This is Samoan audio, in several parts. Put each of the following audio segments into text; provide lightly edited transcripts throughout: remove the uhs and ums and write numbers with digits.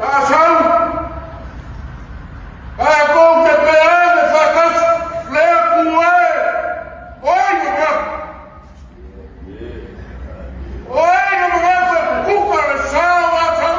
A sau, tatou te peame faatasi le Atua e, o ai na manatu? O ai na manatu e tuta le sa o Asau?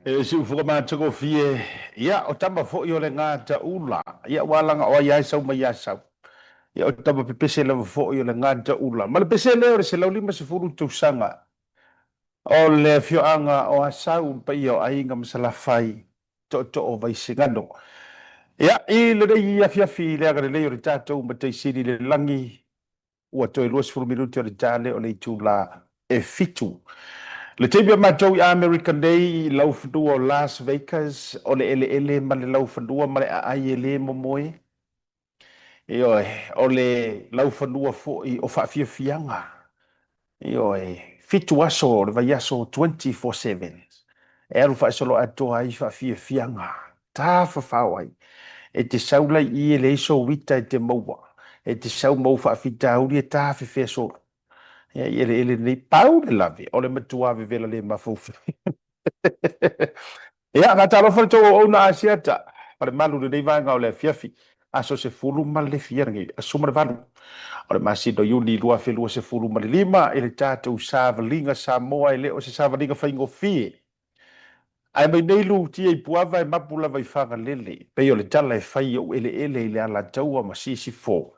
E si ufoga matagofie, ia, o tama foi o le gataula, ia, ua alaga o ai lava e sau mai Asau. Ia, o tama pepese lava foi o le gataula. Ma le pese lea o le 150 tausaga o le afioaga o Asau, le paia o Aiga ma Salafai, tootoo o Vaisigano. Ia, i lenei afiafi i le agalelei o le tatou Matai Sili i le lagi, Ua toe 20 minute o le ta lea o le itula e fitu. Le taimi a matou i Amerika nei i laufanua o Las Vegas, o le eleele ma le laufanua ma le aai e le momoe. Ioe, o le laufanua foi o faafiafiaga. Ioe, fitu aso o le vaiaso 24/7 e alu faasoloatoa ai faafiafiaga, tafafao ai. E te sau la i i e leai sou ita e te maua, e te sau ma ou faafitauli e tafefea solo. Ia i eleele nei, pau le lave o le matua vevela le mafaufau. Ia, faatalofa le tou auauna Asiata, Falemalu i lenei vaega o le afiafi, aso sefulu ma le fia lenei, aso ma le valu o le masina o Iuni 2025 i le tatou savaliga Samoa e le o se savaliga faigofie. Ae mai nei lutia i Puava e mapu lava i Fagalele, pei o le tala e fai i ou eleele i le Alataua ma Sisifo.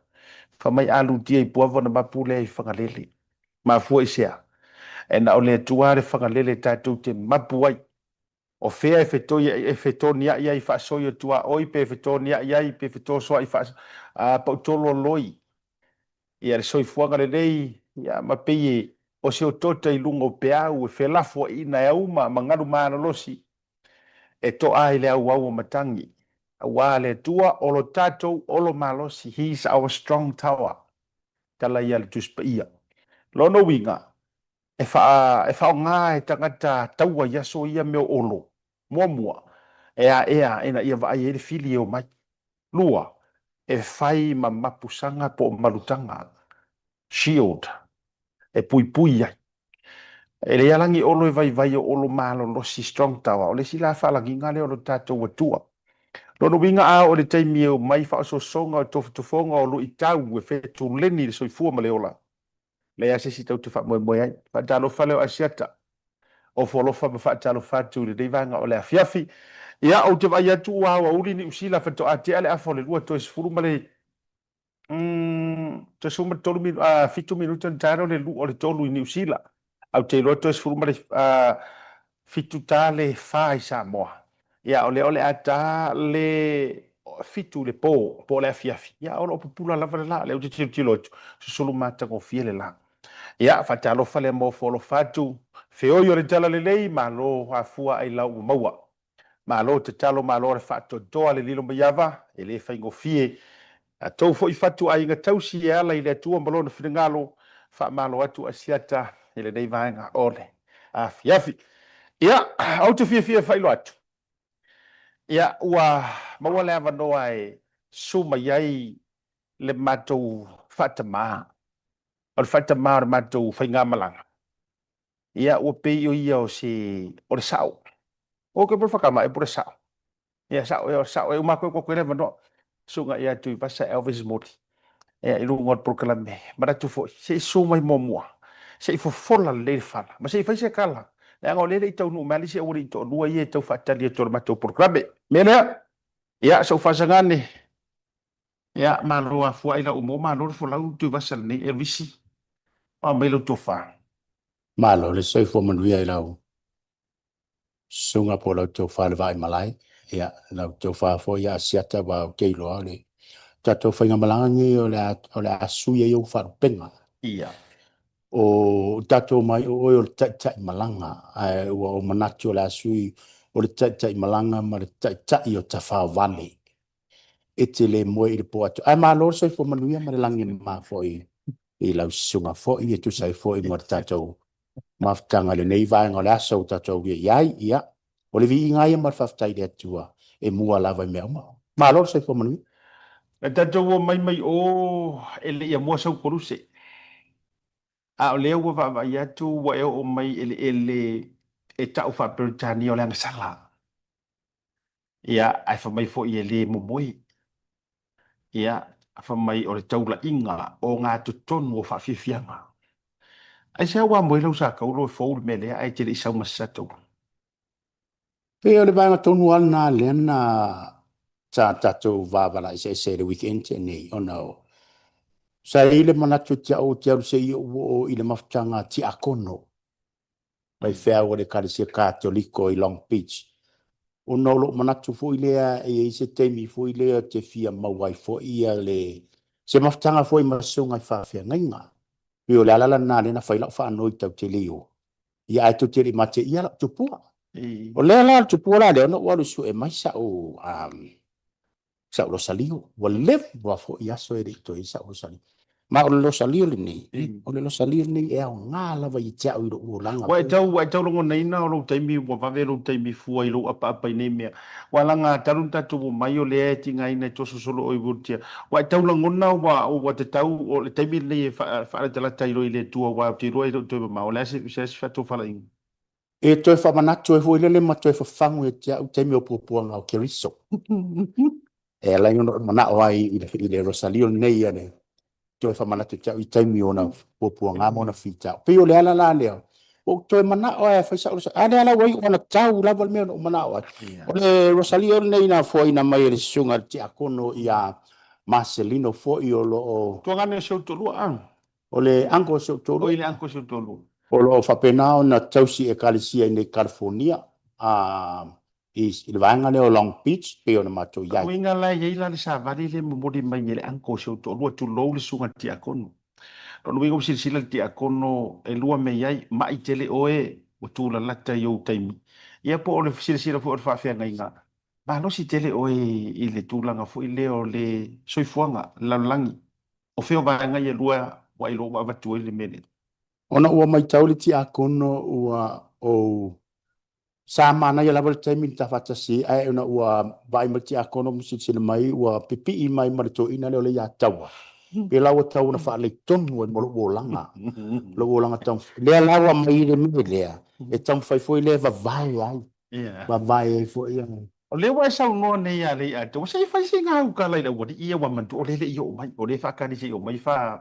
Fai mai a lutia i Puava ona mapu lea i Fagalele. Mafua i se a? E na o le Atua le Fagalele tatou te mapu ai. O fea e fetoi e fetonia'i ai faasoi o tuaoi pe fetonia'i ai pe fetosoa'i faa a pautolo o loi. Ia le soifuaga lelei ia ma pei e o se otaota i luga o peau e felafoaiina e auma ma galu malolosi e to'a ai le auau o matagi. Auā le Atua o lo tatou olo malosi, He is our strong tower. Tala ia a le Tusi Paia. Lona uiga, e faa, e faaaoga e tagata taua i aso ia mea o olo. Muamua, e aea ina ia vaai ai le fili e omai. Lua, e fai ma mapusaga po o malutaga, shield, e puipui ai. E leai alagi olo e vaivai o olo malolosi, strong tower, o le isi la faalagiga lea o lo tatou Atua. Lona uiga a oo i le taimi e omai faaosoosoga o tofotofoga o luitau e fetuleni le soifua ma le ola, leai lava se isi tatou te faamoemoe ai. Faatalofa lea o Asiata, ofo alofa ma faatalofa atu i lenei vaega o le afiafi. Ia, ou te vaai atu ua aoauli Niu Sila faatoa tea le afa o le lua toe sefulu ma le toe 13 minu, 7 minute ona ta lea o le lua o le tolu i Niu Sila. Ae ou te iloa toe 17 ta le fa i Samoa. Ia, o lea o le a ta le fitu i le po, po o le afiafi. Ia, o lo o pupula lava le la. O lea ou te tilotilo atu, susulu matagofie le la. Ia, faatalofa lea ma ofo alofa atu. Feoi o le talalelei, malo afua ailao ua maua. Malo tatalo, malo le faatoatoa le lilo mai ava, e le faigofie. A tou foi fatu aiga tausi e ala i le Atua ma Lona finagalo, faamalo atu Asiata i lenei vaega o le afiafi. Ia, ou te fiafia e faailoa atu, ia, ua maua le avanoa e susu mai ai le matou faatamā, o le faatamā o le matou faigamalaga, Ia, ua pei o ia o se, o le sao. O ke po whakama e po le sao. Ia, sao, ia, sao, e uma koe koe le manoa. Suga ia Tuivasa Elvis Moli. Ia, i luga o le polokalame. Manatu foi, se i susu mai muamua. Se i fofola lelei le fala. Ma se i fai se tala. Leaga o lea e le i taunuu mai lava le isi aualii toalua ia e tau faatali atu o le matou polokalame. Mea lea, ia, sou faasagane, ia, malo afua ai lau mo, malo le folau Tuivasa lenei Elvisi. Aumai lau tofa. Malo le soifua manuia i lau susuga po o lau tofa le Vaaimalae. Ia, lau tofa foi ia Asiata aua ou te iloa o le tatou faigamalaga lenei o le a, o le a sui ai ou faalupega. Ia. O tatou mai o oe o le taitai malaga, ae ua ou manatu o le a sui o le taitai malaga ma le taitai o tafaovale. E te le moe i le po atoa. Ae malo le soifua manuia ma le lagi e mama foi i lau susuga foi e tusa ai foi ma le tatou mafutaga i lenei vaega o le aso ua tatou aulia i ai. Ia, o le viiga ia ma le faafetai i le Atua e mua lava i mea uma. Malo le soifua manuia. Na tatou omai mai o e le i amua sau koluse, a o lea ua vaavaai atu ua e oo mai eleele e tau faa-Peretania o le agasala. Ia, ae fai mai foi e le momoe. Ia, fai mai o le taulaiga ogatotonu o faafiafiaga. Aisea ua moe lau sa taulo e fou le mea lea ae e te le i sau ma se sa taulo? Pei o le vaega tonu lava lena lea na sa tatou vavala eseese i le weekend tea nei, ona o sa i ai le manatu ia te au ou te alu se i ou oo i le mafutaga a Tiakono, faifeau a le Ekalesia Katoliko i Long Beach, ona o lou manatu foi lea e i ai se taimi foi lea ou te fia maua ai foi ia le se mafutaga foi ma susuga i faafeagaiga. Pei o le ala lena lea na fai lau faanoi tatou te le i o. Ia ae tou te le i mateia lau tupua. O lea la o le tupua la lea ona ou alu e sue mai sa'u sa'u losalio. Ua leva foi aso e le i toe i ai sa'u losalio. Ma o le losalio lenei, o le losalio lenei e aoga lava ia te au i lou olaga. Ua e tau, ua e tau lagonaina o lou taimi ua vave lou taimi fua i lou apaapa i nei mea. Ua laga talu ona tatou omai o lea e tigaina e toso solo oe i wheelchair. Ua e tau lagona ua, ua tatau o le taimi lenei e faalatalata ai loa i le Atua aua ou te iloa e le o toe mamao. O le a se, se a se faatofalaiga? E toe faamanatu ai foi lele ma toe fafagu ia te au taimi o puapuaga o Keriso. E ala ai ona ou manao ai i le, i le Rosalio lenei a le toe faamanatu ia te au i taimi o ona puapuaga ma ona fitao. Pei o le ala la lea, ua ou toe manao lava e fai sau Rosalio. A lea la ua iu ona tau lava le mea na ou manao ai. O le Rosalio lenei na foaina mai e le susuga i le Tiakono ia Marcelino foi o lo o... Tuagane o si ou toalua, a? O le uncle o si ou toalua. Oi, le uncle o si ou toalua. O lo o faapena ona tausi ekalesia i nei California, a, i, i le vaega lea o Long Beach, pei ona matou i ai. Uiga la e i ai la le savali lea e momoli mai e le uncle o si ou toalua, tulou le susuga i le tiakono. Lona uiga ua silasila le tiakono e lua mea i ai, mai tele oe ua tulalata i ou taimi, ia po o le silasila foi o le faafeagaiga, malosi tele oe i le tulaga foi lea o le soifuaga, le lalolagi. O fea o vaega ia e lua ua iloa ua avatu ai le mea lea? Ona ua matau le tiakono ua ou sa manaia lava le taimi na ta faatasi ai, ae ona ua vaai mai le tiakono ma silasila mai ua pipii mai ma le toeaina lea o le ia Taua. Pe la ua tau ona faaleitonu ai ma lou olaga, lou olaga taumafai. Lea la ua aumai le mea lea, e taumafai foi lea e vavae ai, vavae ai foi ia. O lea ua e saunoa nei ia Leiataua, se i fai sina au tala i le aualii ia ua manatua o lea e le i oo mai, o lea e faatali se i oo mai fa,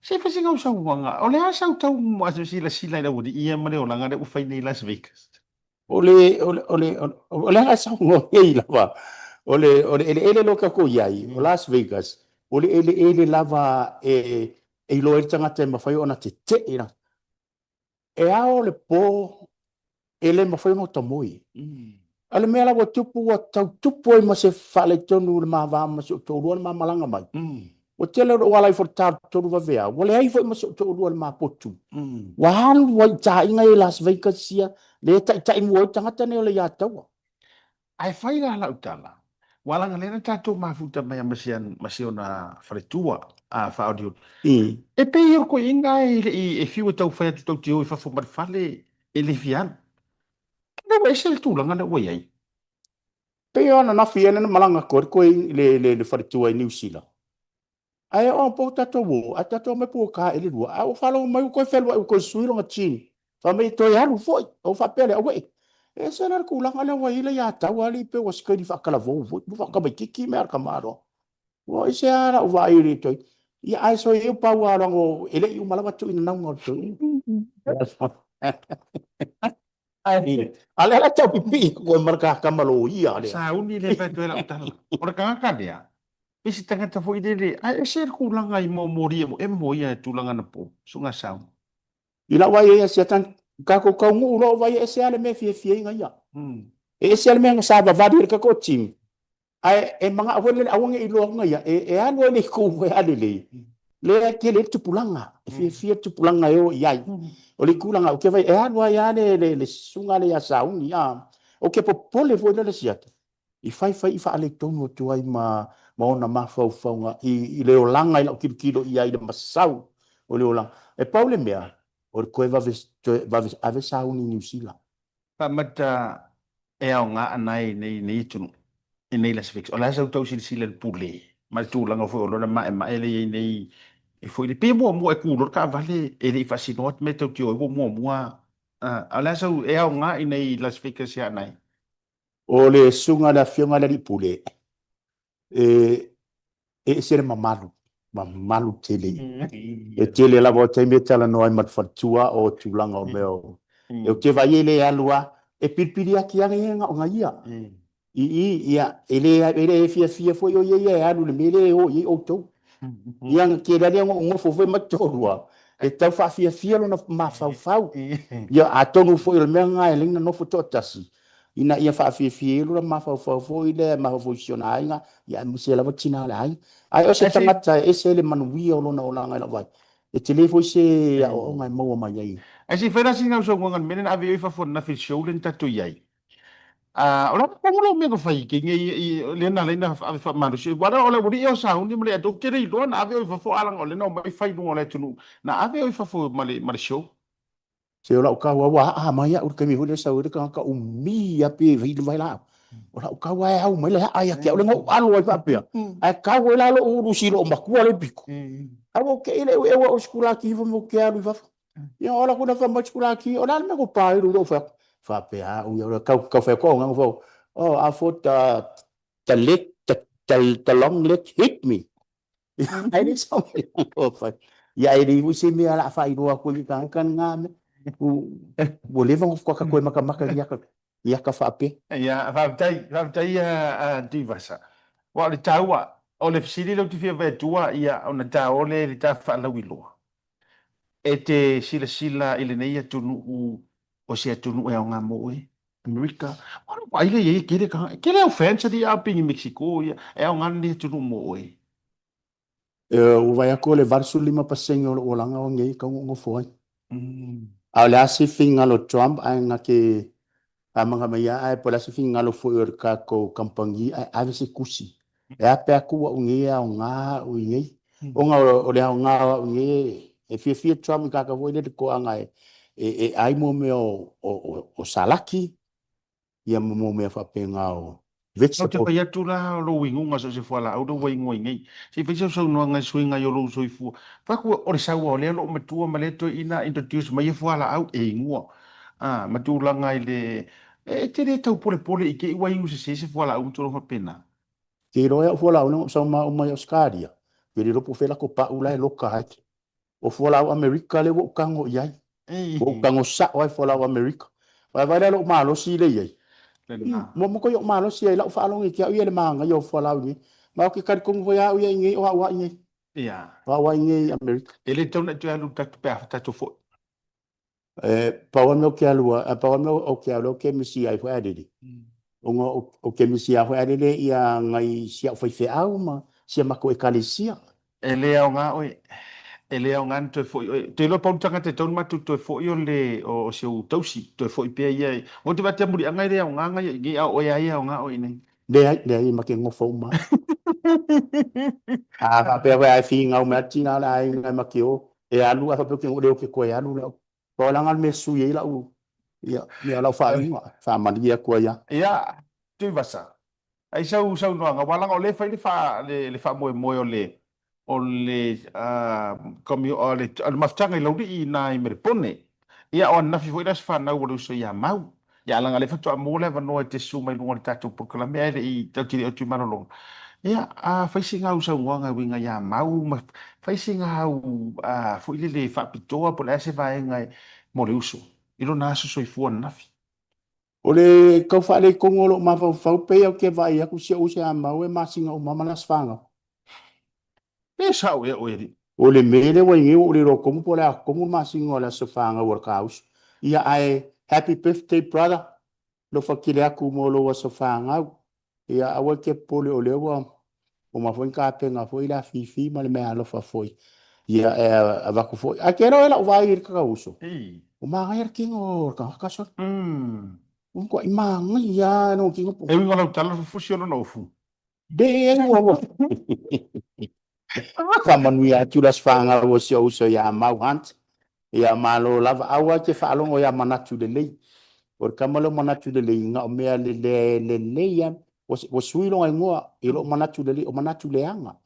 se i fai sina au saunoaga. O le a sau tau silasila i le aualii ia ma le olaga lea ua fai nei i Las Vegas? O le, o le, o le, o le a e saunoa nei lava, o le, o le eleele lea tatou i ai, o Las Vegas, o le eleele lava e, e iloa ai le tagata e mafai ona tetee. E ao le po e le mafai ona ota moe. A o le mea la ua tupu, ua tau tupu ai ma se faaletonu i le ma va ma si ou toalua le ma malaga mai. Ua tele o lou ala ifo i le ta 3 vaveao, ua leai foi ma si ou toalua i le ma potu. Ua alu ai i taaiga ia i Las Vegas ia, lea e taitai mua ai le tagata nei o le ia Taua. Ae fai la lau tala, ua laga lea na tatou mafuta mai ma si, ma si ona faletua a faaolioli. E pei o le toeaina e le i e fiu e tau fai atu tou te o i fafo ma le fale e le fia alu. Lea ua ese le tulaga lea ua i ai. Pei o ananafi ia lea na malaga atu ai le toe le, le, le faletua i Niu Sila. Ae oo po tatou o, ae tatou omai po ua e le lua, ae ua faalogo mai ua toe fealuai ua toe sui lona jean. Fai mai e toe alu foi. Ou faapea lea, auee, e ese la le tulaga lea ua i ai le ia tau alii pei ua se kaini faatalavou foi, ua faatamaitiiti mea a le tamaloa. Ua ese lava lau vaai i le toe. Ia ae soia ia pau lava logo e le i uma lava tuuina nauga o le toeaina. A lea la tau pipii atu ai ma le ta tama loia lea. Sauni lea e fai atu ai lau tala. O le tagata lea, pei se tagata foi lele, ae ese le tulaga i momoli e mo ia i tulaga anapo, susuga Sauni. I lau vaai ia Siatan, tatou taunuu loa ou vaai e ese lava le mea e fiafia ai ia. E ese lava le mea na savavali ai le tatou team, ae e manao foi lele aua ne i iloa atu ia, e alu ai le itu e alelei, lea e tele ai le tupulaga, e fiafia le tupulaga e o i ai. O le tulaga ou te vaai, e alu ai lava le, le, le susuga lea ia Sauni, a. Ou te popole foi lele Siata, i faifai i faaletonu atu ai ma, ma ona mafaufauga i, i le olaga i lau tilotilo i ai i le masau o le olaga. E pau le mea, o le toe vave, toe vave ave Sauni i Niu Sila. Faamata e aoga ana ai nei nei atunuu i nei Las Vegas. O le a sau tau silasila i le pule ma le tulaga foi o lona maemae lea e i ai nei e foi le pei e muamua e ku loa le taavale e le i faasinoa atu mea tau te o ai ua muamua a o le a sau e aoga i nei Las Vegas ia ana ai. O le susuga i le Afioga i le Alii Pule, e, e ese le mamalu, mamalu tele. E tele lava o taimi e talanoa ai ma le faletua o tulaga o mea o... E ou te vaai ai le alu a, E pilipili ati ana ia na o na ia. I i, ia, e le, e le fiafia foi o ia ia e alu i le mea lea e o i ai outou. Ia, na tele lava lea ona ou nofo foi ma toalua, e tau faafiafia lona mafaufau. Ia, atonu foi o le mea lena e ala ai ona nofo toatasi, ina ia faafiafia ai lona mafaufau foi lea, mafaufau i si ona aiga, ia aemaise lava tina o le aiga. Ae o se tagata e ese le manuia o lona olaga i lau vaai, e tele foi se aoaoga e maua mai ai. Ae se i fai la sina saunoaga i le mea lea na ave ai oe i fafo ananafi i le show lea na tatou i ai. O le a tonu lau mea na fai i kenya lea na ala ai ona ave faamalosi oe? Aua o le aualii ia o sauni ma le atoa, ou te le iloa na ave oe i fafo a leaga o lea na omai fai i luga o le atunuu. Na ave oe i fafo ma le show. Se o lau kau ua aa mai au i le taimi foi lea sau ai le tagata umi a pe vai vai laau. O lau kau e au mai le aa ia te au le na ou alo ai faapea. Ae kau ai la lou ulu si lou matua le pito. Ae ua ou te i le eu au sikulaki ifo ma ou te alu i fafo. Ia ola ku na fa mai sikulaki, o le a le mea ko pa i lou fai atu. Faapea au ia kau kau fai atu au nga fau. Oh, I thought the leg the long leg hit me. Ai le sao mai o fai. Ia e le foi se mea la faailoa atu ai i tagata lena mea. Ua leva ona faatoa toe matamata i aka i aka faapea. Ia, faafetai, faafetai a Tuivasa. Aua o le taua, o le fesili lea ou te fia fai atua, ia, ona ta o lea i le ta faalauiloa. E te silasila i lenei atunuu o se atunuu e aoga mo oe? Amerika, aua lou vaai lea i ai e tele tagata, e tele au fans alii a pei ni Mexico ia, e aoga lenei atunuu mo oe. Ua vaai atu o le 85% o lou olaga o nei e tatau ona ou nofo ai. A o le a se finagalo o Trump ae na te faamagama mai lava ae po o le a se finagalo foi o le tatou kamupani ae ave se tusi. E a pe a tuu au nei e aoga au i nei. Ona o le aoga o au nei, e fiafia Trump i tagata foi lele toaga e ai mo mea o salaki, ia ma mo mea faapena o Ou te vegetable. fai atu la o lou igoga so o se fualaau lea ua igoa i nei. Se i fai sau saunoaga i suiga i o lou soifua. Fai atu o le saua o lea lou matua ma lea toeaina introduce mai ia fualaau e igoa. A, ma tulaga i le e te le tau polepole i te i ua iu sese se fualaau ma tulaga faapena. Te iloa e au fualaau na ou sau ma au mai Ausetalia, ke le iloa po o fea latou pau la e loka ai. O fualaau Amerika lea ua ou tago i ai. Ua ou tago sao lava i fualaau Amerika. Aua vaai la i lou malosi lea e i ai. Ua matua ou malosi ai i lau faalogo ia te au ia i le manaia o fualaau i inei. Ma ou te talitonu foi lava au ia i inei o au lava i inei. O au lava i inei i Amerika. E le tatau ona e toe alu i le tatou pe a tatou foi. E pau lava le mea ou te alu ai, pau lava le mea ou te alu ai ou te misi ai foi a lele. Ona ou te misi ai foi a lele ia nai si au faifeau ma si a matou ekalesia. E le aoga oe. E le aoga ona toe foi oe. Ou te iloa pau le tagata e tatau ona matou toe foi o le o si ou tausi, toe foi pea ia. Ou te vaai atu ia Muliaga e le aoga ia i inei a o oe lava ia e aoga oe i inei. Leai, leai, ma te nofo uma. A faapea foi a e finau mai lava le tina o le aiga e ma te o, e alu ae faapea ou te le o te toe alu lau. Pau leaga le mea e sui ai lau, ia, ia lau faaiuga, e faamalie atu ai lava. Ia, Tuivasa, ai sau saunoaga, aua leaga o lea e fai le faa, le, le faamoemoe o le, o le, o le, o le mafutaga i Laulii i ina i Melepone. Ia, o ananafi foi le aso fanau o le uso ia Mau. Ia, leaga o lea faatoa maua le avanoa e te susu mai luga o le tatou polokalame ae le i tatou te le i oti i malologa. Ia, a fai sina au saunoaga e uiga ia Mau ma fai sina au foi lele faapitoa po o le a se vaega mo le uso i lona aso soifua ananafi. O le tau faaletonu o lou mafaufau pei ou te vaai atu si ou uso ia Mau e masina uma ma le aso fanau. Pe sao ea oe alii? O le mea lea ua i nei ua ou le iloa tonu po o le a tonu le masina o le aso fanau a le ta uso. Ia ae happy birthday brother, alofa tele atu mo lou aso fanau. Ia aua e te popole o lea ua uma foi ona tapena foi le afifi ma le meaalofa foi. Ia e avatu foi. Ae te iloa e lau vaai i le ta uso, ua manaia le tino o le tagata sole. Ua matuai manaia lava lona tino. E uiga o lau tala, fusi o lona ofu. Leai ua ua. Faamanuia atu le aso fanau o si ou uso ia Mau Hunt. Ia malo lava. Aua e te faalogo ia manatu lelei. O le tama lea o manatu lelei, na o mea lelei lava. Ua sui lona igoa i lou manatu lelei, o manatu leaga.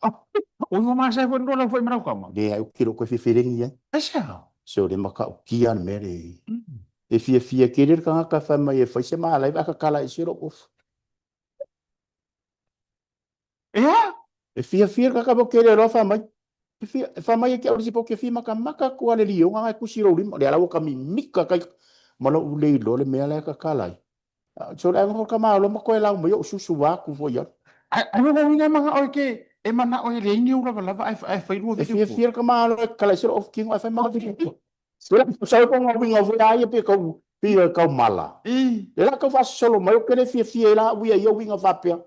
Ua igoa masai foi lua lau foi ma lau tama. Leai, ou te le o toe fefeleni ai. Aisea? Se o le matautia le mea lea. E fiafia tele le tagata fai mai e fai se malaiva ae tatala ese lou ofu. Ea? E fiafia le tagata ke le loa fai mai. E fia, fai mai e ke au le sipa ke fia makamaka atu a le lioga ngai kusi lou lima. Lea la ua ka mimika kai. ma lou le iloa le mea la e tatala ai. So le aiga foi tamālo ma toe lau mai ou susu vaeatu foi au. Ai o lou ina manao e ke e manao e leai ni ou lavalava ae ae fai lua E video call. fiafia le tamālo e tatala ai se lou tino ae fai ma video call. Sau po ngā uiga foi a ia pe kau pe ia kau mala. I. E la kau faasosolo mai o ke le fiafia i la uia ia uiga faapea.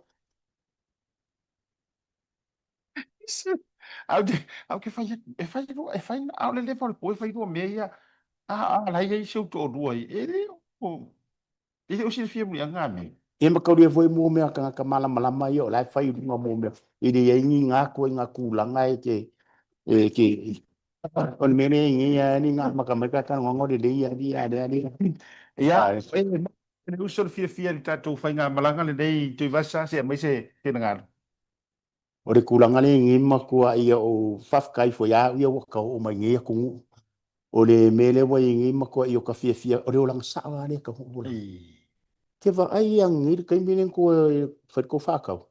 Au te au ke fai e fai lua e fai a o le leva o le po e fai lua mea ia a a la ia i se toalua i e le o e le o silafia muliaga a mea. Ia ma kaulia foi mo mea tagata malamalama ia o la e fai i luga mo mea e le i ai ni ngā koe ngā tulaga e te e te o le mea lea i nei a ni ngā maka mai ka talanoaga o lelei a li a le a li. Ia e le uso le fiafia i le tatou faigamalaga lenei Tuivasa se aumai se finagalo. O le tulaga lea i nei matua ia ou faafetai foi ia au ia ua ta oo mai nei atunuu. O le mea lea ua i ai nei matua ia o ka fiafia o le olaga sao lava lea taunuu ua lava. Ke vaai ia nei le taimi lea na toe fai le tou faatau,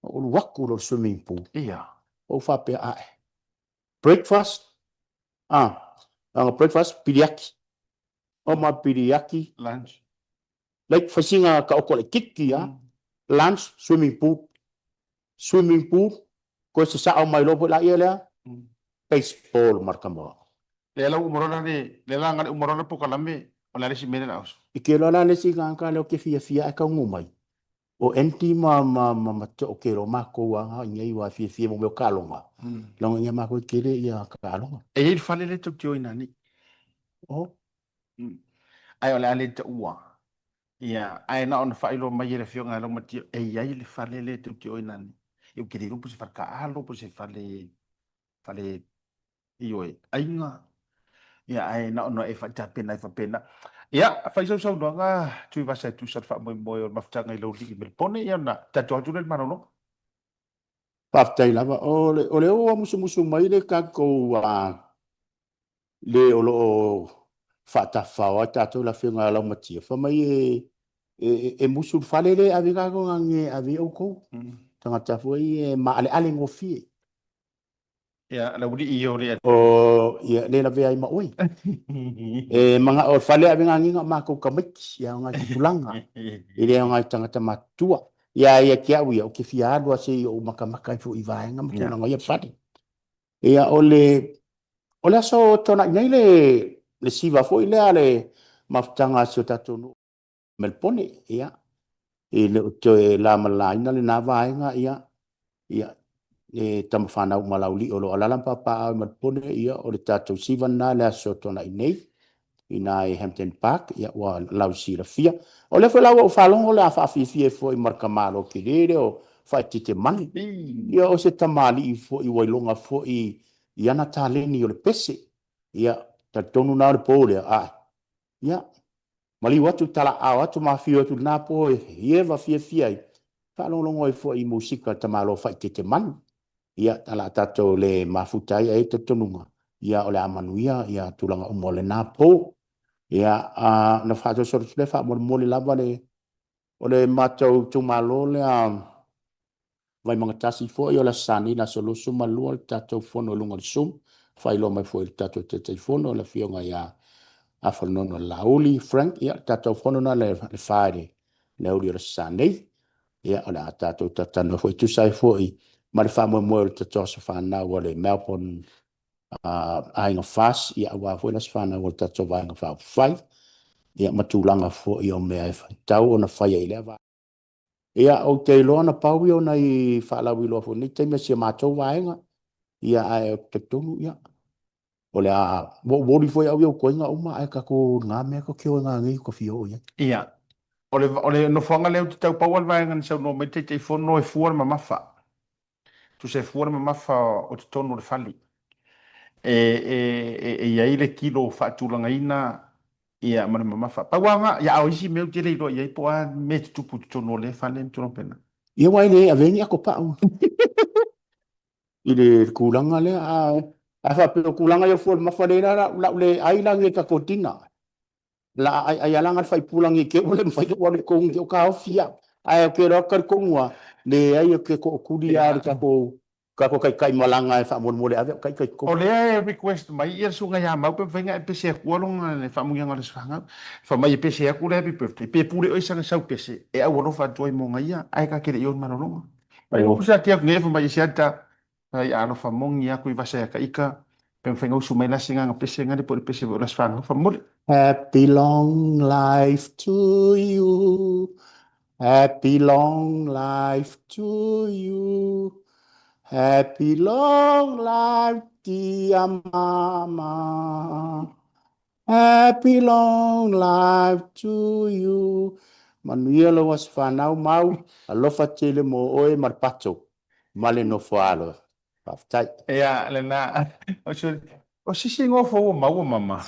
ou alu atu loa i le swimming pool. Ia. Ou faapea, ae, breakfast, ah, breakfast, piliaki. Oma piliaki. Lunch. Like fai sina taoto laitiiti a, lunch, swimming pool, swimming pool, toe sasao mai loa foi laia lea, baseball ma le tama. Lea la ua uma loa la le, lea la na uma loa le polokalame, o le a le isi mea lea o le a oso? I ke loa la le isi tagata lea ou te fiafia ae taunuu mai, o Andy ma, ma, ma, ma Tookelo, matou lava i inei aua e fiafia mo mea o taaloga, leaga i inei matou e tele ia taaloga. E i ai le fale lea tou te o ina nei. Oh. Ae o le a le taua. Ia, ae na ona faailoa mai e le Afioga ia Laumatia, e i ai le fale lea tou te o ina nei. Ia, ou te le iloa po o se fale taaalo, po o se fale, fale, ioe, aiga. Ia, ae na ona e faatapena ai faapena. Ia, fai sau saunoaga, Tuivasa e tusa le faamoemoe o le mafutaga i lau alii i Melepone, ia ona tatou atu lea i le malologa. Faafetai lava. O le, o lea ua musumusu mai le tatou le o lo o faatafafao ai tatou le Afioga ia Laumatia, fai mai e, e, e musu le fale le ave tatou nani e ave ai outou. Tagata foi e maaleale gofie. Ia, le aualii o le O, ia, le lavea ai ma oe. E manao o le fale ave nani na o matou tamaiti, ia o nai tupulaga, e le o nai tagata matutua. Ia, ia te au ia, ou te fia alu lava se i ou matamata ifo i vaega ma tulaga o ia fale. Ia, o le, o le aso Toonai nei le, le siva foi lea le mafutaga a si o tatou nuu Melepone, ia, e le o toe lamalaina lena vaega, ia, ia, e tama fanau uma laulii o lo o alaala ma papaaao i Melepone, ia, o le tatou siva lena le aso Toonai nei, i ina i Hampton Park, ia, ua lausilafia. O lea foi la ua ou faalogo o le a faafiafia ai foi ma le tamaloa tele lea o Faaeteete Manu. Ia, o se tamalii foi ua iloga foi i ana taleni o le pese. Ia, talitonu na o le po lea, ae, ia, maliu atu, talaao atu ma afio atu i lena po e ieva fiafia ai, faalogologo ai foi i musika a le tamaloa Faaeteete Manu. Ia, o le a tatou le mafuta ai, ae i ai le talitonuga, ia, o le a manuia ia tulaga uma o lena po. Ia, a, ona faasolosolo atu lea, faamolemole lava le, o le matou itumalo lea Vaimauga 1 foi, o le Aso Sa nei le aso 22 le tatou fono i luga o le Zoom, faailoa mai foi i le tatou Taitaifono le Afioga ia Afalanono Laauli Frank, ia, le tatou fono lena le 4 i le aoauli o le Aso Sa nei. Ia, o le a tatou talatalanoa foi e tusa ai foi ma le faamoemoe o le tatou aso fanau a le Melbourne Aiga FAS, ia, aua foi le aso fanau o le tatou Vaega Faaupufai, ia, ma tulaga foi o mea e tatau ona faia i lea vaega. Ia, ou te iloa na pau ia o nai faalauiloa foi i lenei taimi a si a matou vaega, ia, ae ou te talitonu, ia, o le a, ua ou oli foi au ia o koiga uma, ae tatou na mea tatou te o i ngā ka fia oo i ai. Ia, o le nofoaga lea ou te tau pau lava le vaega na saunoa mai le Taitaifono e fua le mamafa. Tusa e fua le mamafa o totonu o le fale. E, e, e, e i ai le kilo faatulagaina ia ma le mamafa. Pau lava na, ia a o isi mea ou te le iloa i ai po o a mea e tutupu i totonu o lea fale ma tulaga faapena. Ia aua e le avea ni ato pau i le tulaga lea, a faapea o tulaga ia fua le mamafa lea la lau le ai la nge tatou tina. La a ai ai ala nga le faipula nge ke ua le mafai ou alu i totonu ke o taofi au. Ae ou te iloa talitonu lava, leai ou te tootuli lava i le tatou. Tatou taitai malaga e faamolemole ave au taitai O lea e request mai ia le susuga ia Mau pe mafai ona e pese atua lona le faamanuiaga o le Aso Fanau. Fai mai e pese atu le happy birthday pe pule oe sana sau pese e aualofa atu ai mo ia ae ta te le i o i le malologa. Ai o sa te atu nei fai mai e siata ai alofa moni atu i vasa ia ka ika pe mafai ona usu mai la singa pese ngani po le pese o le Aso Fanau faamolemole. Happy long life to you. Happy long life to you. Happy long life dear mama. Happy long life to you. Manuia lou aso fanau Mau, alofa tele mo oe ma le pato ma le nofo alo. Faafetai. Ia, lena. O sisi igoa fou ua maua mama.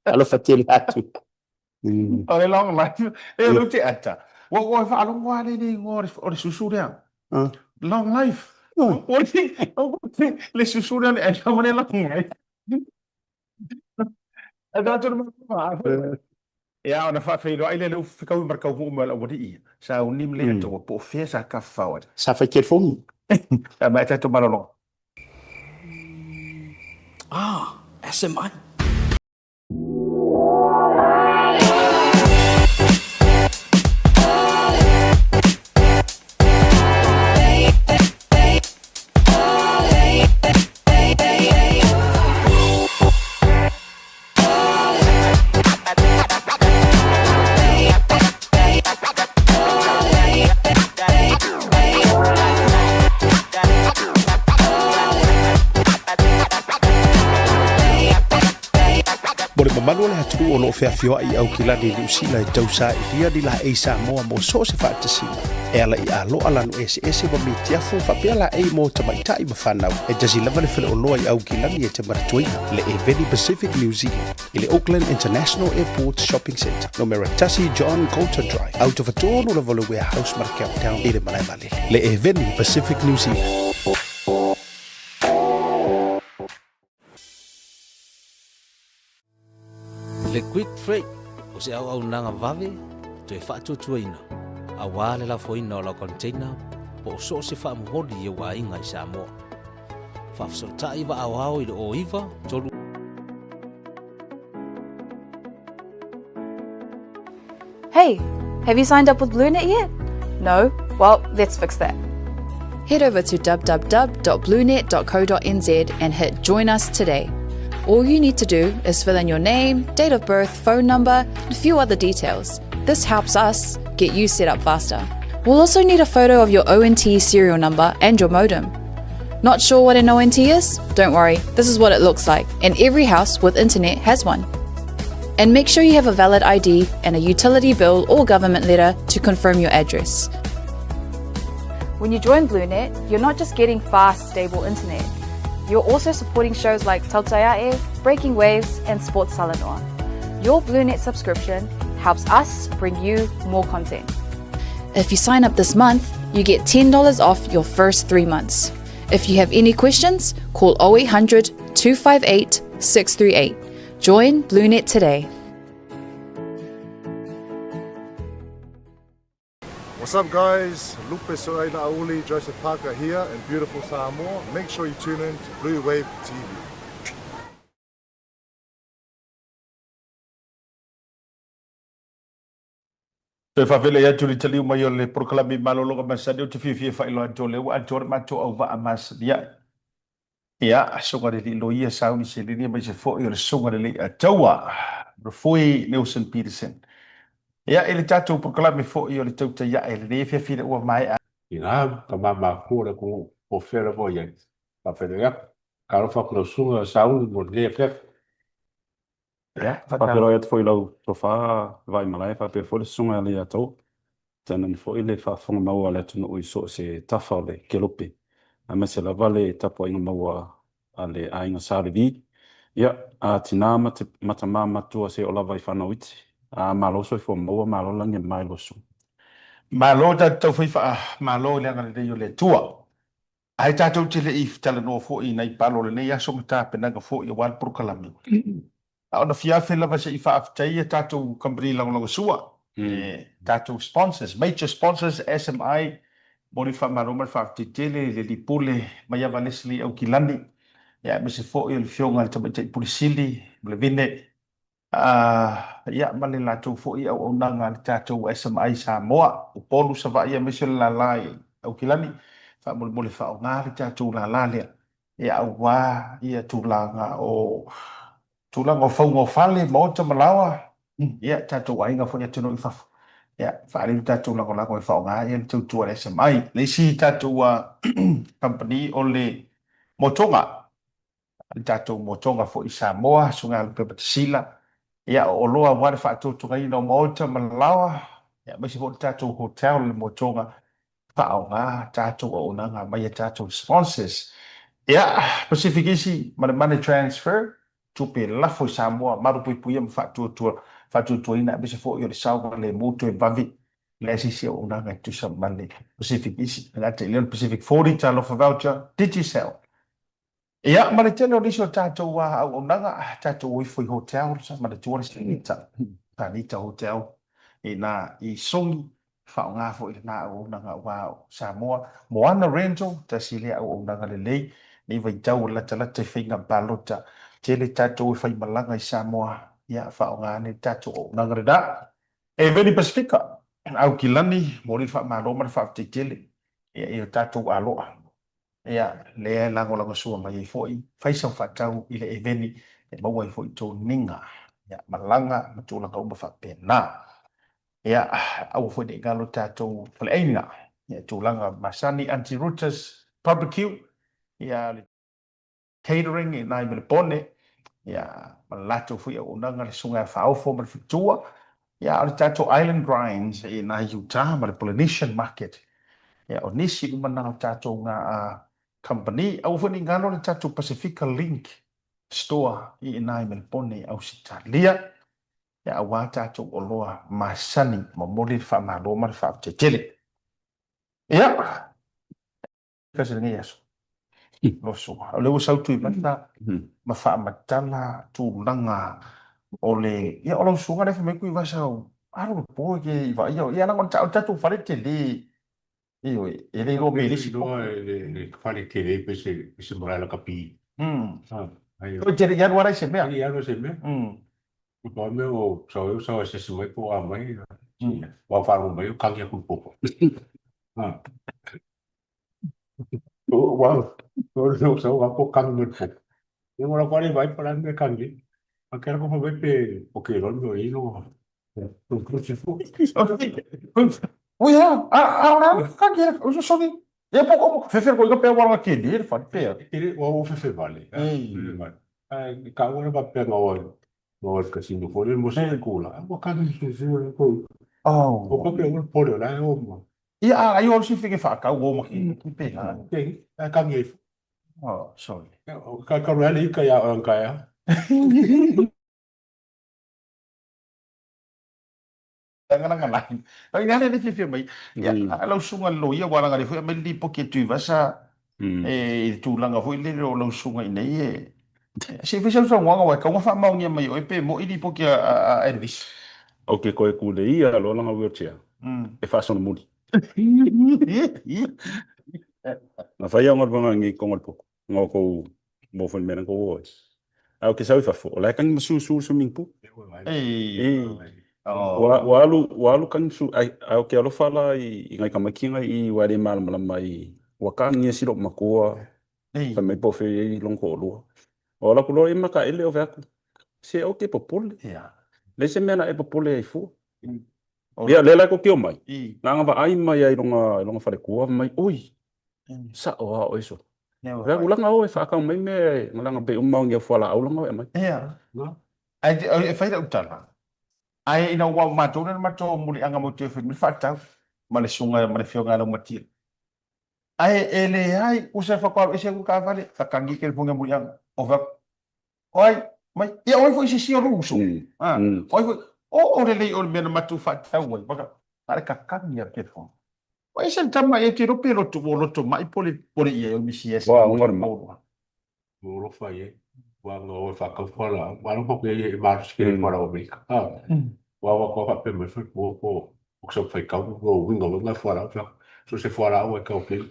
Alofa tele atu. O le long life. E o le te ata. Ua ua faalogo lava le le igoa o le susu lea. Long life. O le susu lea le aina ma le long life. E tātou le matua. Ia, ona faafeiloai lea le ufu fekaui ma le kaumu'u mai o le aualii. Sauni ma le ata ua po o fea sa tafafao ai. Sa fai telefoni. A mai tatou malologa. Ah, SMI. Mo le mamalu o le atunuu o lo o feafioai i Aukilani i Niu Sila e tausailia ni laei Samoa mo so o se faatasiga e ala i aloa lanu eseese ma mitiafu faapea laei mo tamaitai ma fanau. E tasi lava le faleoloa i Aukilani e te manatuaina, le Eveni Pacific New Zealand i le Auckland International Airport Shopping Centre, numera tasi John Coulter Drive, autofatonu lava o le Warehouse ma le Countdown i le malae vaalele. Le Eveni Pacific New Zealand. Le Quick Freight o se auaunaga vave toe faatuatuaina aua le lafoina o lau container po o so o se faamomoli i ou aiga i Samoa. Faafesootai vaaoao i le 09 3 Hey, have you signed up with BlueNet yet? No? Well, let's fix that. Head over to www.bluenet.co.nz and hit Join Us today. All you need to do is fill in your name, date of birth, phone number, and a few other details. This helps us get you set up faster. We'll also need a photo of your ONT serial number and your modem. Not sure what an ONT is? Don't worry, this is what it looks like, and every house with internet has one. And make sure you have a valid ID and a utility bill or government letter to confirm your address. When you join BlueNet, you're not just getting fast, stable internet. You're also supporting shows like Tautaiae, Breaking Waves, and Sports Talanoa. Your BlueNet subscription helps us bring you more content. If you sign up this month, you get $10 off your first three months. If you have any questions, call 0800 258 638. Join BlueNet today. What's up guys, Lupe Soaila Auli, Joseph Parker here in beautiful Samoa. Make sure you tune in to Blue Wave TV. Toe faafeiloai atu i le taliu mai o le polokalame malologa masani ou te fiafia e faailoa atu o lea ua atoa le matou auvaa masani ae. Ia, susuga i le alii loia Sauni Seleni aemaise foi o le susuga i le Leiataua Rafoi Nelson Peterson. Ia, i le tatou polokalame foi o le tautai ae i lenei afiafi ina ua maea. Ina, tama mafua le atunuu po o fea lava o i ai. Faafeiloai atu. Talofa atu i lau susuga Sauni mo lenei afiafi. Faafeiloai atu foi i lau tofa Vaimalae faapea foi le Susuga ia Leiataua. Tainane foi le faafofoga maua a le atunuu i so o se tafa o le kelope, aemaise lava le tapuaiga maua a le aiga Sa Levi. Ia, a tina ma tama matua seia oo lava i fanau iti, a malo soifua maua, malo lagi e mama i lua susuga. Malo tatou taufai faamalo i le agalelei o le Atua. Ae tatou te le i talanoa foi i nai palo o lenei aso ma tapenaga foi aua le polokalame. A ona fiafe lava se i faafetai a tatou kamupani lagolagosua, e tatou sponsors, major sponsors, SMI, Momoli le faamalo ma le faafetai tele i le Alii Pule Maiava Leslie Aukilani, ia aemaise foi o le Afioga i le Tamaitai Pule Sili ma Levine, ia ma le latou foi auaunaga a le tatou SMI Samoa, Upolu, Savaii aemaise o le lala i Aukilani. Faamolemole faaaoga le tatou lala lea, ia aua ia tulaga o tulaga o fauga o fale, maota ma laoa, ia tatou aiga foi i atunuu i fafo. Ia, faaali le tatou lagolago e faaaoga ia le tautua a le SMI. Le isi tatou kamupani o le Motoga, le tatou Motoga foi i Samoa, Susuga Lupepatasila, ia o oloa aua le faatotogaina o maota ma laoa, ia aemaise foi le tatou hotel le Motoga, faaaoga tatou auaunaga mai a tatou sponsors. Ia, Pacific Easy ma le Money Transfer, tupe lafo i Samoa, malupuipuia ma faatuatua, faatuatuaina aemaise foi o le saogalemu toe vave le se isi auaunaga e tusa ma le Pacific Easy. E le gata i lea o le Pacific 40, Talofa Voucher, Digicel. Ia, ma le tele o nisi o tatou auaunaga, tatou o ifo i hotel, sa manatua le Sanita, Sanita Hotel, i ina i Sogi, faaaoga foi lena auaunaga aua o Samoa. Moana Rental, tasi lea auaunaga lelei, nei vaitau o le latalata i faiga palota, tele tatou e faimalaga i Samoa, ia faaaoga ane le tatou auaunaga lena. E Veni Pasifika, Aukilani, momoli le faamalo ma le faafetai tele ia i o tatou aloa. Ia, lea e lagolagosua mai ai foi, fai sau faatau i le eveni e maua ai foi toniga, ia, malaga ma tulaga uma faapena. Ia, aua foi ne i galo tatou faleaiga, ia, tulaga masani, Aunty Ruta's Barbecue, ia, le catering i nai Melepone, ia, ma le latou foi auaunaga, le Susuga ia Faaofo ma le Faletua, ia, o le tatou Island Grinds i nai Utah ma le Polynesian Market. Ia, o nisi uma na o tatou ga company. Aua foi ne i galo le tatou Pasifika Link Store i ina i Melepone i Ausetalia, ia, aua tatou oloa masani, momoli le faamalo ma le faafetai tele. Ia. Kasi lenei aso. Loso. O lea ua sau Tuivasa ma faamatala tulaga o le... Ia, o lau susuga lea fai mai Tuivasa, alu le po e ke i vaaia. Ia, leaga o le tatou fale tele, ioe, e le iloa mai e le isi po. Le fale tele pe se pe se malae lakapi. Toe te le i alu ala i se mea. E le i alu i se mea. O mea o sau eu sau asiasi mai po o a mai. Ua faalogo mai o kagi aku i le popo. Ui a, a, a o le a kagi e o sogi. E po ko fefe ko i pe wala ke le fa pe. Oh. Ia, a ai o si fike whaakau o maki ki pe ha. Oh, sorry. Ka ka rally ka ya ang kaya. Langa lai. Ai ngā le fiafia mai. Ia, lau susuga i le loia ua langa le foi aumai le lipoti e Tuivasa e i le tulaga foi lele o lau susuga i inei e se i fai sau saunoaga aua e tatau ona faamaonia mai e oe pe moi lipoti a Elvis. Ok koe ku le ia loa langa wheelchair e faasolomuli. Na fai au galuega nei i konga le popo nga o kou mo foi le mea na kou o ai. Ae o ke sau i fafo, o la e kagi ma susu le swimming pool. Ua, ua alu, ua alu kagi su, ai, ae o ke alofa la i, i ngai tamaiti ngai i ua e le malamalama i, ua kagia si lou matua, fai mai po o fea e i ai lona toalua. O alu atu loa ia ma taele ove atu, se aua te popole. Leai se mea na e popole ai fua. Ia, lea la e tou te omai, na ona vaai mai ai i lona, i lona faletua, fai mai, oi, Sao a oe sole. Lea tulaga oe faatau mai mea e leaga pei uma o fualaau langa oe aumai. Ia. Ae e fai lau tala. Ae ina ua matou lea na matou muliaga mo te fai mai faatau ma le susuga ma le afioga ia Laumatia. Ae e leai usa faatoa alu ese atu le taavale tatagi le telefoni a muliaga. O fai atu, o ai mai, ia o ai foi se isi o lou uso? O ai foi? O lelei o le mea na matou faatau ai, na o le tatagi lava o le telefoni. Ua ese le tama e te iloa pe loto ua loto mai po le po le ia o le misi Ua auga le mai. Ua alofa i ai. Ua anga oe whaakau whala. Ua alofa koe i e malosi ke whala o Amerika. Ua ua koa whapea mai whai po po o sa whai kau o winga winga whala. So se fualaau e kau pei.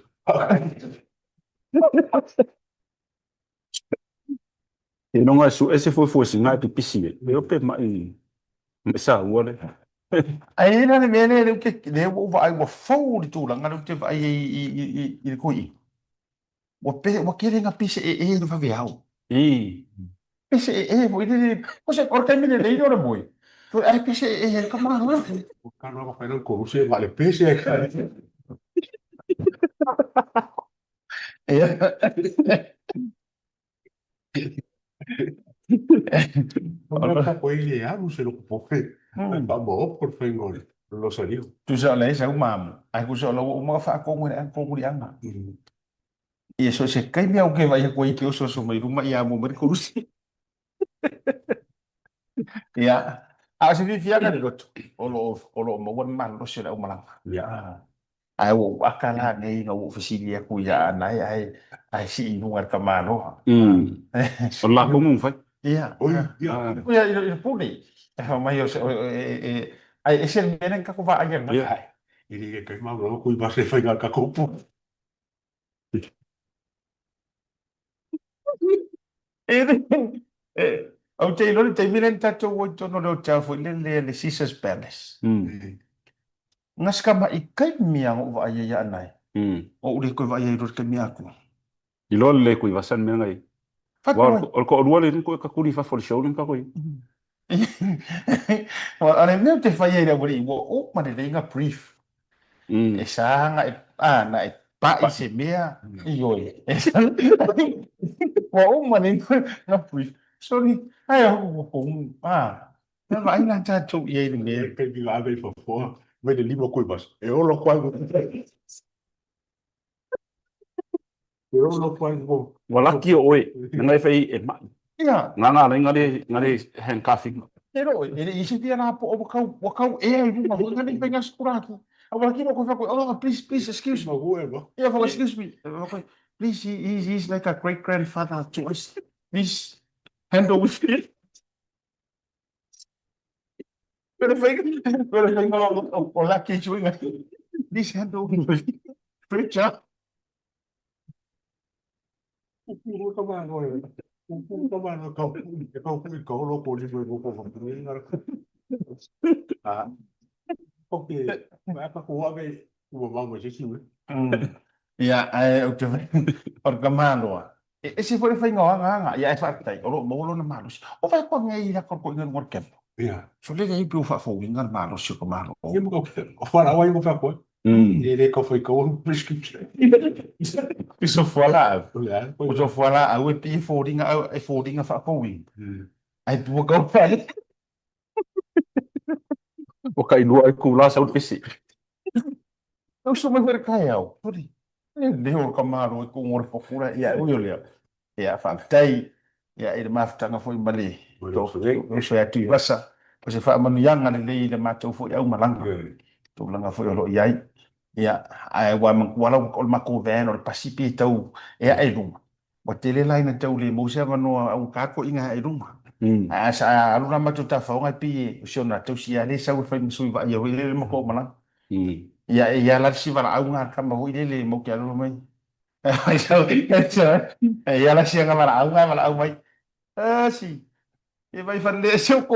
E noga e suʻe se fuefuesina e pipisi ai. E o pe maʻi maʻi saua le. Ae i ai la le mea lea lea ou te lea ua ou vaai ua fou le tulaga lea ou te vaai ai i i i i le toeaina. Ua pe ua tele ina pese ee i le vaveao. Pese ee foi lele o se o le taimi lelei lea o le moe. Toe ae pese ee ai le tamaloa. Ia. Tusa o leai sau mamu, ae tusa o la ua uma ona faatonu e le tonu liaga. Ia so o se taimi lava ou te vaai atu ai i te osoaso mai luma ia amo mai le kolusi. Ia, a o se fiafiaga i le loto, o lo o, o lo o maua le malolosi o le aumalaga. Ae ua ou aka la nei ina ua ou fesili atu ia Anae ae, ae sii i luga i le tamaloa. O le latou mea ua fai. Ia, ia, i le pule. E fai mai o se, o, e, e, ae ese le mea lea na tatou vaai ananafi. E, ou te iloa le taimi lea na tatou o i totonu o le hotel foi lele le Caesar's Palace. Na si tama'i taimi lava na ou vaai ai ia Anae. O ou le toe vaai ai loa i le taimi atoa. Iloa le le Tuivasa le mea na i ai. Aua o le toalua lea na toe tatuli i fafo o le show lea na tatou i ai. O le mea ou te fai ai i le aualii, ua uma lelei na brief. E sa na e, a, na e paʻi se mea, ioe. Ua uma lelei na brief. Sorry, ai o ko a, na vaai la tatou i ai i le mea. Ua laki o oe, na e fai e maʻi. Ia. Nga nga lai nga le nga le handcuffing. E lo, e le i se fia la po ua kau ua kau ea i lunga foi nga le fai nga skuraki. A ua laki lo ko fa ko oh please please excuse me. Ia fa excuse me. Please he, he's, he's like a great grandfather to us. Please handle with him. Pero fai pero fai nga o laki chuinga. Please handle with him. Preacher. Ia, ae ou te o le tamaloa. E ese foi le faiga o aga aga, ia ae faafetai, o lo o maua lona malosi. O vai koa nei i laka o koiga luga o le camp. So le leai pe ua faafouina le malosi o ka malo. Uso fualaau. Uso fualaau e pei e foliga e foliga faafouina. Ae ua kau fale. Ua kailua ai kula sau le pese. Uso mai foi le taeao. Sori. E leo o ka malo e kuʻu o le pokura. Ia, ui o lea. Ia, faafetai. Ia, i le mafutaga foi ma le uso ia Tuivasa. O se faamanuiaga lelei i le matou foi aumalaga. Tulaga foi o lo o i ai. Ia, ae ua manatua la o le matou van o le pasi pe tau e ae i luga. Ua tele la ina tau le maua se avanoa augata toeaiina e ae i luga. Ae sa alu la matou tafaoga e pei e o si ona tausi lava lea e sau e fai ma sui vaaia foi lele ma toamalaga. Ia e ia la le isi valaau na a le tama foi lele matou te alualu mai. E ia la si ana valaau na e valaau mai. Asi, e vai fale se o ko.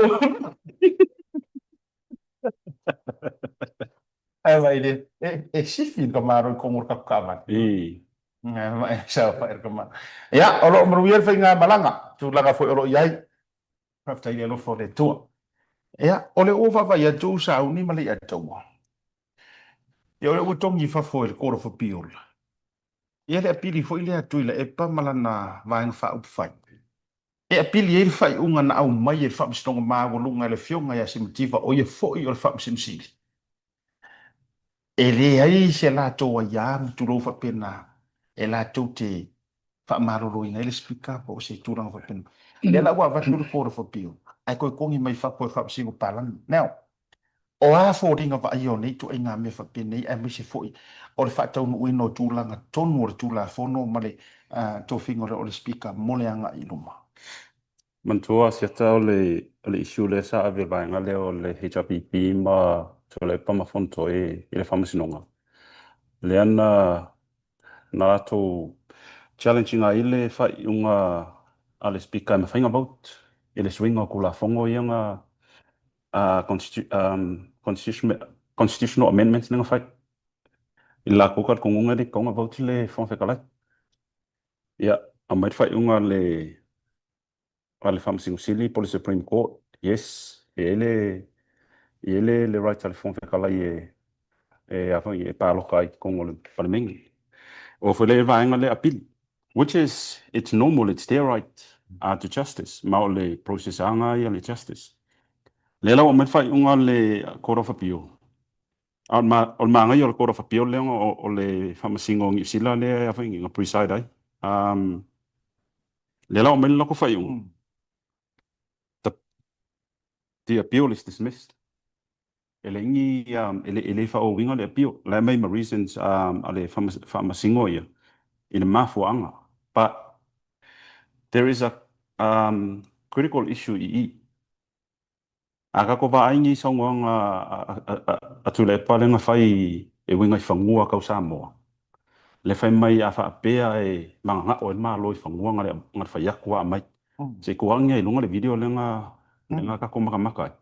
Ae vai le, e sifi le tamā roi kongo le taku taavale. Ae saofai le tamā. Ia, o lo o manuia le faigamalaga, tulaga foi o lo o i ai. Faafetai i le alofa o le Atua. Ia, o le ua vaavaai atu sauni ma Leiataua. Ia, o le ua togi i fafo e le Court of Appeal. Ia, le apili foi lea a Tuilaepa ma lana Vaega Faaupufai. E apili ai le faaiuga na aumai e le Faamasinoga Maualuga e le Afioga ia Simativa o ia foi o le Faamasino Sili. E leai se latou aiā ma tulou faapena e latou te faamaloloina ai le Speaker po o se tulaga faapena. Lea la ua avatu le Court of Appeal ae toe togi mai fafo e Faamasino Palagi. Now, o a foliga vaaia o nei ituaiga mea faapenei aemaise foi o le faataunuuina o tulaga tonu o le Tulafono ma le tofiga o le Speaker mo le agai i luma? Manatua Asiata o le issue lea sa ave i le vaega lea o le HRPP ma Tuilaepa ma Fonotoe i le Faamasinoga. Lea na na latou challenge ina ai le faaiuga a le Speaker e mafai ona vote i le suiga o Tulafono ia na Constitutional Amendments lea na fai. I le latou talitonuga e le tatau ona vote le Fofoga Fetalai. Ia, aumai le faaiuga a le a le Faamasino Sili po o le Supreme Court, yes, e i ai le, e i ai le, le right a le Fofoga Fetalai e, e, a foi, e palota ai i totonu o le Palemene. Oo foi lea i le vaega lea apili, which is, it's normal, it's their right to justice, ma o le process lava lena ia le justice. Lea la ua aumai le faaiuga a le Court of Appeal, a o le, o le manaia o le Court of Appeal lea o, o le Faamasino o Niu Sila lea a foi na preside ai. Lea la ua aumai le latou faaiuga, the, the appeal is dismissed. E leai ni, e le, e le faaauauina le appeal. La e aumai ma reasons a le faamasino ia i le mafuaaga. But there is a um, critical issue i i. A tatou vaai nei saunoaga a Tuilaepa lea na fai e uiga i fanua tau Samoa, lea fai mai a faapea e mananao ai le Malo i fanua na le fai atu lava aumai. Se i tuu ane i luga le video lea na tatou matamata ai.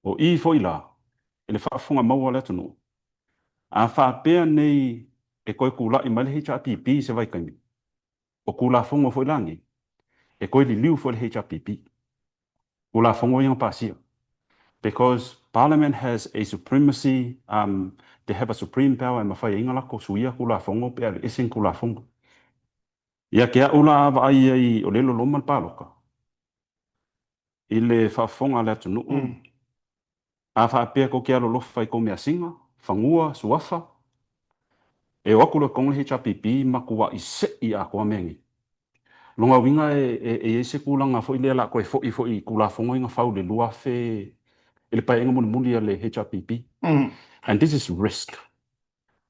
O i foi la, i le faafofoga maua a le atunuu, a faapea nei e toe tulai mai le HRPP i se vaitaimi, o Tulafono foi la nei, e toe liliu foi le HRPP. Tulafono ia na pasia. Because Parliament has a supremacy, um, they have a supreme power e mafai ai ona latou suia Tulafono pe aveese ni Tulafono. Ia te au la a vaai ai o lea e loloma le palota, i le faafofoga a le atunuu, A faapea tou te alolofa i tou measina, fanua, suafa, e o atu loa i totonu le HRPP matuai sei atoa mea nei. Lona uiga e i ai se tulaga foi lea o le a toe foi foi i Tulafono ia na fau i le 2000 i le paeaiga mulimuli a le HRPP. And this is risk.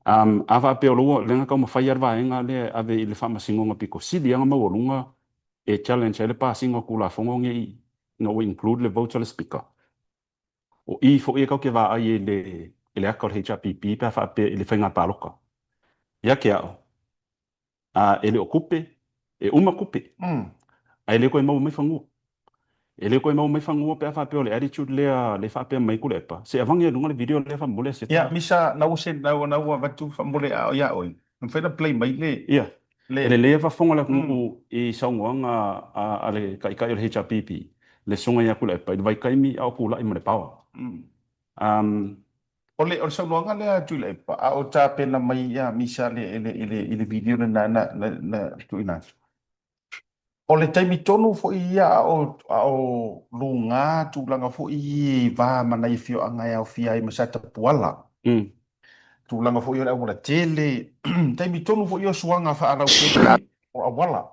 A faapea o lea na taumafai lava le vaega lea e ave i le Faamasinoga pito sili lava ona maualuga e challenge ai le pasiga o Tulafono nei ina ua include le vote a le Speaker. O i foi e tatou te vaai ai i le ata o le HRPP pe a faapea i le faiga palota. Ia te au, a e le o tupe, e uma tupe, ae le toe maua mai fanua. E le toe maua mai fanua pe a faapea o le attitude lea le faapea mai Tuilaepa, se avane i luga le video lea faamolemole a Seta. Ia, Misa, na ua se, na ua, na ua avatu faamolemole a o ia oe. Na mafai ona play mai le, Ia, le. E lelei lava faafofoga le atunuu i saunoaga a le Taitai o le HRPP, le Susuga ia Tuilaepa i le vaitaimi a o tulai ma le power. O le, o le saunoaga lea a Tuilaepa, a o tapena mai ia Misa le, le, le, i le video lena na, na, na tuuina atu. O le taimi tonu foi ia a o, a o luga tulaga foi i va ma nai afioaga e aofia ai ma Satapuala. Tulaga foi o le auala tele, taimi tonu foi o suaga faalautele o auala.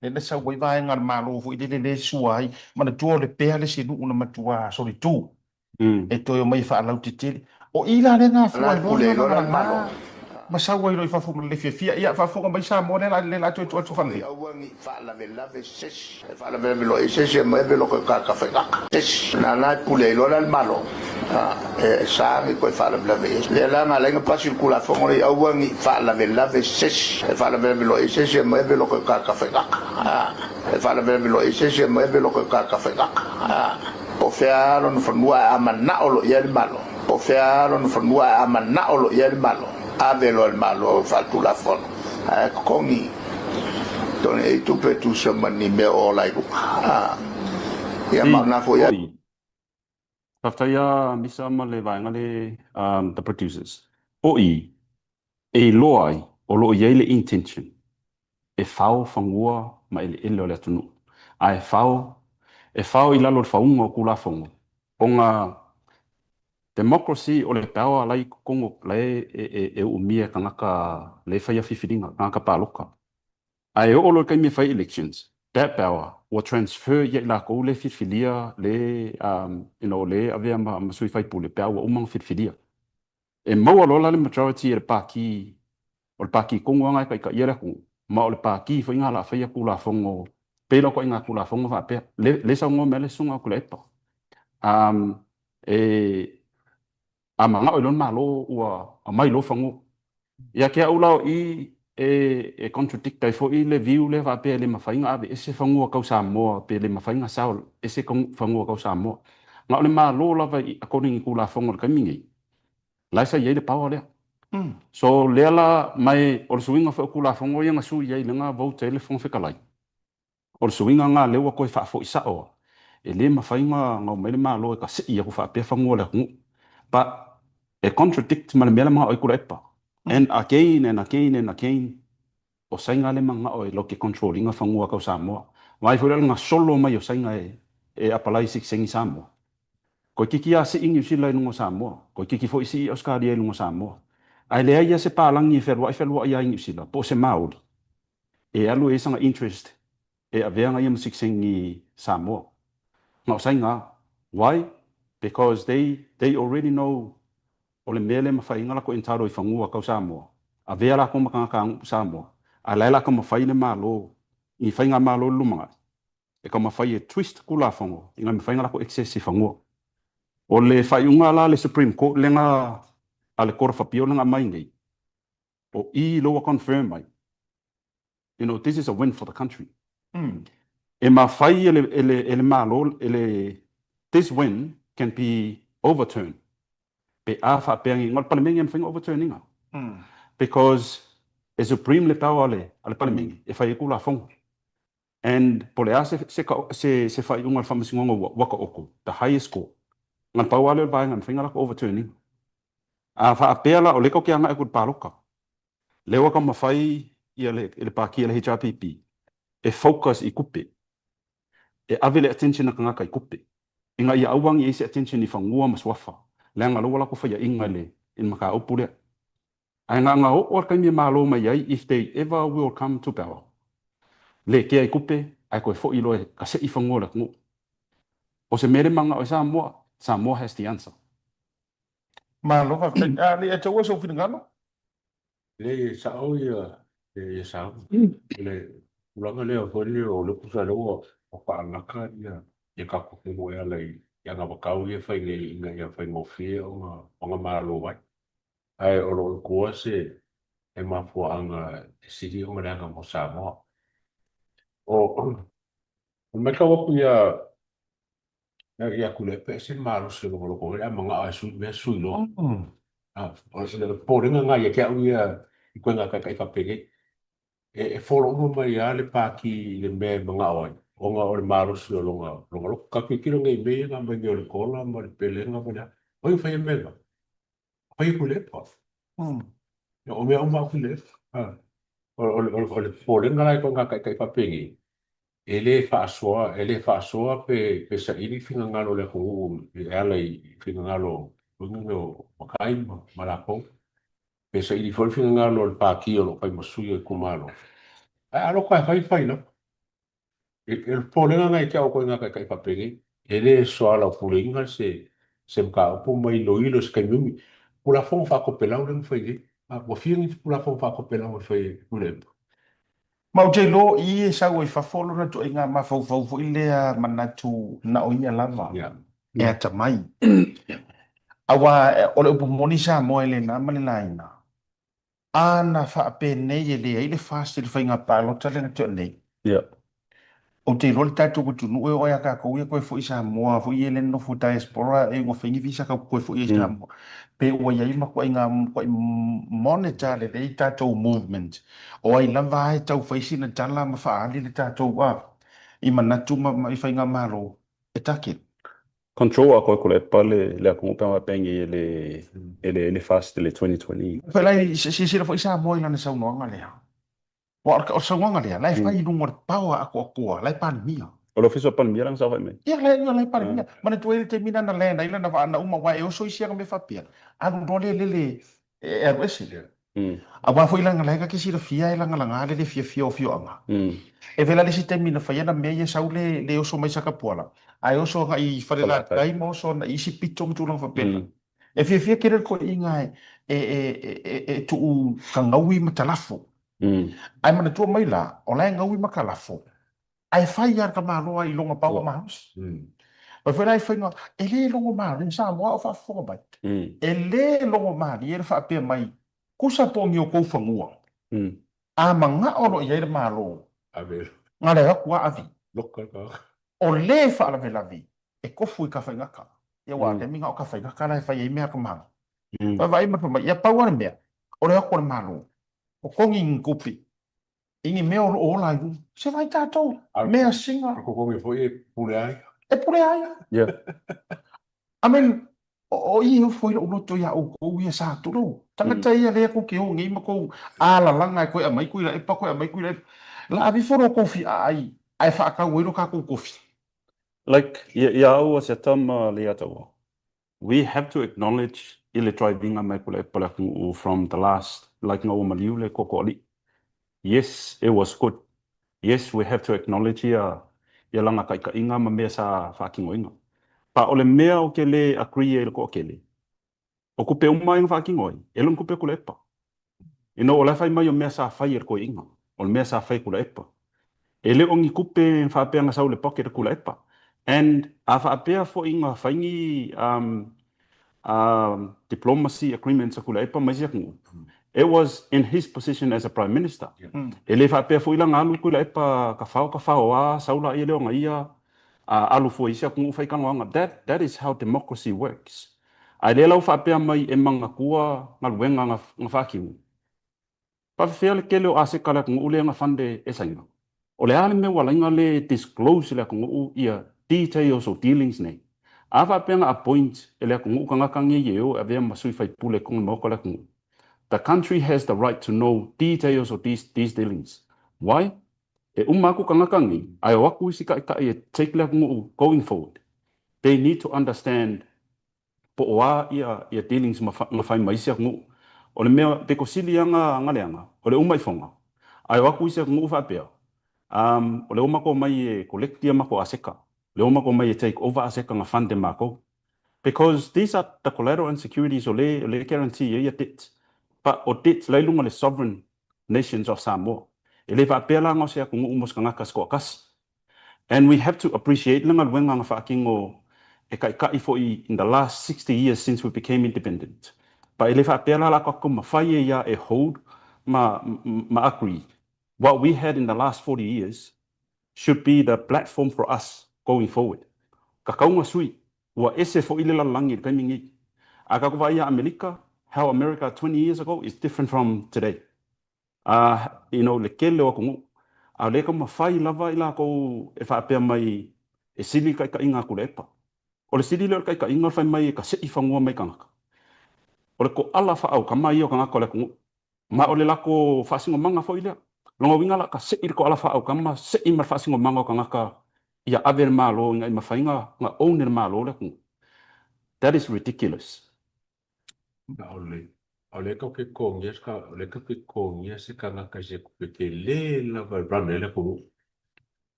Lea na sau ai vaega a le Malo foi lele lea e sua ai. Manatua o Lepea le isi nuu na matua solitu. E toe omai e faalautetele. O i la lea na afua ai loa ona lagalaga ma sau ai loa i fafo ma le fiafia. Ia, faafofoga mai Samoa lea la lea la toe tuu atu faalelei. Aua ne i faalavelave sesi. E faalavelave loa i sesi e aumai ave loa koe ka kafaigaka. Sesi. Nana e pule ai loa la le Malo. A, e sa ne i koe faalavelave i ai. Lea la na ala ai na pasi le Tulafono lenei, aua ne i faalavelave sesi. E faalavelave loa i sesi e aumai ave loa koe ka kafaigaka. A, e faalavelave loa i sesi e aumai ave loa koe ka kafaigaka. A. Po o fea lava lona fanua ae a manao loa i ai le Malo, po o fea lava lona fanua ae a manao loa i ai le Malo, ave loa e le Malo faaletulafono ae totogi, totogi ai tupe e tusa ma ni mea o ola ai luga. A, ia ma o lena foi a. Faafetai a Misa ma le vaega le the producers. O i, e iloa ai o lo o i ai le intention e fao fanua ma eleele o le atunuu, a e fao, e fao i lalo o le fauga o Tulafono, ona democracy o le power la e i totonu, la e e uumia e tagata la e faia filifiliga, tagata palota. Ae oo loa i le taimi e fai elections, that power ua transfer ia i latou le filifilia, le you know, le avea ma sui faipule pe a ua uma ona filifilia. E maua loa la le majority e le Pati, o le Pati tonu lava lena e taitaia le atunuu, ma o le Pati foi lena o le a faia Tulafono, pei la o ituaiga Tulafono faapea. Lea e saunoa mai ai le Susuga o Tuilaepa. E, a manao ai loa le Malo ua aumai loa fanua. Ia te au la o i e contradict ai foi le view lea faapea e le mafai ona aveese fanua kau Samoa pe le mafai ona sao ese fanua kau Samoa. Na o le Malo lava according i Tulafono i le taimi nei, la e sa i ai le power lea. So lea la, ma o le suiga foi o Tulafono ia na sui ai lea na vote ai le Fofoga Fetalai, O le suiga lena lea ua toe faafoi sao lava, e le mafai ona omai le Malo e tasei atu faapea fanua o le atunuu. But e contradict ma le mea la e manao ai Tuilaepa. And again and again and again, o Saina lea e manao e latou te control ina fanua tau Samoa. Vaai foi la i le gasolo mai o Saina e apalai i sitiseni Samoa. Toeitiiti lava sii Niu Sila i luga o Samoa, toeitiiti foi sii Ausetalia i luga o Samoa. Ae leai lava se palagi e fealuai fealuai ai i Niu Sila po o se Maori e alu e i ai sana interest e avea na ia ma sitiseni Samoa. Na o Saina lava. Why? Because they they already know o le mea lea e mafai ai ona latou entitle i fanua tau Samoa, avea latou ma tagata aganuu Samoa, a la e la taumafai le Malo i faigamalo i le lumanai e taumafai e twist Tulafono ina ia mafai ona latou access i fanua. O le faaiuga la a le Supreme Court lea na a le Court of Appeal lea na aumai nei, o i lea ua confirm mai, you know, this is a win for the country. E mafai e le, e le, e le Malo, e le, this win can be overturned pe a faapea ni, o le Palemene e mafai ona overturn ina. Because e supreme le power a le, a le Palemene e fai ai Tulafono. And po o le a se, se, se, se faaiuga a le Faamasinoga ua, ua taoto, the highest court, na o le pau lava lea o le vaega e mafai ona latou overturn ina. A faapea la o lea tatou te agai atu i le palota, lea ua taumafai ia le, le pati a le HRPP e focus i tupe, e ave le attention a tagata i tupe, ina ia aua ne i i ai se attention i fanua ma suafa, leaga o lea ua latou faiaina i le, i le mataupu lea. Ae na ona oo lava le taimi e malo mai ai, if they ever will come to power, le kea i tupe ae toe foi loa e kasei fanua o le atunuu. O se mea le manao i Samoa, Samoa has the answer. Malo faafetai. A le ia te oe sou finagalo? Leai e sao ia ia Samoa. O le tulaga lea foi lea o le tusa lea ua faalaka ia ia tatou fono e ala i anavatau ia e fai nei ina ia faigofie ona malo ai. Ae o lo o i tua se mafuaaga e sili ona leaga mo Samoa. O le matau atu ia ia Tuilaepa e ese le malosi o lona loto a manao e sui mea sui loa. O le popolega lena ia te au ia i ituaiga taitai faapenei. E follow uma mai lava le pati i le mea e manao ai ona o le malosi o lona loto. Tatou tilotilo nei i mea ia na aumai nei o le kola ma le pelega ma le a. O ai e faia mea na? Fai e Tuilaepa. O mea uma a Tuilaepa. O le popolega la i ituaiga taitai faapenei, e le faasoa, e le faasoa pe pe saili finagalo o le atunuu e ala i finagalo foi lele o matai ma latou, pe saili foi le finagalo o le Pati o lo o fai ma sui o itumalo. Ae a loka e fai, fai lava. O le popolega lena ia te au o ituaiga taitai faapenei, e le soalaupuleina se se mataupu ma iloilo i se taimi umi. Tulafono faatopelau lea na fai nei. Ua fia ni Tulafono faatopelau e fai e Tuilaepa? Ma ou te iloa o i e sau ai fafo lona ituaiga mafaufau foi lea manatu na o ia lava e atamai. Aua o le upu moni Samoa e le na ma le laina. A na faapenei e leai le FAST i le faiga palota lea na tea nei. Ou te iloa le tatou atunuu e oo ia tatou ia toe foi i Samoa foi ia lea nonofo diaspora e ua fai ni visa tatou toe foi ai i Samoa. Pe ua i ai matuaiga matuai monitor lelei tatou movement. O ai lava e tau fai sina tala ma faaali le tatou a i manatu ma i faigamalo e target. Control a koe ko le pa le le atunuu pe a faapea nei e le e le le FAST i le 2020. Pei la i silasila foi Samoa i lana saunoaga lea. Aua o le saunoaga lea, la e fai i luga o le power atoatoa, la e Palemia. O le Ofisa o Palemia lana saofai mai. Ia, la e Palemia. Manatua ai le taimi lea na land ai lana vaa na uma, aua e oso isi ana mea faapea, alu loa lea lele e alu ese. Aua foi leaga la e ta te silafia e lagalaga le le fiafia o afioaga. E vela le isi taimi na fai ana mea ia sau le le oso mai Sakapuala, ae oso agai i Falelatai ma oso agai i isi pito ma tulaga faapena. E fiafia tele le toeaiina e e e e tuu kagaui ma talafo. Ae manatua mai la, o la e gaui ma talafo, ae fai lava le tamaloa i lona paoa malosi. Fai foi la e faiga, e le logomalie, Samoa o faafofoga mai, e le logomalie le faapea mai. Kusa po o ni o kou fanua, a manao loa i ai le Malo, na le o atu a avi. O le e faalavelave e kofu i Tafaigata. Ia aua a taimi na o Tafaigata la e fai ai mea a ka Malo. Vaavaai ma fai mai, ia pau lava le mea, o le o atu a le Malo, totogi ni tupe i ni mea o lo o ola ai luga. Se vaai tatou, mea sina. A totogi foi e pule ai. E pule ai. I mean, o i e ofo ai lou loto iā ʻoukou ia sa tulou. Tagata ia lea kou te o nei ma kou alalaga e toe aumai Tuilaepa, toe aumai Tuilaepa. La ave ifo lo kou fiaai ae faatau ai lo tatou tofi. Like, ia au a se tama le Ataua. We have to acknowledge i le drive-inga mai Tuilaepa le atunuu from the last, like ina ua maliu le Tootooalii. Yes, it was good. Yes, we have to acknowledge ia ia lana taitaiga ma mea sa faatinoina. But o le mea ou te le agree ai i le toatele, o tupe uma ai na faatino ai, e le o ni tupe a Tuilaepa. You know, o la e fai mai o mea sa fai e le toeaina, o le mea sa fai e Tuilaepa. E le o ni tupe faapea na sau i le pocket a Tuilaepa. And a faapea foi na fai ni um, diplomacy agreements a Tuilaepa ma isi atunuu, it was in his position as a Prime Minister. E le faapea foi la na alu Tuilaepa tafao tafao a sau laia lea ona ia alu fua i isi atunuu fai talanoaga. That, that is how democracy works. Ae lea la ua faapea mai e manatua galuega na faatino. Faafefea le tele o aseta a le atunuu lea na fund e Saina? O le a le mea ua ala ai na le disclose i le atunuu ia details o dealings nei? A faapea na appoint e le atunuu tagata nei e o e avea ma sui faipule i totonu o le maota o le atunuu? The country has the right to know details of these these dealings. Why? E uma atu tagata nei ae o atu isi taitai e take le atunuu going forward. They need to understand po o a ia dealings na fai ma isi atunuu. O le mea pito sili lava na leaga, o le uma ifoga, ae o atu isi atunuu faapea, um, o lea ua matou omai e collect ia matou aseta, o lea ua matou omai e take over aseta na fund e matou. Because these are the collateral and securities o lea, o lea e guarantee ai ia debt. But o debt la i luga o le sovereign nations of Samoa. E le faapea la na o se atunuu mo se tagata se toatasi. And we have to appreciate le galuega na faatino e taitai foi in the last 60 years since we became independent. But e le faapea la la tatou mafai ai a e hold ma ma agree what we had in the last 40 years should be the platform for us going forward. Tatau na sui, ua ese foi le lalolagi i le taimi nei. A tatou vaai ia Amerika, how America 20 years ago is different from today. A, you know, le tele o atunuu, a o lea e taumafai lava i latou e faapea mai e sili le taitaiga a Tuilaepa. O le sili lea o le taitaiga o le fai mai e kaseʻi fanua mai tagata. O le toala faaaukama ia o tagata o le atunuu. Ma o le latou faasinomaga foi lea. Lona uiga la kaseʻi le toala faaaukama, seʻi ma le faasinomaga o tagata ia ave e le Malo ina ia mafai ona own e le Malo le atunuu. That is ridiculous. ʻAʻole tatou te totogia se ʻaʻole tatou te totogia se kanaka i se tupe tele lava e run ai le atunuu.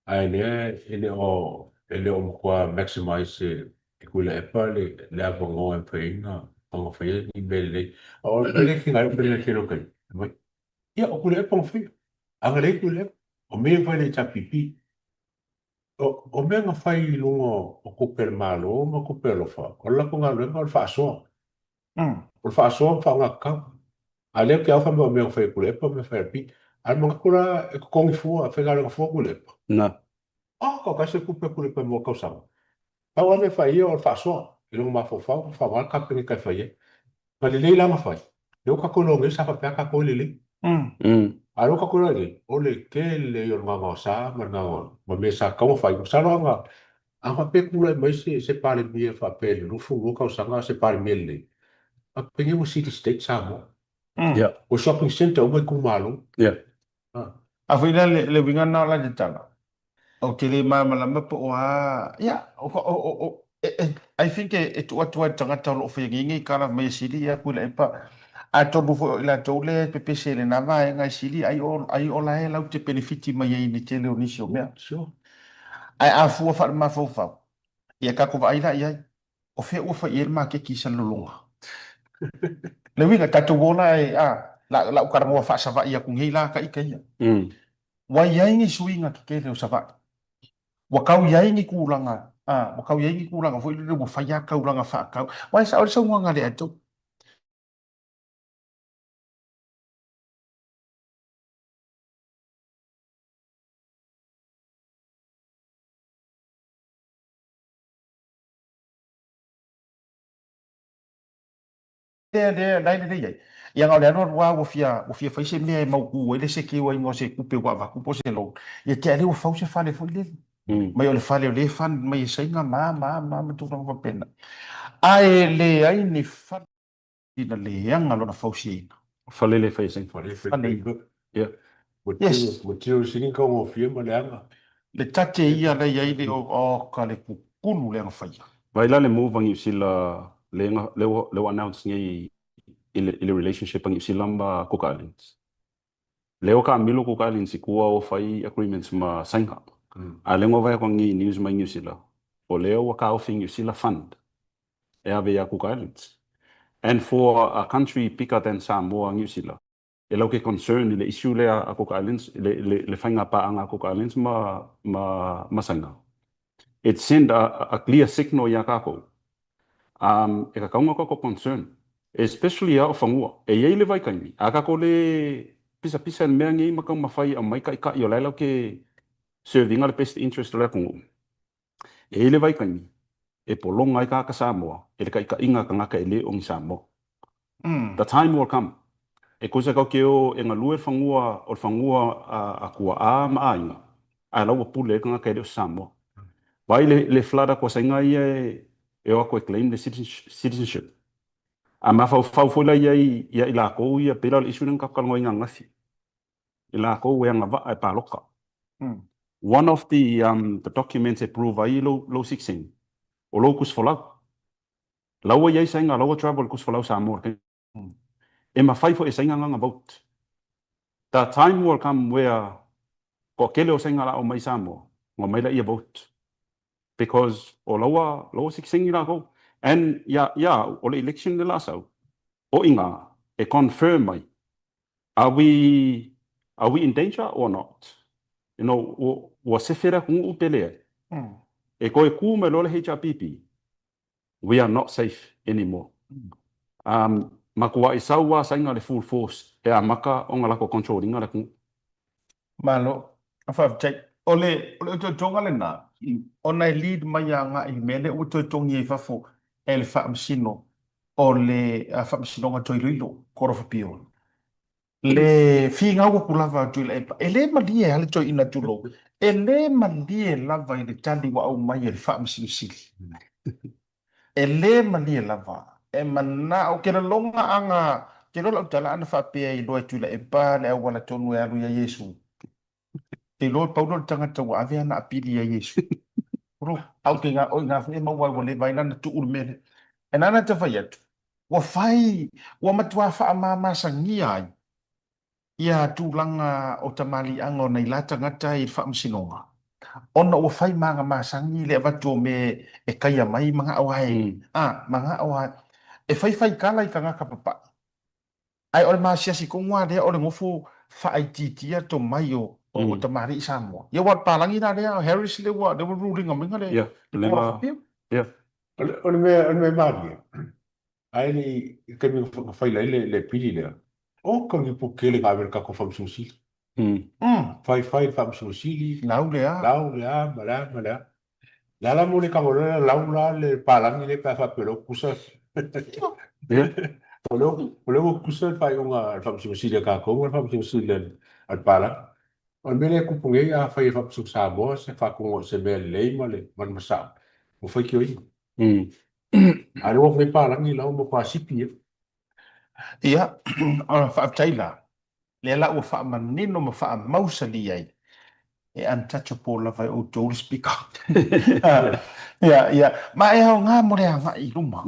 Ae lea e le o e le o matua maximize e Tuilaepa le le avanoa e mafai ai ona ona faia ni mea lelei. A o le mea lea e tiga ai lou mea tele o taimi, fai mai, ia o Tuilaepa na faia. Agalelei Tuilaepa. O mea ia na fai e le HRPP. O mea na fai i luga o tupe a le Malo ma tupe alofa, o le latou galuega o le faasoa. O le faasoa ma faaaoga tatau. A o lea ou te ao fai mai o mea na fai e Tuilaepa ma mea fai e LP. A o le manatu la e totogi fua, e faigaluega fua Tuilaepa. Na. Oh, ka se tupe a Tuilaepa mo le tausaga. Pau lava mea e fai e ia o le faasoa i lona mafaufau ma faaaoga le Kapeneta e fai ai. Na lelei la na fai. Lea ua tatou iloa nei sa faapea tatou e lelei. A o lea ua tatou iloa nei, o le tele ia o le gaogaosa ma le gaogaoa ma mea sa tatau ona fai. Masalo a na a faapea e tulai mai se se Palemia faapea i le 22 tausaga se Palemia lelei, faapea nei ua city state Samoa. Ua shopping centre uma itumalo. A foi la le uiga lena o la tatala, ou te le malamalama po o a, ia, o, o, o, o, e, e, I think e, e tuu atu ai le tagata o lo o faia nei nei tala mai e sili ia Tuilaepa, atonu foi o i latou lea e pepese i lena vaega e sili ai o, ai o la e latou te penefiti mai ai i le tele o nisi o mea. Sure. Ae a fua faalemafaufau, ia tatou vaai la i ai, O fea ua fai i ai le maketi i Salelologa? Le uiga, tatou o la e, a, la, la ou talanoa faa-Savaii atu nei la ta ita ia. Ua i ai ni suiga tetele o Savaii. Ua tau i ai ni tulaga, a, ua tau i ai ni tulaga foi lele ua fai lava taulaga faatau. Aua e sao le saunoaga a le Atou. lea lea la e lelei ai. Ia na o le alu alu lava ua fia ua fia fai se mea e mautu ai le secure ina o se tupe ua avatu po o se loan. Ia te i lea ua fau se fale foi lele. Mai o le fale o lea e fund mai e Saina ma a ma a ma a ma tulaga faapena. Ae leai ni fale ina leaga lona fausiaina. Fale le fai e Saina. Fale fai e Saina. Ia. Yes. Material sili ona taugofie ma leaga. Le tate ia la i ai le oka le kukulu le agafaia. Vaai la le move a Niu Sila lea lea ua announce nei i le relationship a Niu Sila ma Cook Islands. Lea ua taamilo Cook Islands i tua ua fai agreements ma Saina. A lea na vaai atu nei i news mai Niu Sila, o lea ua taofi e Niu Sila fund e ave ia Cook Islands. And for a country bigger than Samoa, Niu Sila, e lau ke concern i le issue lea a Cook Islands, le faiga paaga a Cook Islands ma Saina. It send a clear signal ia tatou, e tatau ona tatou concern, especially a o fanua. E i ai le vaitaimi, a tatou le pisapisa i le mea nei ma taumafai e aumai taitai o la e lau ke serve ina le best interest o le atunuu. E i ai le vaitaimi e pologa ai tagata Samoa e le taitaiga a tagata e le o ni Samoa. The time will come e kosa kau ke o e galue le fanua o le fanua a tuaa ma aiga ae la ua pule ai le tagata e le o se Samoa. Vaai le flood a Kuasaiga ia e o atu e claim le citizenship. A mafaufau foi la i ai ia i lakou ia pei la o le issue lea na tatou talanoaina ananafi. I lakou e agavaa e paloka. One of the documents e prove ai lou citizen, o lou tusi folau. La ua i ai Saina, la ua travel i tusi folau Samoa i le taimi. E mafai foi e Saina lana vote. The time will come where toatele o Saina la omai i Samoa, ona omai laia vote. Because o la ua, la ua citizen lakou. And ia, ia au, o le election le la sau, o ina e confirm mai Are we, are we in danger or not? You know, ua, ua sefe le atunuu pe leai. E toe ku mai loa le HRPP, we are not safe anymore. Um, matuai sau lava saina le full force e amata ona latou control ina le atunuu. Malo, faafetai. O le, o le ototoga lena, ona e lead mai agai i le mea lea ua toe togi ai i fafo e le Faamasino o le Faamasinoga Toe Iloilo, Court of Appeal. Le finau atu lava a Tuilaepa, e le malie lava le toeaina tulou, e le malie lava i le tali ua aumai e le Faamasino Sili. E le malie lava. E manao, ke laloga aga, ke iloa lau tala ana faapea e iloa e Tuilaepa le auala tonu e alu ia Iesu. Te iloa pau lea o le tagata ua ave ana apili ia Iesu. Olo, au ke ngā, oi ngā whai maua ua leva ai lana tuu le mea lea. E nāna te whai atu, ua whai, ua matua whaamāmāsangia ai ia tulaga o tamaliiaga o nai la tagata i le faamasinoga, ona ua fai ma aga masani le avatu o mea e kaia mai manao ae, a, manao ae, e faifai kala i tagata papaʻi. Ae o le masiasi tonu lava lea o le nofo faaitiitia tomai o o tamalii Samoa. Ia aua o le palagi la lea o Harris lea ua lea ua ruling maina le le Court of Appeal. O le mea o le mea malie, ae le i taimi na faila ai le pili lea, o ka lipoti tele na ave i le tatou Faamasino Sili. Fai fai le Faamasino Sili. Lau le a. Lau le a ma le a ma le a. Le a la mo le tago lea lau la le palagi lea pe a faapea loa kusa. O lea ua kusa le faaiuga a le Faamasino Sili a tatou ma le Faamasino Sili a le palagi. O le mea lea e tupu nei, afai e Faamasino Samoa se faatonuga o se mea lelei ma le masao, ua faitioina. A o lea ua fai palagi la ua matua sipi ia. Ia, faafetai la. Lea la ua faamanino ma faamausali ai e untouchable lava e outou le Speaker. Ia, ia. Ma e aoga mo le agai i luma.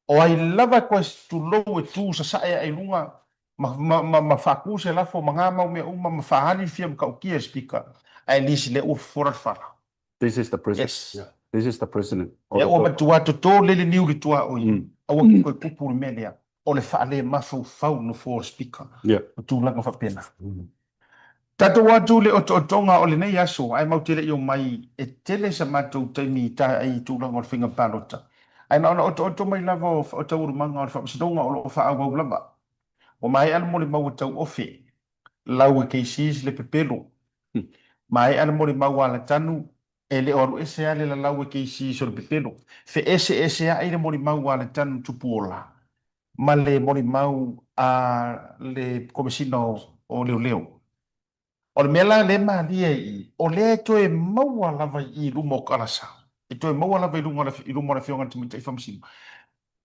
O ai lava e koe tulou e tu sasae ae i luga ma, ma, ma, ma faatu se lafo ma ngā mau mea uma ma faali le fia matautia e le Speaker, ae lisi lea ua fofola le fala. This is the president. Yes. This is the president. Lea ua matua toto le le niu le tuaoi. Aua ke toe tupu le mea lea. O le faale mafaufau nofoa o le Speaker. O tulaga faapena. Tatou atu le otootoga o lenei aso ae mau te le i omai e tele sa matou taimi i tae ai i tulaga o le faiga palota. Ae na ona otooto mai lava o taualumaga o le Faamasinoga o lo o faaauau lava. Ua maea le molimau a Tauofe, lau e KCs le pepelo. Maea le molimau a Alatanu, e le o alu ese lava le lalau e KCs o le pepelo. Feeseeseai le molimau a Alatanu Tupuola. ma le molimau a le Komesina o Leoleo. O le mea la lea e malie ai i i, o lea e toe maua lava i i luma o Kalasa, e toe maua lava i luga i luma o le Afioga i le Tamaitai Faamasino.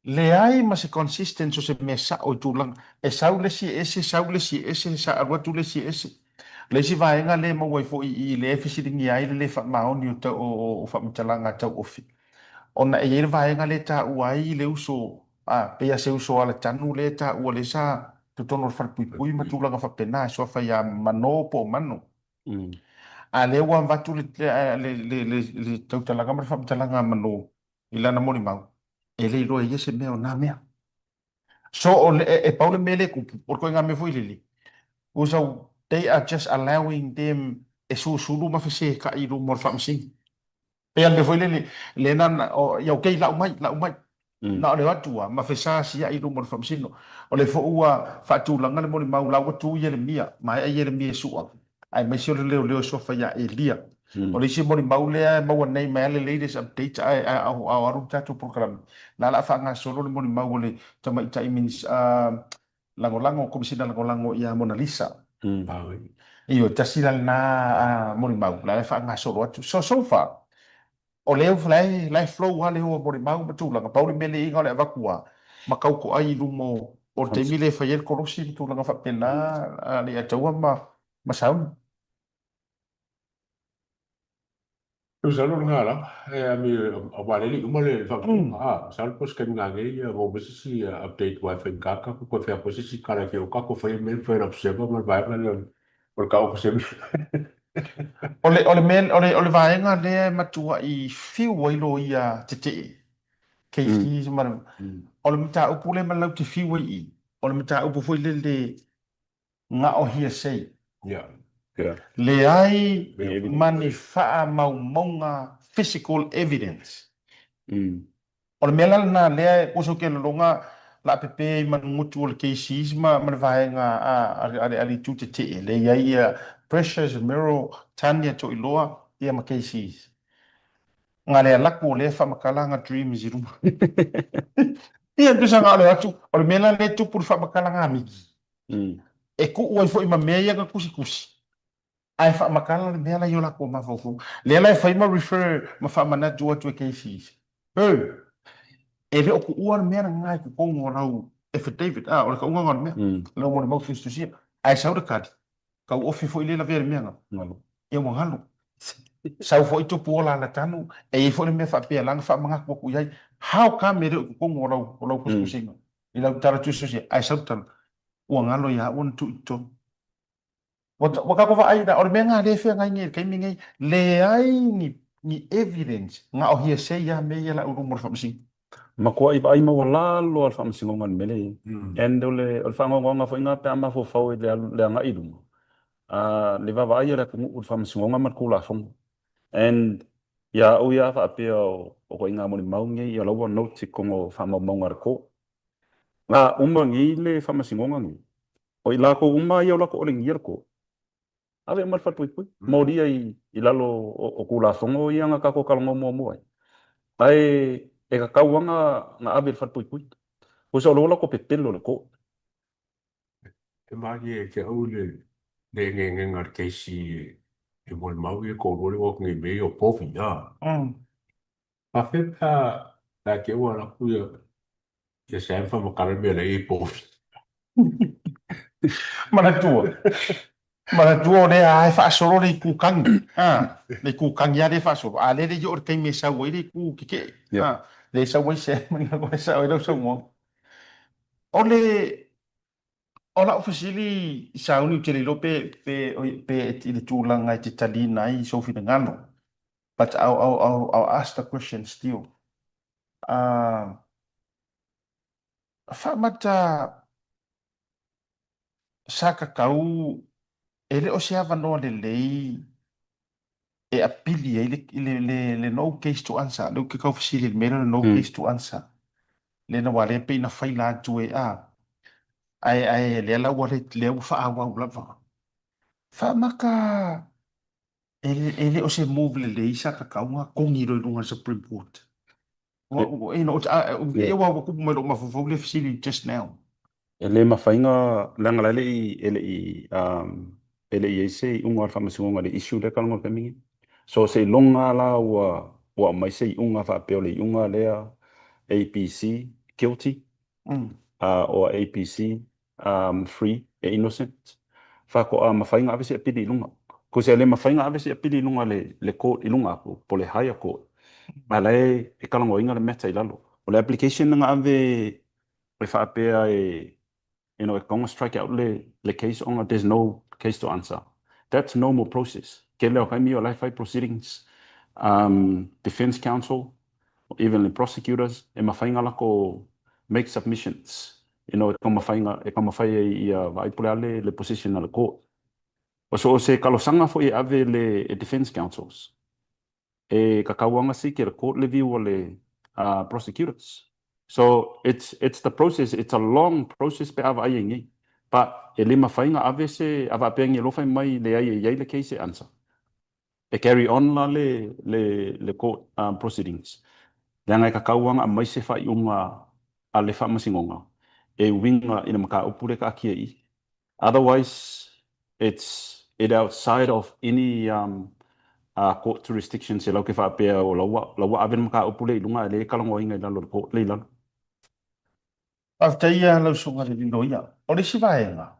Leai ma se consistence o se mea sao i tulaga, e sau le isi e ese, sau le isi e ese, sa alu atu le isi e ese. O le isi vaega lea e maua ai foi i i lea e fesiligia ai le le faamaoni o faamatalaga tauofi, ona e i ai le vaega lea e taua ai le uso, a, pei lava se uso alatanu lea e taua lea sa totonu o le falepuipui ma tulaga faapena e suafa ia Mano po o Mano. A lea ua avatu le, le, le, le, le tautalaga ma le faamatalaga a Mano i lana molimau, e le iloa e ia se mea o na mea. So, o le, e, e pau le mea lea e tupu, o le ituaiga mea foi lele, so they are just allowing them e susulu ma fesetai i luma o le faamasino. Pei lava le mea foi lele, lea na, o, ia okay, lau mai, lau mai. Na o le o atu lava ma fesasiai i luma o le faamasino. O lea foi ua faatulaga le molimau, la ua tu Ieremia, maea Ieremia e sua, aemaise o le leoleo e suafa ia Elia. O le isi molimau lea e maua nei mai lava le latest update ae a o alu le tatou polokalame, la o le a faagasolo le molimau o le tamaitai lagolago, Komesina Lagolago ia Monalisa. Ioe, tasi la lena molimau la e faagasolo atu. So, so far, o lea la e, la e flow lava le o a molimau ma tulaga, pau le mea le iga o le avatu lava ma tautoai i luma o, o le taimi lea e fai ai le kolosi ma tulaga faapena a Leiataua ma, ma Sauni. Masalo lena lava, aua lea e le i uma le faamatalaga, a, masalo po o se taimi nanei ia maua mai se isi update aua e faigata tatou toe fai atu ai se isi tala e fia o tatou faia mea e mafai ona observe ma le vaega lea o le tau o se mea. O le, o le mea, o le, o le vaega lea e matuai fiu ai loia tetee, KC ma le, o le mataupu lea ma latou te fiu ai i i, o le mataupu foi lele na o hearsay. Leai ma ni faamaumauga physical evidence. O le mea la lena lea e oso ke lologa la pepe i manugutu o le KCs ma le vaega a le itu tetee lea i ai ia Precious, Merrill, Tanya Toiloa ia ma KCs. Nga le alaku o lea faamatalaga dreams i luma. Ia tusa nga o le atu o le mea la lea e tupu le faamatalaga a Miki. E tuu ai foi ma mea ia na tusitusi, ae faamatala le mea la i o latou mafaufauga. Lea la e fai ma refer ma faamanatu atu e KCs. Hey! E le o tuua le mea lena i totonu o lau affidavit, a, o le tauga lena o le mea, lau molimau tusitusia. Ae sau le tali, tauofi foi lea lavea i le mea lena. Ia ua galo. Sau foi tupu ola alatanu, e i ai foi le mea faapea la na faamanatu atu i ai, how come e le o i totonu o lau, o lau tusitusiga? I lau tala tusitusia, ae sau tala, ua galo ia au ona tuu i totonu. Ua, ua tatou vaai la, o le mea lena lea e feagai nei i le taimi nei, leai ni, ni evidence, na o hearsay lava mea ia la i luma o le faamasino. Matuai vaai maualalo lava le faamasinoga i le mea lea e i ai. And o le, o le faanoanoaga foi lena pe a mafaufau i le alu, le agai i luma, le vaavaai a le atunuu i le faamasinoga ma le Tulafono. And ia au ia a faapea o ituaiga molimau nei, ia la ua note i totonu o faamaumauga a le court. A uma nei le faamasinoga nei, o i latou uma ia o latou olegia le court, ave uma i le falepuipui, molia i lalo o Tulafono ia na tatou talanoa muamua ai. Ae e tatau lava ona ave i le falepuipui. Tusa o lea ua latou pepelo i le court. E malie te au le le engengenga a le keisi e molimau ia toalua lea ua o atu nei i mea ia o povi a. Faapefea pe a la te ua alu atu ia ia Sam faamatala le mea la e i ai povi. Manatua, manatua o lea lava e faasolo le itu kagi, a, le itu kagi lava lea e faasolo, a o lea e le i oo i le taimi e sau ai le itu tetee, a, lea e sau ai Sam e sao ai lau saunoaga. O le, o lau fesili Sauni ou te le iloa pe, pe, pe i le tulaga e te taliina ai sou finagalo, but I'll, I'll, I'll, I'll ask the question still. Uh, faamata sa tatau e le o se avanoa lelei e apili ai le, le, le, le no case to answer. Lea ou te tau fesili i le mea lea o le no case to answer. Lea na ua lea pei na faila atu e a. Ae, ae lea la ua le, lea ua faaauau lava. Faamata e, e le o se move lelei sa tatau ona togi loa i luga o le Supreme Court. You know, ia ua ua kupu mai lou mafaufau le fesili just now. E le mafai na, leaga la e le i, e le i, e le i i ai se iuga a le Faamasinoga i le issue lea e talanoa i le taimi lenei. So seiloga lava la ua, ua aumai se iuga faapea o le iuga lea ABC guilty, or ABC free e innocent, faatoa mafai ona ave se apili i luga. Cause e le mafai ona ave se apili i luga i le court i luga atu po o le higher court, a o la e talanoaina le matter i lalo. O le application na ave e faapea e you know, e tatau ona strike out le case ona there's no case to answer. That's normal process. Tele o taimi o la e fai proceedings, defence counsel, even le prosecutors, e mafai ona latou make submissions, you know, e taumafai e taumafai ai ia vaai po o le a le position a le court. O so o se talosaga foi e ave le defence counsels, e tatau lava ona seek e le court le view a le prosecutors. So it's it's the process, it's a long process pe a vaai ai nei. But e le mafai ona ave se, a faapea nei loa fai mai leai e i ai le case e answer. E carry on la le le le court proceedings. Leaga e tatau lava ona aumai se faaiuga a le Faamasinoga e uiga i le mataupu lea e taatia i i. Otherwise it's it outside of any court jurisdiction se lau ke faapea o la ua la ua ave le mataupu lea i luga ae le talanoaina i lalo o le court lea i lalo. Faafetai ia lau susuga i le Loia. O le isi vaega,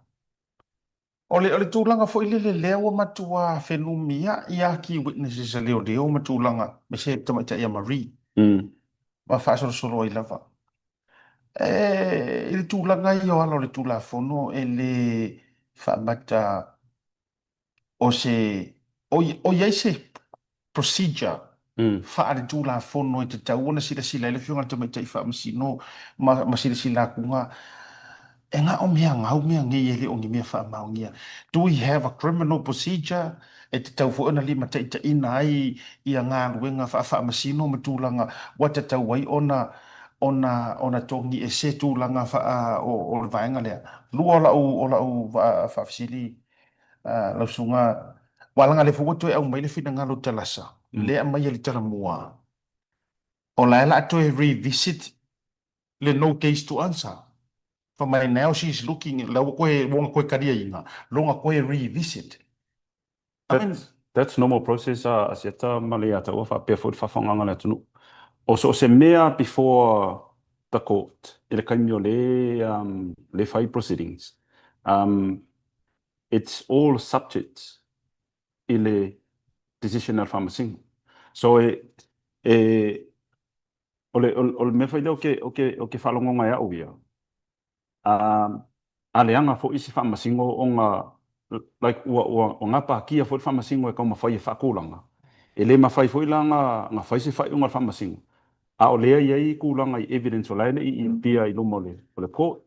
o le, o le tulaga foi lele lea ua matua fenumiai a key witnesses a leoleo ma tulaga, aemaise le tamaitai ia Marie, ma faasolosolo ai lava. E, i le tulaga ia o ala o le Tulafono e le faamata o se, o o i ai se procedure faaletulafono e tatau ona silasila ai le Afioga i le Tamaitai Faamasino ma, ma silasila atu e na o mea gau mea nei e le o ni mea faamaonia. Do we have a criminal procedure e tatau foi ona limataitaiina ai ia galuega faafaamasino ma tulaga ua tatau ai ona ona ona togi ese tulaga faa o, o le vaega lea. Lua o lau o lau faafesili lau susuga, aua leaga o lea foi ua toe aumai le finagalo talasa, lea e aumai e le Talamua, o la e o le a toe revisit le no case to answer. Fai mai now she is looking, la ua toe, ua ona toe taliaina, lona toe revisit. I mean, That's normal process a Asiata ma le Ataua faapea foi le faafofogaaga a le atunuu. O so o se mea before the court i le taimi o le fai proceedings, it's all subject i le decision a le Faamasino. So e, e, o le, o le mea foi lea ou te, ou te, ou te faalogona e au ia, a, a leaga foi se Faamasino ona like ua, ua, ua gapatia foi le Faamasino e taumafai e faatulaga, e le mafai foi la ona, ona fai se faaiuga a le Faamasino, a o lea e i ai tulaga i evidence o la e le i appear i luma o le, o le court.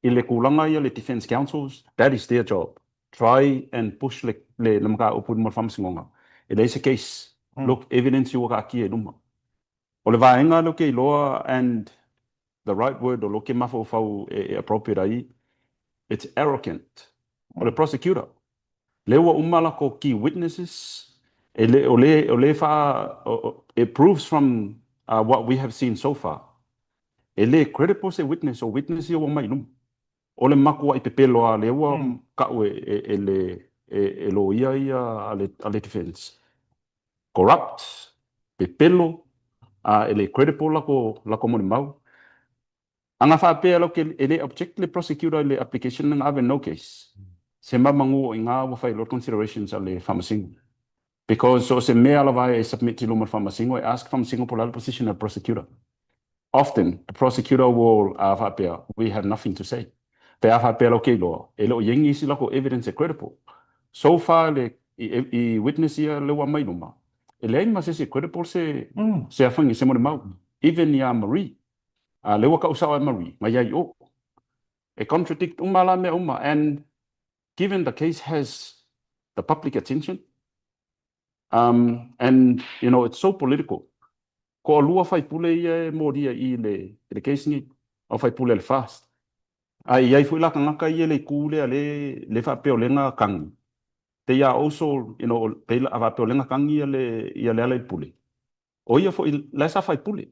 I le tulaga ia le defence counsels, that is their job, try and push le le mataupu i luma o le Faamasinoga, e leai se case, look, evidence ua taatia i luma. O le vaega lea ou te iloa and the right word o lea ou te mafaufau e appropriate ai, it's arrogant o le prosecutor. Lea ua uma latou key witnesses, e le o le o le faa, it proves from what we have seen so far, E le credible se witness, o witness ia ua aumai i luma. O le matuai pepelo lava lea ua tau e le e loia ia a le defence. Corrupt, pepelo, a e le credible latou molimau. A na faapea latou te, e le object le prosecutor i le application na ave no case. Se mamanu o i ina ua fai loa considerations a le Faamasino. Because so o se mea lava e submit i luma o le Faamasino, e ask Faamasino po o le a le position a le prosecutor. Often, the prosecutor will faapea, we have nothing to say. Pe a faapea lau ke iloa, e le o i ai nisi latou evidence e credible. So far le, i, i witness ia lea ua aumai i luma, e leai ma se isi e credible se, se afaga se molimau. Even ia Marie, lea ua tau sao ia Marie, na i ai i o. E contradict uma la mea uma and given the case has the public attention, and you know it's so political, toalua faipule ia e molia i le, i le case nei, o faipule a le FAST. A i ai foi la tagata ia i le itu lea le, le faapea o lea na tagi, they are also, you know, pei a faapea o lea na tagi ia le, ia Lealailepule. O ia foi la sa faipule.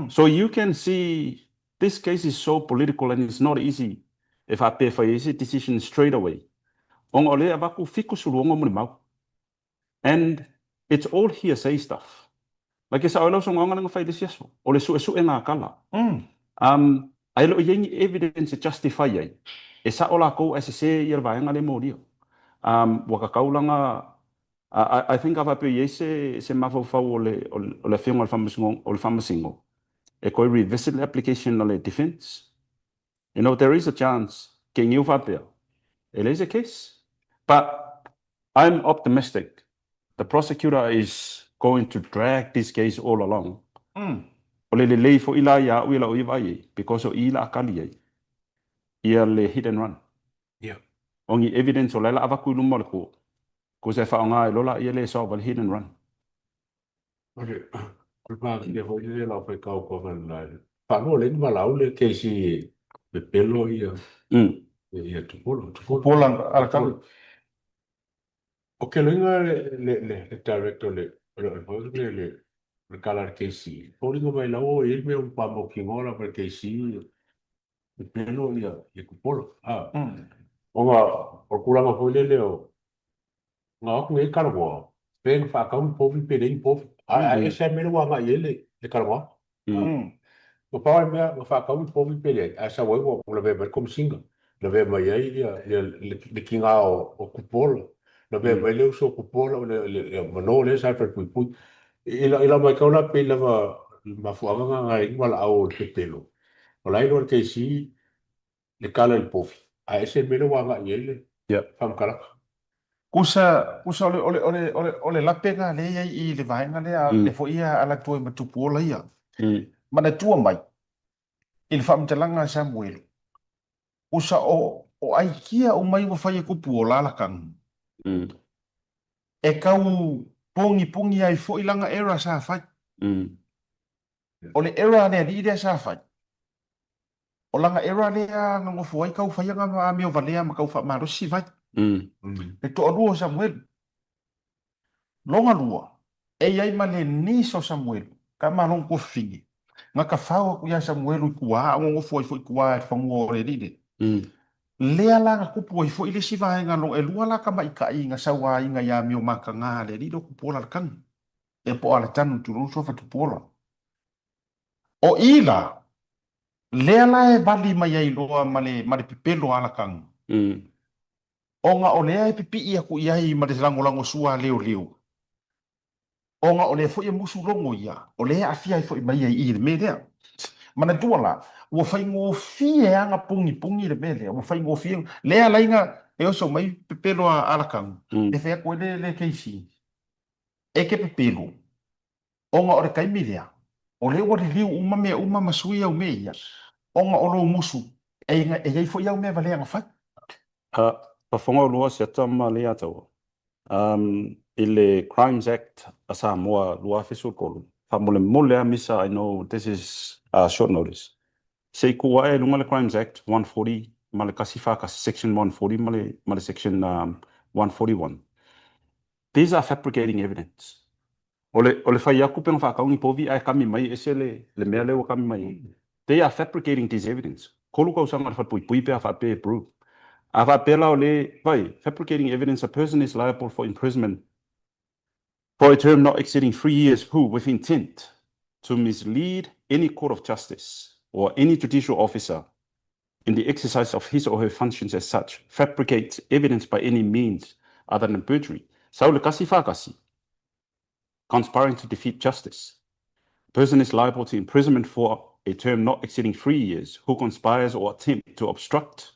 So you can see this case is so political and it's not easy e faapea e fai ai se decision straight away ona o lea e avatu 76 molimau and it's all hearsay stuff. Like e sao ai lau saunoaga lea na fai i le isi aso, o le suesuega a kala. Um, ae le o i ai ni evidence e justify ai, e sao lakou ae sese ia le vaega lea e molia. Um, ua tatau la na I think a faapea e i ai se se mafaufau o le o le Afioga i le Faamasino e toe revisit le application a le defence. You know, there is a chance ke niu faapea e leai se case. But I'm optimistic the prosecutor is going to drag this case all along. O le lelei foi la ia au i lau ia vaai ai because o i la a kali ai ia le hit and run. O ni evidence o la e la avatu i luma o le court. Cause e faaaoga ai loa laia le solve ai le hit and run. O le pākia foi lea lau faitau kua faalua le valaau le case pepelo ia ia Tupuola. Tupuola Alakawi. O ke loiga le le le director le le le le kala le KC. Foliga mai lau o i mea o pa mo kingo la le KC. Pepelo ia ia Tupuola. Ah. Ona o le tulaga foi lele o na o atu nei talanoa, pe na faatau ni povi pe leai ni povi. Ae ae ese lava le mea lea ua agai i ai le le talanoaga. Na pau lava le mea na faatau ni povi pe leai, ae sau ai ua lavea mai le Komesina, lavea mai ai ia ia le tiga o o Tupuola, lavea mai le uso o Tupuola o le le mano lea sa i Falepuipui. I i lau matau la pei lava le mafuaaga lena na ala ai ona valaau o le pepelo, o la e iloa e le KC le tala i le povi, ae ese le mea lea ua agai i ai le faamatalaga. Kusa, kusa o le, o le, o le, o le, o le lape lena lea e i ai i le vaega lea, lea foi e ala atu ai ma Tupuola ia. Manatua mai, i le faamatalaga a Samuelu, kusa o, o aikia uma ia ua fai e Tupuola alakaga, e tau pogipogi ai foi lana error sa fai. O le error a le alii lea sa fai, O lana era lea na nofo ai tau fai ana amio valea ma tau faamalosi vai. Le toalua o Samuelu. Lona lua, e i ai ma le niece o Samuelu, ka ma lona tuafafine, na tafao atu ia Samuelu i tua, a o nonofo ai foi i tua i le fanua o le alii lea. Lea la na tupu ai foi le isi vaega lo elua la tamaitai na sauaina i amio mataga a le alii lea o Tupuola Latanu, e po o Alatanu tulou suafa Tupuola. O i la, Lea la e vali mai ai loa ma le, ma le pepelo alakaga. Ona o lea e pipii aku i ai ma le lagolago sua a leoleo, ona o lea foi e musu logo ia, o lea e aafia ai foi ma ia i i le mea lea. Manatua la, ua faigofie lava ona pogipogi le mea lea, ua faigofie, lea la ina e oso mai pepelo a alakaga, e fai atu ai le, le KC, e te pepelo, Ona o le taimi lea, o lea ua liliu uma mea uma ma sui au mea ia, ona o lou musu, e i ai foi au mea valea na fai. A Fafoga Oloa Siata ma Leiataua i le Crimes Act a Samoa 2013, faamolemole lava misa I know this is short notice, se i tuu ae i luga le Crimes Act 140 ma le 141, section 140 ma le section 141. These are fabricating evidence. O le, o le fai atu pe na faatau ni povi ae kami mai ese le, le mea lea ua kami mai ai. They are fabricating this evidence. Kolu kausaga le falepuipui pe a faapea e prove. A faapea la o le, vai, fabricating evidence, a person is liable for imprisonment for a term not exceeding 3 years who, with intent to mislead any court of justice or any judicial officer in the exercise of his or her functions as such, fabricates evidence by any means other than perjury. Sau le kasi whakasi, conspiring to defeat justice. A person is liable to imprisonment for a term not exceeding 3 years who conspires or attempt to obstruct,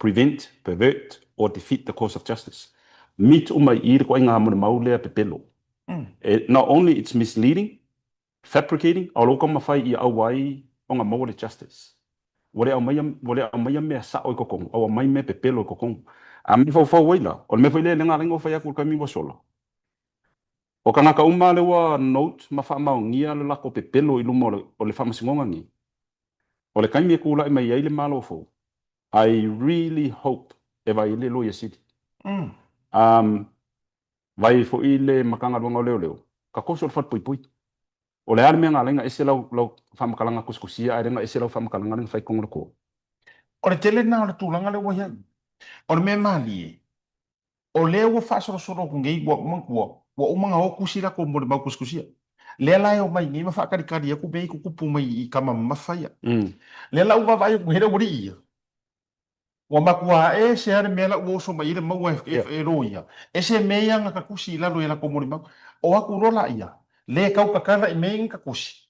prevent, pervert, or defeat the course of justice. Meet uma i le koʻi ngā mone mau lea pepelo. Not only it's misleading, fabricating, a o lou taumafai ia aua ai ona maua le justice. Ua le aumaia, ua le aumaia mea sao i totonu, a ua aumai mea pepelo i totonu. A mafaufau ai la, o le mea foi lea lena ala ai ona fai atu i le taimi ua sola. O tagata uma lea ua note ma faamaonia le latou pepelo i luma o le, o le faamasinoga nei, o le taimi e tulai mai ai le Malo fou, I really hope e vaai ai le Loia Sili. Um, vaai ai foi le Matagaluega o Leoleo, ka koso le falepuipui. O le a le mea na ala ai ona ese lau lau faamatalaga tusitusia ae le na ese lau faamatalaga lea na fai i totonu o le court? O le tele lena o le tulaga lea ua i ai. O le mea malie, o lea ua faasolosolo atu nei, ua manatua, ua uma ona o tusi latou mo le mau tusitusia. Lea la e omai nei ma faatalitali atu mea ia e tutupu mai i tama mamafa ia. Lea la ua vaavaai atu nei le aualii ia, Ua matua ese lava le mea la ua oso mai ai le maua e loia, ese mea ia na tatusi i lalo i a latou molimau. O atu loa laia, le tau tatala i mea ia na tatusi,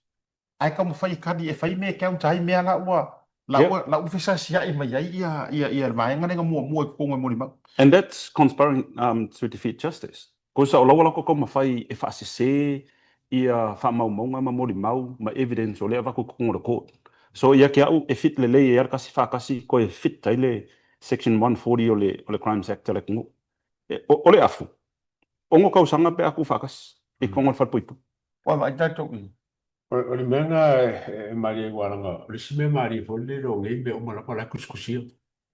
ae taumafai e kali e fai mea e counter ai mea la ua la ua la ua fesasiai mai ai ia ia ia le vaega lea na muamua i totonu e molimau. And that's conspiring to defeat justice. Kosa o la ua latou taumafai e faasese ia faamaumauga ma molimau ma evidence o lea e avatu i totonu o le court. So ia te au e fit lelei ai lava le tasi faatasi toe fit ai le section 140 o le o le Crimes Act a le atunuu. O le afu, ono tausaga pe a tuufaatasi i totonu o le falepuipui. Ua vaai tatou i. O le mea lena e malie ai aua leaga o le isi mea malie foi lele o nei mea uma lava o la e tusitusia.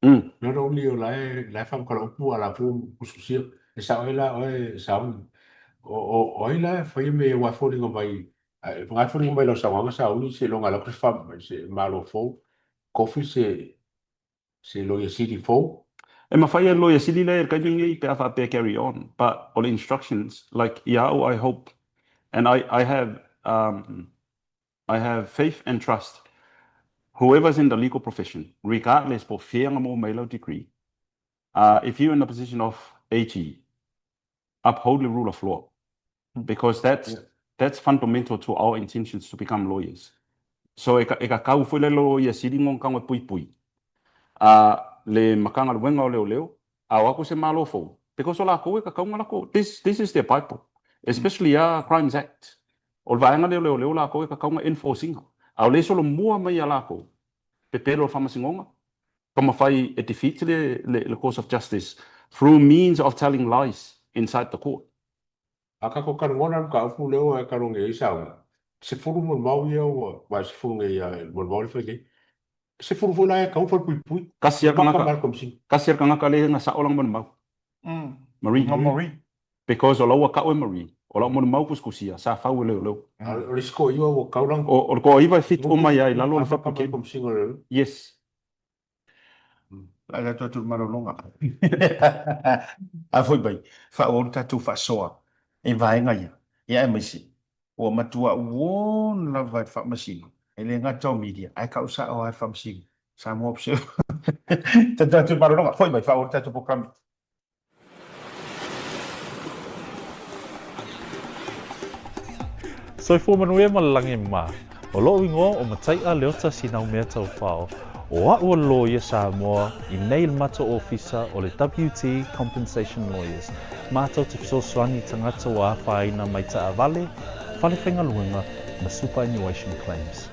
Not only o la e la e faamatala upu a o la foi ua tusitusia. E sao ai la oe Sauni. O ai la e faia mea ia aua e foliga mai e foliga mai lau saunoaga Sauni seiloga e alu atu se Malo fou, tofi se se Loia Sili fou. E mafai e le Loia Sili lea i le taimi lenei pe a faapea carry on but o le instructions like ia au I hope and I I have um I have faith and trust whoever's in the legal profession regardless po o fea na maua mai ai lau degree uh if you in the position of AG uphold the rule of law because that's that's fundamental to our intentions to become lawyers. So e e kakau foi le loia sili ngo kang e puipui a le Matagaluega o Leoleo a o atu se Malo fou because o lakou e kakau nga lako this this is their bible especially a Crimes Act o le vaega lea o Leoleo lakou e kakau nga enforce ina a o le solomua mai ia lakou pepelo o le faamasinoga taumafai e defeat le le course of justice through means of telling lies inside the court. A tatou talanoa la i le mataupu lea ua e talanoa nei ai Saoga, 10 molimau ia ua, aua e 10 nei lava molimau lea e fai nei, e 10 foi la e tatau ona falepuipui, Kasi lava le tagata, kasi lava le tagata lea na sao lana molimau. Marie. Marie. Because o la ua tau e Marie, o lau molimau tusitusia, sa fau e leoleo. A o le isi toaiva ua tau lana. O le toaiva e fit uma ai lava i lalo o le fabrication. Yes. La tatou atu i le malologa. A foi mai, faaauau le tatou faasoa i vaega ia, ia aemaise ua matua warn lava e le Faamasino, e le gata o media, ae tau sao lava e le Faamasino. Samoa Observer. Tatou atu i le malologa, foi mai, faaauau le tatou polokalame. Soifua manuia ma le lagi mā. O loʻu igoa o Mataiʻa Leota Sinaumea Taufao. O aʻu o le loia Samoa i nei le matou ofisa o le WT Compensation Lawyers. Matou te fesoasoani i tagata ua afaina mai taavale, fale faigaluega ma superannuation claims.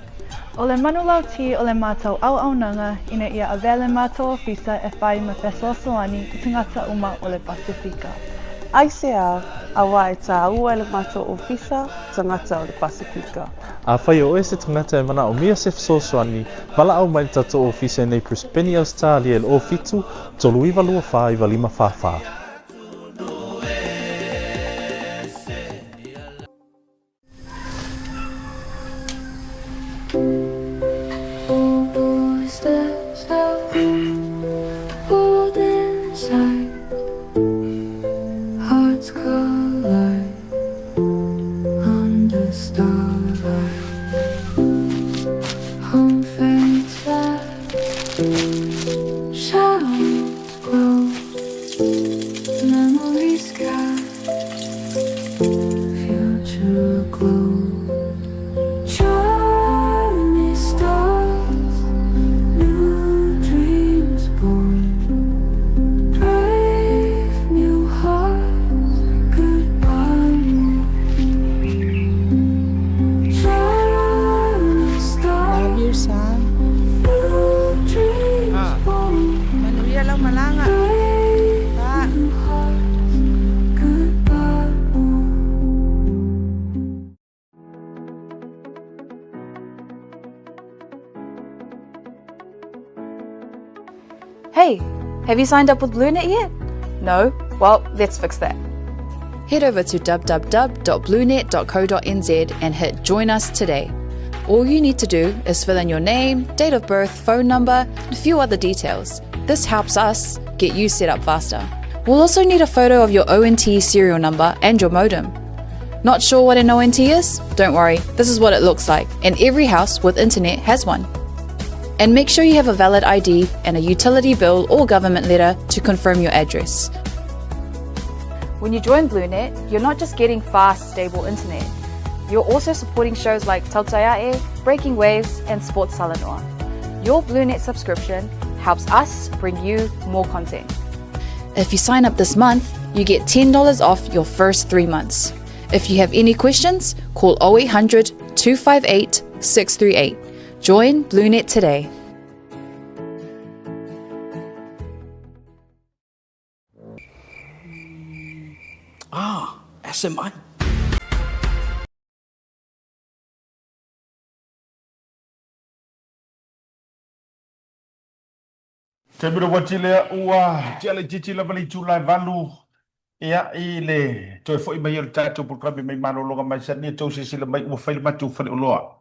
O le manulauti o le matou auaunaga ina ia avea le matou ofisa e fai ma fesoasoani i tagata uma o le Pasefika. Aisea, auā e tāua e le matou ofisa tagata o le Pasefika. Afai o oe se tagata e manaomia se fesoasoani, valaau mai le tatou ofisa i nei Brisbane, Ausetalia i le 07 39 24 95 44. Love you son. Manuia lau malaga. Pa. Hey, have you signed up with BlueNet yet? No? Well, let's fix that. Head over to www.bluenet.co.nz and hit Join Us today. All you need to do is fill in your name, date of birth, phone number, and a few other details. This helps us get you set up faster. We'll also need a photo of your ONT serial number and your modem. Not sure what an ONT is? Don't worry, this is what it looks like, and every house with internet has one. And make sure you have a valid ID and a utility bill or government letter to confirm your address. When you join BlueNet, you're not just getting fast, stable internet. You're also supporting shows like Tautaiae, Breaking Waves, and Sports Talanoa. Your BlueNet subscription helps us bring you more content. If you sign up this month, you get $10 off your first three months. If you have any questions, call 0800 258 638. Join BlueNet today. Ah, SMI. Taimi le uati lea ua tea le itiiti lava le itula e valu ia i le toe foi mai o le tatou polokalame mai malologa masani e tou silasila mai ua fai le matou faleoloa.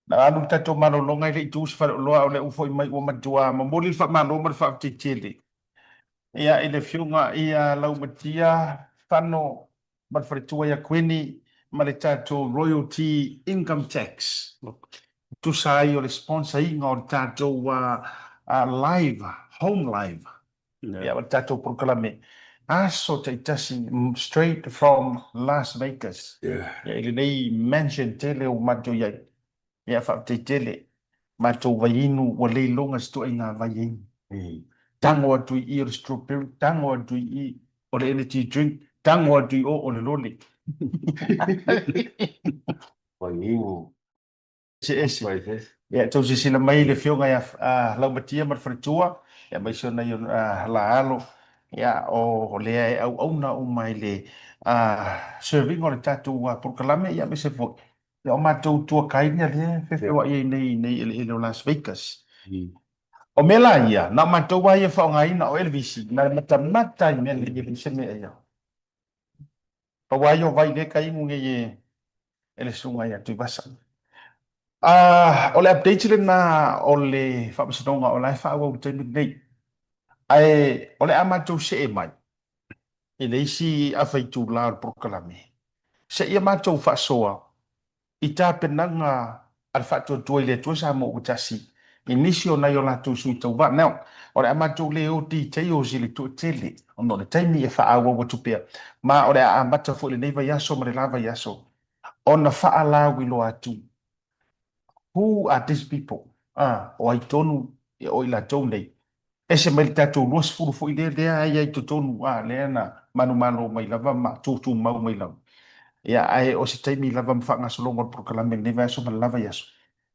Na alu le tatou malologa e le i tu se faleoloa o lea ua foi mai ua matua momoli le faamalo ma le faafetai tele ia i le afioga ia Laumatia Fano ma le faletua ia Kuini ma le tatou Royalty Income Tax e tusa ai o le sponsor ina o le tatou live, home live ia ma le tatou polokalame aso taitasi straight from Las Vegas ia i lenei mansion tele ua matou i ai. Ia faafetai tele. Matou vaiinu ua le iloga se ituaiga vai e inu. Tago atu i i o le strawberry, tago atu i i o le energy drink, tago atu i o o le lole. Vaiinu. Eseese. Ia tou silasila mai i le afioga ia Laumatia ma le faletua, ia aemaise o nai la alo, ia o lea e auauna uma i le serving o le tatou polokalame, ia aemaise foi Ia o matou tuakaina lea e feofeoai ai nei i nei eleele o Las Vegas. O mea la ia, na o matou lava ia e faaaogaina o LVC, na o le matamata i mea nei e leai se mea e ia. Pau lava ia o vai lea ka inu nei e le susuga ia Tuivasa. Ah, o le update lena o le faamasinoga o la e faaauau i le taimi lenei. Ae o le a matou see mai i le isi afa itula o le polokalame, seia matou faasoa i tapenaga a le Faatuatua i le Atua Samoa ua tasi i nisi o nai o latou sui tauva. Now, o le a matou le o details i le toatele ona o le taimi e faaauau atu pea, ma o le a amata foi i lenei vaiaso ma le la vaiaso ona faalauiloa atu who are these people, o ai tonu o i latou nei. Ese mai le tatou 20 foi lea lea e i ai i totonu, a, lea na manumalo mai lava ma tutumau mai lava. Ia, ae o se taimi lava ma faagasologa o le polokalame i lenei vaiaso ma le la vaiaso,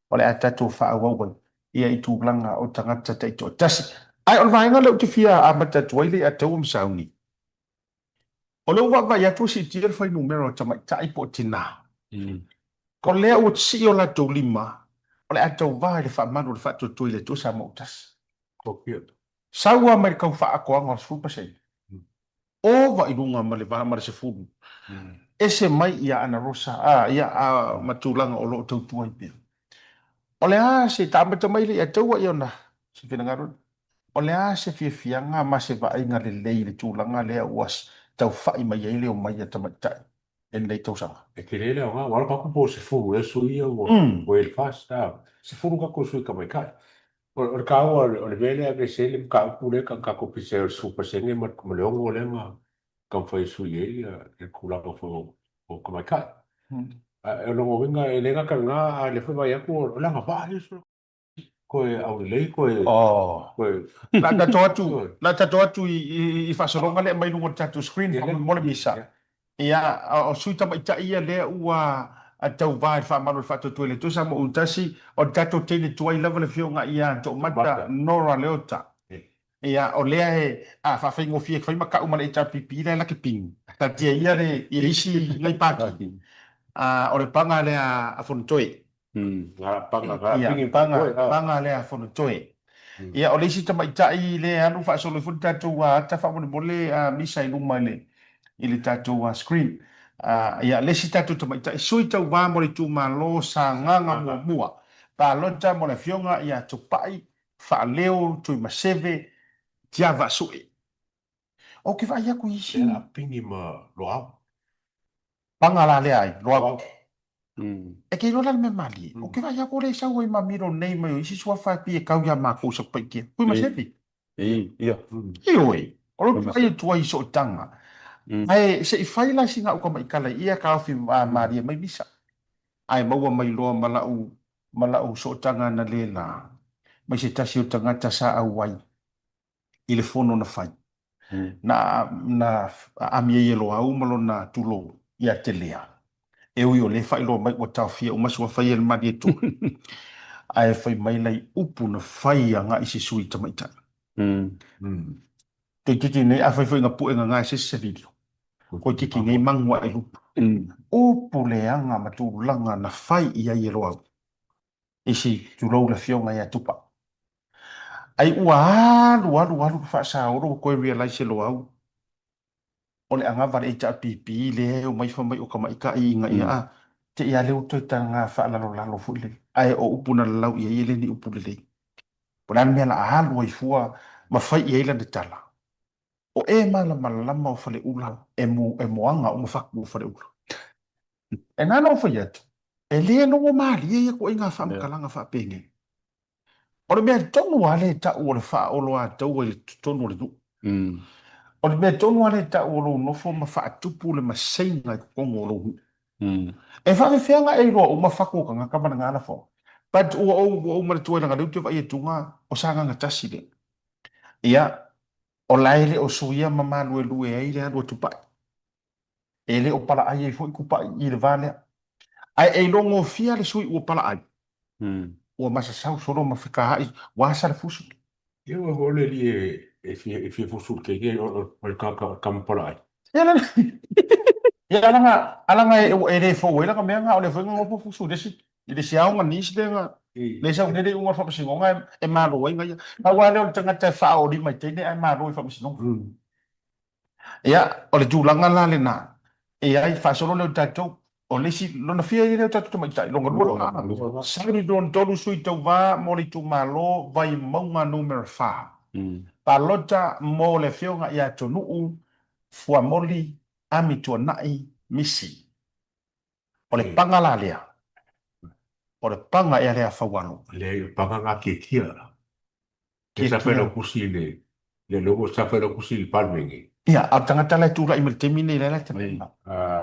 o le a tatou faaauau ai ia i tulaga o tagata taitoatasi. Ae o le vaega lea ou te fia amata atu ai le ia taua ma sauni, o lea ua vaavaai atu ua siitia le fuainumera o tamaitai po o tinā. O lea ua sii o latou lima, o le a tauva i le faamalu o le faatuatua i le Atua Samoa ua tasi. Sau lava mai le tau faaatoaga o le 10%, ova i luga ma le va ma le 10, ese mai ia Ana Rosa, a, ia, a, ma tulaga o lo o tautua ai pea. O le a se amata mai le ia taua ia ona se finagalo, o le a se fiafiaga ma se vaaiga lelei i le tulaga lea ua taufai mai ai le omai a tamaitai i lenei tausaga? E tele le aoga, ua alu tatou po o 10 ea sui ia ua i le FAST, a, 10 tatou sui tamaitai. O le taua o le mea lea e aveese ai le mataupu lea na tatou pisa ai o le 10% ma le 6 lea na taumafai e sui ai le tulaga foi o tamaitai. Ae o lona uiga e le gata i lena, a o lea foi e vaai atu o le agavaa ia toe aulelei toe toe La tatou atu, la tatou atu i faasologa lea e aumai i luga o le tatou screen faamolemole Misa. Ia, o sui tamaitai ia lea ua tauva i le faamalu o le faatuatua i le Atua Samoa ua tasi, o le tatou teine tuai lava le afioga ia Toomata Nora Leota. Ia, o lea e faafaigofie fai ma kau ma le HRPP la e laki ping. Taatia ia le ia isi nai pati. O le paga lea a Fonotoe. Ia, paga, paga lea a Fonotoe. Ia, o le isi tamaitai lea e alu faasolo ifo le tatou ata faamolemole Misa i luma i le. i le tatou screen. Ia, le isi tatou tamaitai sui tauva mo le itumalo Sagaga muamua, palota mo le Afioga ia Tupai Faaleo Tuimaseve Tiavaasue. Ou te vaai atu i isi. Lea la pigi ma Loau. Paga la lea ai, Loau. E te iloa la le mea malie. Ou te vaai atu o lea e sau ai ma middle name mai o isi suafa e pei e tau ia makou Satupaitea. Tuimaseve. Ia. Ioe, o lou tuai e tuai i sootaga. Ae se i fai la sina uka maikala i ia taofi malie mai misa. Ae maua mai loa ma lau ma lau sootaga na le la mai se tasi o tagata sa auai i le fono na fai. Na na aami ai e Loau ma lona tulou ia te Lea. E ui o lea e faailoa mai ua taofia uma suafa ia e le Malietoa, ae fai mai lai upu na fai agai i se sui tamaitai. Toeitiiti nei, afai foi na pue gagae se isi se video, toeitiiti nei manu ae lupu. Upu leaga ma tulaga na fai i ai e Loau i si tulou le afioga ia Tupa. Ai ua alu alu alu le faasaolo ua toe realize e Loau o le anava a le HRPP lea e omai fai mai o tamaitai ina ia a te i a lea ua toe talaga faalalolalo foi lele. Ae o upu na lalau i ai e le ni upu lelei. Po o le a le mea la a alu ai fua ma fai i ai lana tala, o e malamalama o Faleula e mu e moaga uma fatu o Faleula. E na ona ou fai atu, e le logo malie ia ituaiga faamatalaga faapenei. O le mea tonu lava lea e tau o le faaoloataua i totonu o le nuu. O le mea tonu lava lea e tau o lou nofo ma faatupu le maseiga i totonu o lou nuu. E faafefea ona e iloa uma fatu o tagata ma lena lafoga? But ua ou ua ou manatua leaga o lea ou te vaai atu o Sagaga tasi lea. Ia, o la e le o suia ma maluelue ai le alu a Tupai. E le o palaai ai foi Tupai i le va lea. Ae e iloa gofie le sui ua palaai, ua masasau solo ma fekaai, ua asa le fusu. Ia ua foi le alii e fia e fia fusu i le keiki o le kama palaai. Ia la ia alaga alaga e le fou ai lana mea na o lea foi na nofo fusu i le isi i le isi aoga nisi lea na lea sau nei le iuga o le faamasinoga e malo ai na ia. Pau lava lea o le tagata e faaolima i teine ae malo i faamasinoga. Ia, o le tulaga la lena, e ai, faasolo lea o tatou, o le isi, lona fia ia lea o tatou tamaitai, lona lua lona, salu lona tolu sui tauva mo le itumalo Vaimauga numera fa, palota mo le afioga ia Tonuu Fuamoli Ami Tuanai Misi. O le paga la lea, o le paga ea lea a Faualo? Leai, o le paga na Kiekia. Lea sa fai lau tusi i le, lea ua sa fai lau tusi i le Palemene. Ia, a o le tagata la e tulai mai i le taimi lenei la e tapaina.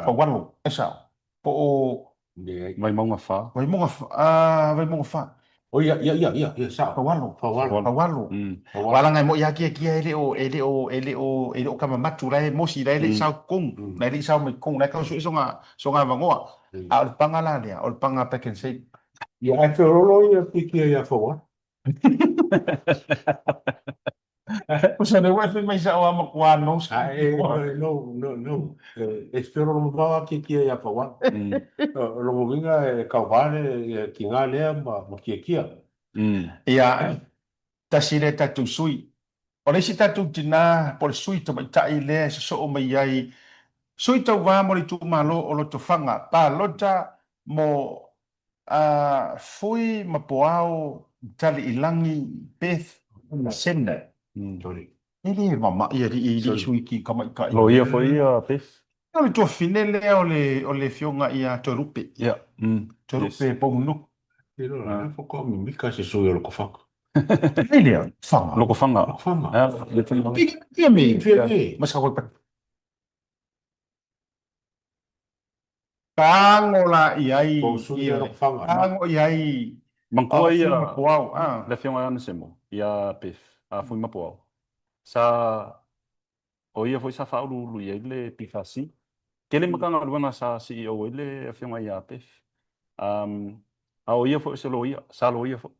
Faualo, e sao? Po o. Leai. Vaimauga 4. Vaimauga, a, Vaimauga 4. O ia, ia, ia, ia, ia, sao. Faualo. Faualo. Faualo. Faualo. Aua leaga e moni lava Kiekia e le o, e le o, e le o, e le o Kamamatu, la e mosi, la e le i sao i totonu, la e le i sao mai i totonu, la e tau sue sona, sona avanoa. A o le paga la lea, o le paga a Pak'nSave. Ia, ae feololo ia Kiekia ia Faualo. Pusa lea ua e fai mai sao lava matua no Ae, no, no, no. E feololo mamao lava Kiekia ia Faualo. O lona uiga e kauā le tiga lea ma Kiekia. Ia, tasi lea tatou sui. O le isi tatou tina po o le sui tamaitai lea e sosoo mai ai, sui tauva mo le itumalo o Lotofaga, palota mo A Fui ma Poao, Taliilangi, Beth Sene. E le mama'i alii i lii sui ki tamaitai. Loia foi ia Beth. O le tuafafine lea o le o le afioga ia Toelupe. Ia. Toelupe Poumunuku. Te iloa la, faatoa mimika se sui o Lotofaga. Ai lea, Faga. Lotofaga. Lotofaga. Piki fia me. Fia me. Ma sa koe Tago la i ai, tago i ai Manatua ia le afioga ia Onesemo, ia Beth, a Fui ma Poao, sa, o ia foi sa faauluulu i ai le PFC. Tele Matagaluega sa CEO ai le afioga ia Beth. A o ia foi o se loia, sa loia foi.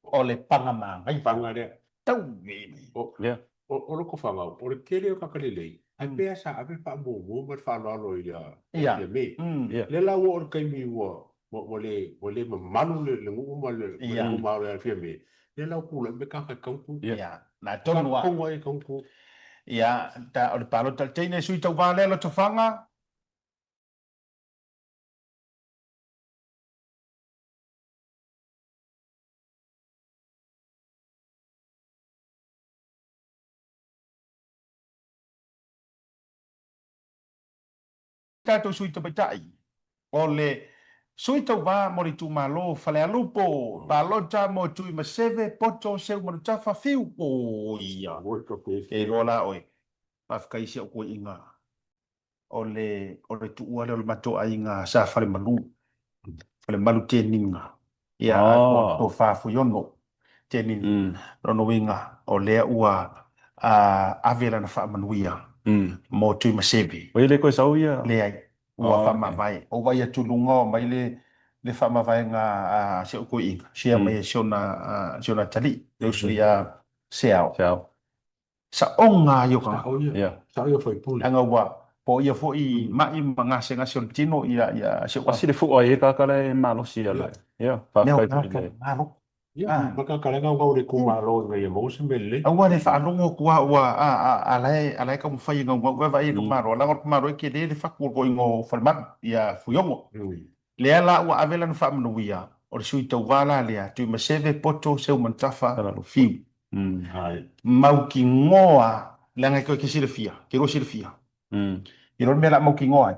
O le paga manaia. Paga lea. Tau e mai. O, yeah. o, o Lotofaga, o le tele o tagata lelei, ae pei lava sa ave le faamuamua ma le faaaloalo i le Ia. Fiame. Yeah. Lea la ua oo i le taimi ua, ua, ua le, ua le mamalu le, le nuu ma le, ma le Ia. itumalo ia Fiame, lea la ua tulai mai tagata e tautu. Yeah. Ia. Na tonu lava. Tonu ai e tautu. Ia, ta, o le palota le teine sui tauva lea Lotofaga. Tatou sui tamaitai, o le sui tauva mo le itumalo Falealupo, palota mo Tuimaseve, Poto, Seu Manutafa, Fiu, o ia, e iloa la oe, faafetai i si au toeaina, o le, o le tuua lea o le matou aiga sa Falemalu, Falemalu Teniga, ia, ah. Tofa Fuiono Teniga, lona uiga, o lea ua ave lana faamanuia mo Tuimaseve. Oi, e le toe sau ia? Leai, ua faamavae. Ou vaai atu i luga o aumai le le faamavaega a si ou toeaina, share mai e si ona si ona atalii, le uso ia Seao. Seao. Saoga ia o tagata. Sao ia. Sao ia faipule. Leaga ua po ia foi mai ma gasegase o le tino ia ia si ou. Pasi le fua i e tagata la e malosi ia le. Ia, faafetai foi i le. Malo. Ia, ma tagata la e gaugau i le itumalo ina ia maua se mea lelei. Aua le faalogo atu a ua a a a la e a la e taumafai e gaugau vaavaai i le malo, leaga o le tamaloa e tele le fatu o le toeaina o Falemalu ia Fuiono. Lea la ua ave lana faamanuia, o le sui tauva la lea, Tuimaseve Poto Seumanutafa Fiu. Mautinoa, leaga e toe te silafia, te lua silafia. I lo le mea la mautinoa ai.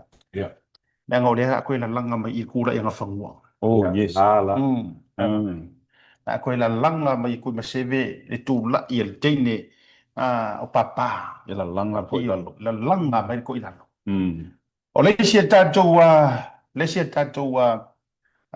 Leaga o lea la toe lalaga mai i tulaga fanua. Oh, yes. La toe lalaga mai i Tuimaseve le tula'i a le teine o Papa. E lalaga foi lalo. Lalaga mai le toi lalo. O le isi a tatou le isi a tatou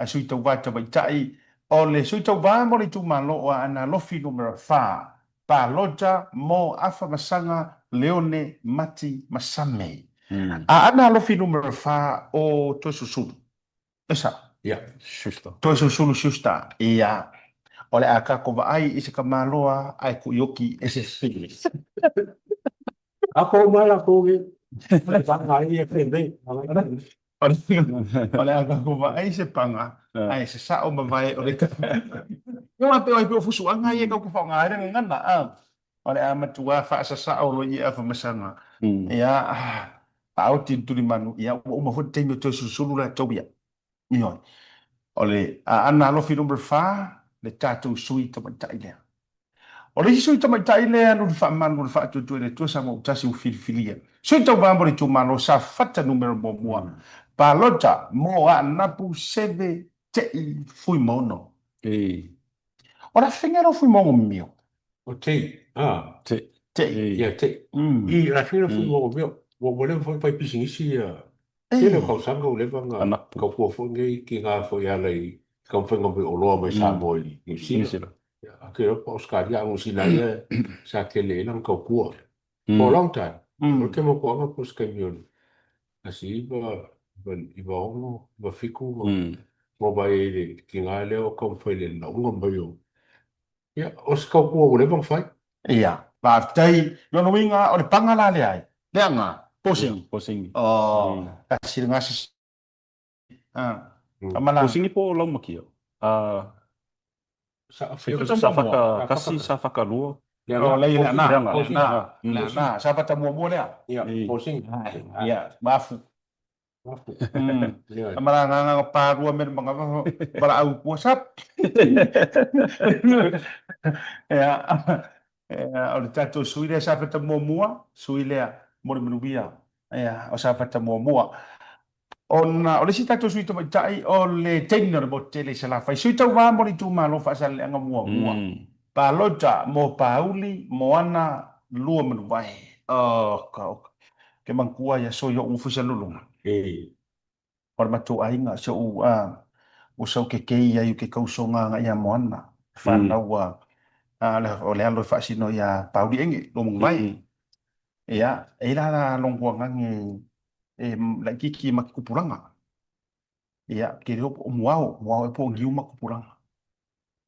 sui tauva tamaitai, o le sui tauva mo le itumalo o Aana Alofi Numera 4, palota mo Afamasaga Leone Mati Masame. Aana Alofi Numera 4 o Toesusulu. E sao? Ia. Schuster. Toesusulu Schuster. Ia. O le a tatou vaai i se tamaloa ae tuioki e se sili. Ako uma lakou e vaga ai ia pele. O le a tatou vaai se paga ae sasao ma vae o le Ia aua pei o fusuaga ia tatou te faaaoga ai le gagana a. O le a matua faasasao loa i Afamasaga. Ia, aoti le tulimanu, ia ua uma foi le taimi o toe sulusulu latou ia. Ioe. O le Aana Alofi number 4, le tatou sui tamaitai lea. O le isi sui tamaitai lea alu le faamalu o le faatuatua i le Atua Samoa ua tasi ua filifilia. Sui tauva mo le itumalo Safata numera muamua. Palota mo Aanapu Seve Te'i Fuimaono. O le afifina lea o Fuimaono mimio? O Te'i, a. Te'i. Te'i. Ia, Te'i. I, le afifina o Fuimaono mimio. Ua leva foi ona fai pisinisi ia. Tele o tausaga ua leva ona tautua foi lenei tina foi e ala i taumafaiga mai oloa mai Samoa i Niu Sila. Ou te iloa po o Ausetalia a o Niu Sila ia sa tele ai lana tautua for a long time. O le tele o mafuaaga po o se taimi o le 1996, 97 ma vaai ai i le tina lea o taumafai i le lauga mai o Ia, o se tautua ua leva ona fai. Ia, faafetai. Lona uiga, o le paga la lea ai. Leaga, posing. Posing. Oh, tasi le gasi. Ah, mm. Posing po o laumakia. Ah, sa sa whaka kasi, sa whakalua. Oh, lei le ana, le ana, le ana, sa whata muamua lea. Ia, posing. Ia, mafu. Malanganga parua me mga walaau kua sap. Ia, o le tatou sui lea sa fata muamua, sui lea mo le manuia. Ia, o sa fata muamua. Ona o le isi tatou sui tamaitai o le teine o le motu tele i Salafai. Sui tauva mo le itumalo Faasaleleaga muamua. Palota mo Pauli Moana Luamanuvae. Oka, oka. Ke manatua ia so i o'u ofisa lulunga. O le matou aiga, si o'u uso ke kei ai o ke kausoga agai ia Moana. Whanau a, o le alo e faasino ia Pauli Enge, Luamanuvae. Ia, e la la longoa ngange e laititi ma ke kupulanga. Ia, ke reo po o muao, muao e po o niu ma kupulanga.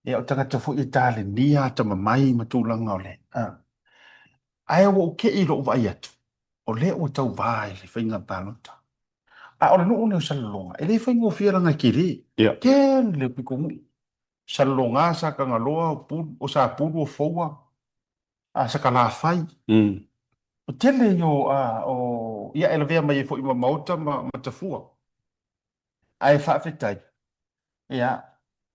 Ia, o tagata foi e talenia atamamai ma tulaga o le, a. Ae ua ou te'i i lo'u vaai atu, o lea ua tauvā i le faiga palota. A o le nuu lenei o Salelologa, e le faigofie leaga e tele. Ia. Tele le pitonuu. Salelologa, Satagaloa, o Pulu, o Sapulu, o Foua, a Sakalafai. O tele ia o, a, o, ia e lavea mai ai foi ma maota ma, ma tafua. Ae faafetai, ia,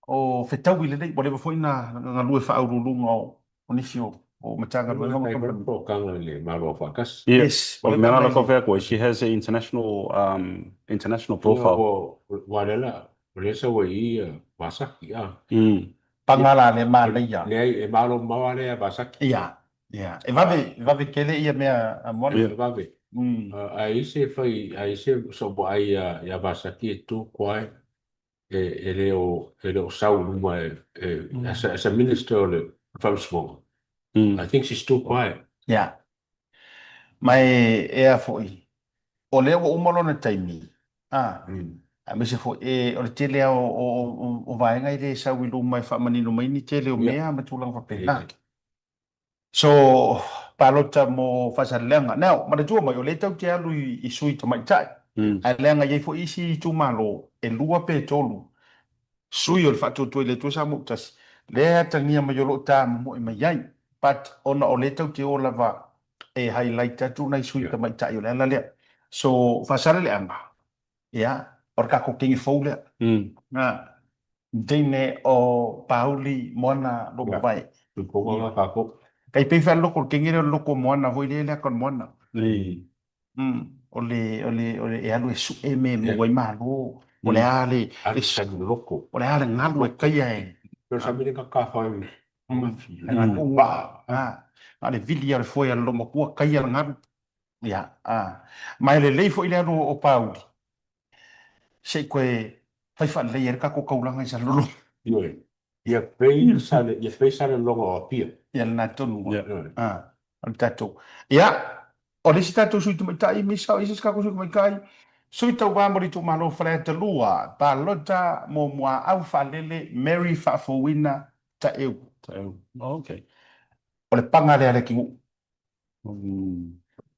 o fetaui lelei, ua leva foi na galue faauluuluga o, o nisi o, o Matagaluega ma kamupani. Polokalame i le Malo Aufaatasi. Ia, Yes, o ua le leva mea na la i fai atu ai, she has a international, international Ia, profile. ua, ua lea la, o lea sau ai i i Vasaki, a. Paga la le manaia. Leai, e malo mamao lava lea ia Vasaki. Ia, ia. E vave, e vave tele ia mea a Moana. E vave. A i ai se fai, a i ai se vaai ia, ia Vasaki e tu quiet, e, e le o, e le o sau i luma e, e, as a, as a minister o le Faamasinoga. I think she's too quiet. Ia. Ma e, e a foi, o lea ua uma lona taimi, a, aemaise foi, e, o le tele lava o, o, o, o vaega e le sau i luma e faamanino mai ni tele o mea ma tulaga faapena. So, palota mo Faasaleleaga. Now, manatua mai, o lea tatou te alu i, i sui tamaitai, ae leaga e i ai foi isi itumalo e lua pe tolu sui o le Faatuatua i le Atua Samoa ua tasi, lea e atagia mai o lo o tamomoe mai ai. But, ona o lea tatou te o lava e highlight atu nai sui tamaitai o le ala lea. So, Faasaleleaga, ia, o le tatou kegi fou lea. Na, teine o Pauli Moana Lomovae. Kai pei fa loko le kegi lea o le loko o Moana foi lea lea ka o le Moana. O le, o le, o le, e alu e sue me maua ai malo. O le a le, o le a le galu e taia e. Na o le vili lava o le foe a le loomatua taia le galu. Ia, a. Ma e lelei foi le alu o Pauli, se i toe fai faalelei ai le tatou taulaga i Salelologa. Ioe. Ia pei Sale, ia pei Salelologa o Apia. Ia lena tonu lava. A, o le tatou. Ia, o le isi tatou sui tamaitai, Misa, o isi tatou sui tamaitai, sui tauva mo le itumalo Faleata 2, palota mo Muaau Faalele Mary Faafouina Taeu. Taeu. Oh, okay. O le paga lea a le atunuu.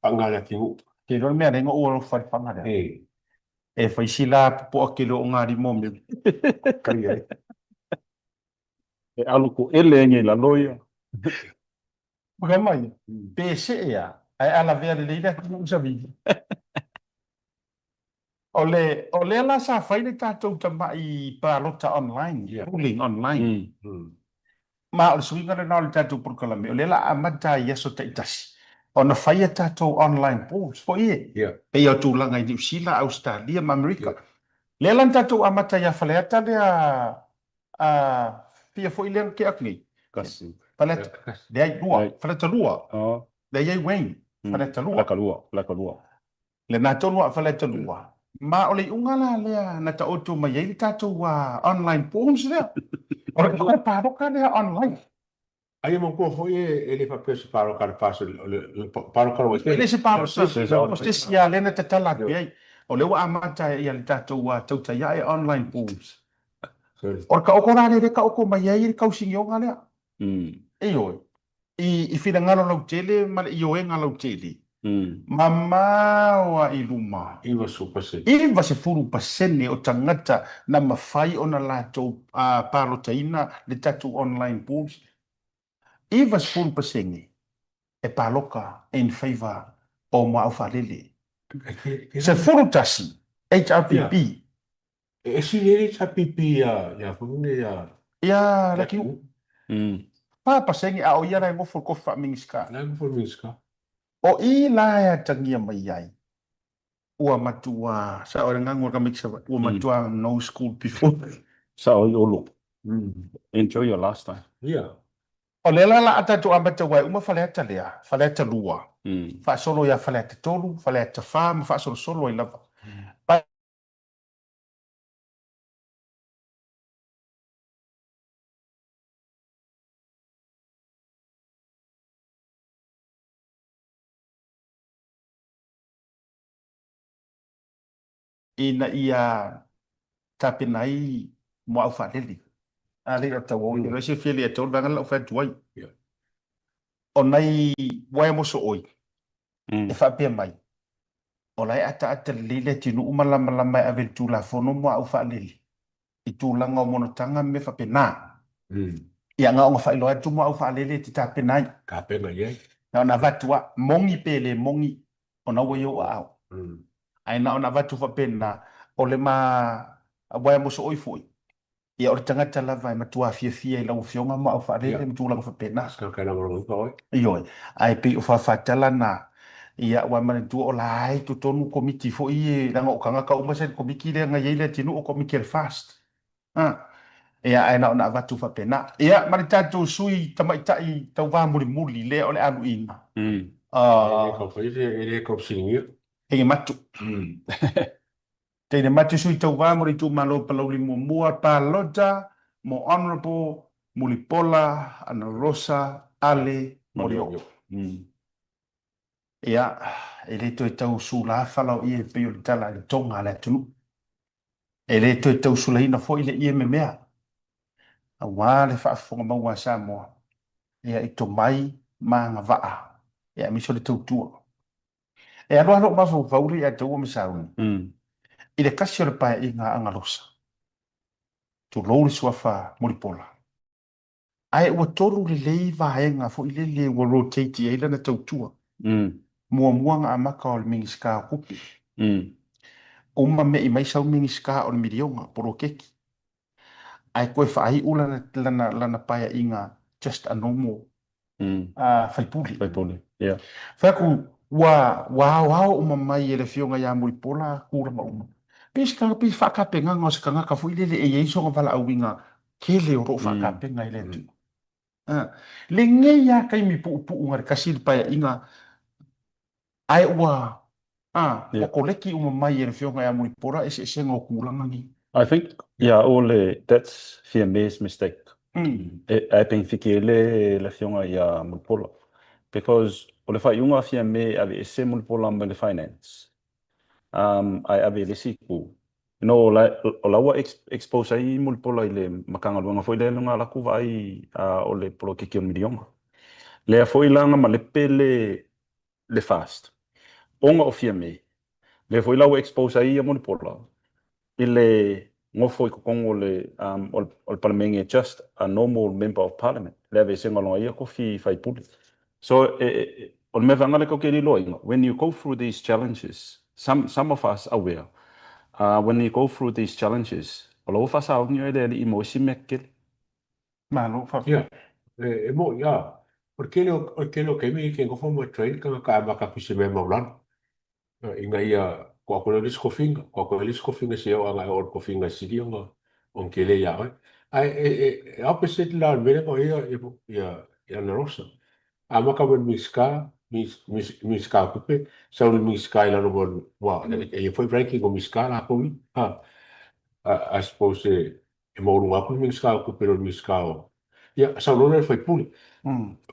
Paga le atunuu. Te iloa le mea lea na ou alofa i le paga lea. E fai si la popoa tele o ngā lima o Mary. Kai ai. E alu ko ele ai nei lalo ia. Whaka mai, pe see a, ae a lavea lelei le atunuu savili. O le, o lea la sa fai le tatou tamai palota online, polling online. Ma o le suiga lena o le tatou polokalame, o lea la amata ai i aso taitasi ona fai a tatou online polls foi e, pei o tulaga i Niu Sila, Ausetalia ma Amerika. Lea la na tatou amata ia Faleata lea, a, fia foi lea na tea atu nei? Kasi. Faleata, leai, lua, Faleata 2. Lea i ai Wayne, Faleata 2. Faleata 2, Faleata 2. Lena tonu a Faleata 2. Ma o le iuga la lea na taoto mai ai le tatou online polls lea. O le tatou paloka lea online. Aia manatua foi e le faapea o se paloka a le FAST, o le paloka a le E le se paloka, o se isi lava lea na tatala atu i ai. O lea ua amata ia le tatou tautai ae online polls. O le taoto la lea lea e taoto mai ai le tausinioga lea. Ioe. I finagalo lautele ma le ioega lautele, mamao a i luma. 90% o tagata na mafai ona latou palotaina le tatou online polls, 90% e paloka in favour o Muaau Faalele. 11 HRPP. E ese lelei sa pipi ia ia foi nei ia. Ia Lakiuu. 4% a o ia la e nofo i le kofi faa-Minisita. La e nofo i le Minisita. O i la e atagia mai ai, ua matua, sao e le gagu a le tamaiti Savaii, ua matua no school before. Sao i Olo. Enjoy your last time. Ia. O lea la la a tatou amata aua e uma Faleata lea, Faleata 2, faasolo ia Faleata 3, Faleata 4 ma faasolosolo ai lava. Ina ia tapena ai Muaau Faalele. A le o tau o i se fia le tau vanga lau fai atu ai. O nai waea mosooi e faapea mai, o la e ataata lelei le atunuu ma lamalama e ave i le Tulafono Muaau Faalele i tulaga o monotaga ma mea faapena. Ia na ona faailoa atu Muaau Faalele e te tapena ai. Tapena i ai. Na ona avatu a, moni pe le moni, ona ua i ou aao. Ae na ona avatu faapena, o le ma aua e mosooi foi, ia o le tagata lava e matua fiafia i lau Afioga ma au faalele ma tulaga faapena. Ioe, ae pei o faafatala na, ia aua manatua o la e i totonu Komiti foi ia, leaga o tagata uma sa i le Komiti lea na i ai le atunuu, o Komiti a le FAST. A, ia, ae na ona avatu faapena. Ia, ma le tatou sui tamaitai tauva mulimuli lea o le aluina. E le tau fai se, e le tau fesiligia. Teine matu. Teine matu sui tauva mo le itumalo o Palauli muamua, palota mo Honourable Mulipola Anarosa Ale Molioo. Ia, e le toe tau sula fala o ie e pei o le tala i le toga a le atunuu. E le toe tau sulaina foi le ie memea, aua le faafofoga maua a Samoa, ia i tomai ma agavaa, ia aemaise o le tautua. E alu lava lou mafaufau lea ia te ua ma sauni, i le kasi o le paeaiga a Agalosa, tulou le suafa Mulipola, Ae ua tolu lelei vaega foi lele ua rotate i ai lana tautua. Muamua na amata o le Minisita o Tupe. Uma me'i mai sau Minisita o le miliona, poloketi. Ae toe faaiu lana, lana, lana paeaiga just a normal faipule. Faipule, yeah. Fai atu, ua, ua aoao uma mai e le Afioga ia Mulipola tulaga uma. Pei se tagata, pei se faatapenaga o se tagata foi lele e i ai sona valaauina tele o lo o faatapena i le atunuu. Lenei lava taimi puupuu na le tasi le paeaiga ae ua ua koleki uma mai e le Afioga ia Mulipola eseesega o tulaga nei. I think ia o le that's Fiame's mistake. Ae penefiti ai le Afioga ia Mulipola because o le faaiuga a Fiame e aveese Mulipola mai le finance ae ave i le isi itu. No, o la, o la ua expose ai Mulipola i le Matagaluega foi lea na alu atu vaai o le poloketi o le miliona. Lea foi la na malepe le le FAST ona o Fiame. Lea foi la ua expose ai ia Mulipola i le nofo i totonu o le o le Palemene just a normal member of parliament, le aveesega o lona ia tofi faipule. So o le mea vaega lea tatou te iloaina, when you go through these challenges, some some of us aware, when you go through these challenges, o la ua faasaoni oe e le Alii mo isi mea tetele. Malo faafetai. Ia, e moni, a, o le tele o, o le tele o taimi e te nofo ma train tagata amata atu i se mea maualalo. Ina ia tuu atu lea o le isi tofiga, tuu atu lea o le isi tofiga seia oo agai o le tofiga e sili ona ona tele ia oe. Ae e, e, e opposite la o le mea lea na o ia, ia Ana Rosa. Amata mai i le Minisita, Minisita o Tupe, sau i le Minisita i lalo ma le, ua, e i ai foi ranking o Minisita latou ia. Ha. I suppose e, e maualuga atu le Minisita o Tupe i lo le Minisita o... Ia, sau loa lea le faipule.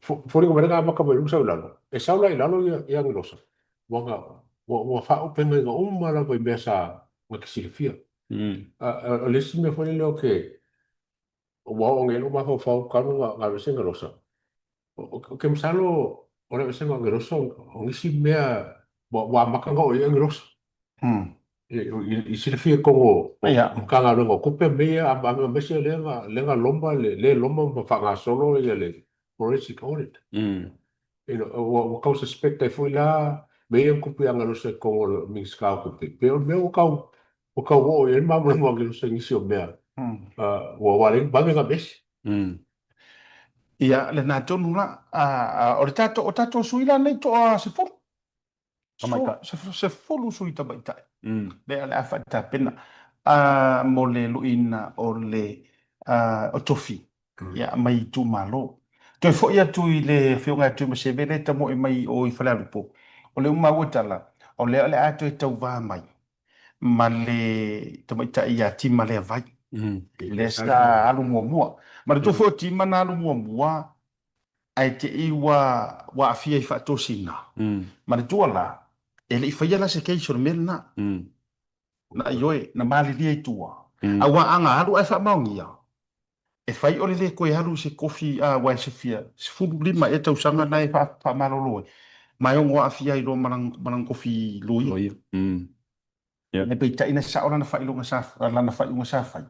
Foliga mai lea na amata mai i luga sau i lalo. E sau la i lalo ia, ia Agelosa, ua, ua, ua faaupega uma lava i mea sa na te silafia. O le isi mea foi lea o ke, ua oo nei lou mafaufau talu na aveese Agelosa, Ou te masalo o le aveesega o Agelosa o nisi mea ua amata ona oo i ai Agelosa. I silafia i totonu o Matagaluega o Tupe ma mea ia, aemaise o lea na loma, lea e loma ma faagasolo le forensic audit. Ua tau suspect ai foi la mea ia na tupu ia Agelosa i totonu o le Minisita o Tupe, pei o le mea ua tau oo i ai le malamalama o Agelosa i nisi o mea ua ala ai ona vave ona aveese. Ia, lena tonu la. O le tatou, o tatou sui la nei toa 10. Tamaitai. 10 sui tamaitai. Lea o le a faatapena mo le luiina o le o tofi ia, mai itumalo. Toe foi atu i le Afioga ia Tuimaseve lea e tamoe mai o i Falealupo, o lea ua maua tala, o lea o le a toe tauva mai ma le tamaitai ia Tima Leavai, lea sa alu muamua. Manatua foi o Tima na alu muamua ae te i ua aafia i faatosina. Manatua la, e le i faia la se case o le mea lena. Na ioe, na malilie i tua. Aua a na alu ae faamaonia, e fai o le le toe alu i se tofi aua e sefia 15 ea tausaga na e faamalolo ai, ma e ono aafia ai loa ma lana tofi loia. Ae peitai na sao lana faailoga sa, lana faaiuga sa fai,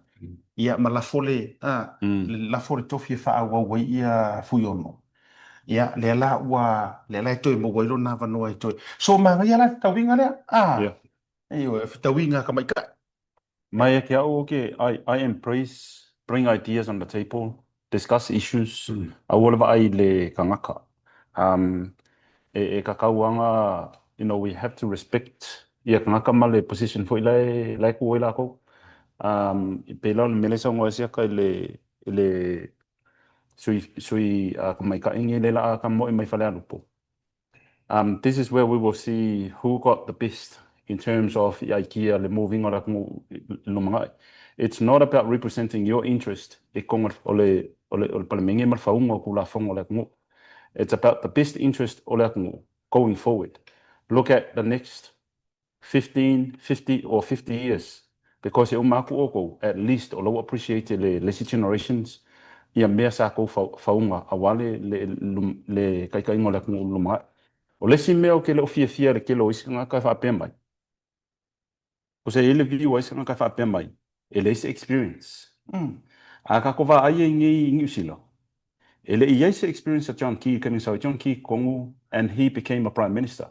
ia ma lafo le, lafo le tofi e faaauau ai ia Fuiono. Ia, lea la ua, lea la e toe maua ai lona avanoa e toe. So manaia la le fetauiga lea, a? Yeah. Ioe, fetauiga tamaitai. Ma ia te au, okay, I, I embrace, bring ideas on the table, discuss issues, aua le vaai i le tagata. Um, e, e kakauaga, you know, we have to respect ia tagata ma le position foi la e, la e tu ai latou. Um, e pei la o le mea lea e saunoa ai siaka i le, i le sui, sui uh, tamaitai nei lea la a tamoe mai Falealupo. Um, this is where we will see who got the best in terms of i aikia le moving o le atunuu i lumanai. It's not about representing your interest i totonu o le, o le, o le Palemene ma le fauga o Tulafono a le atunuu. It's about the best interest o le atunuu going forward. Look at the next 15, 50 or 50 years because e uma atu outou at least o la ua appreciate e le isi generations ia mea sa tou fauga aua le le taitaiga o le atunuu i le lumanai. O le isi mea ou te le o fiafia i le tele o isi tagata e faapea mai, o se i ai le view a isi tagata e faapea mai e leai se experience. A tatou vaai ai nei i Niu Sila, E le i i ai se experience a John Key, coming so John Key tonu and he became a Prime Minister.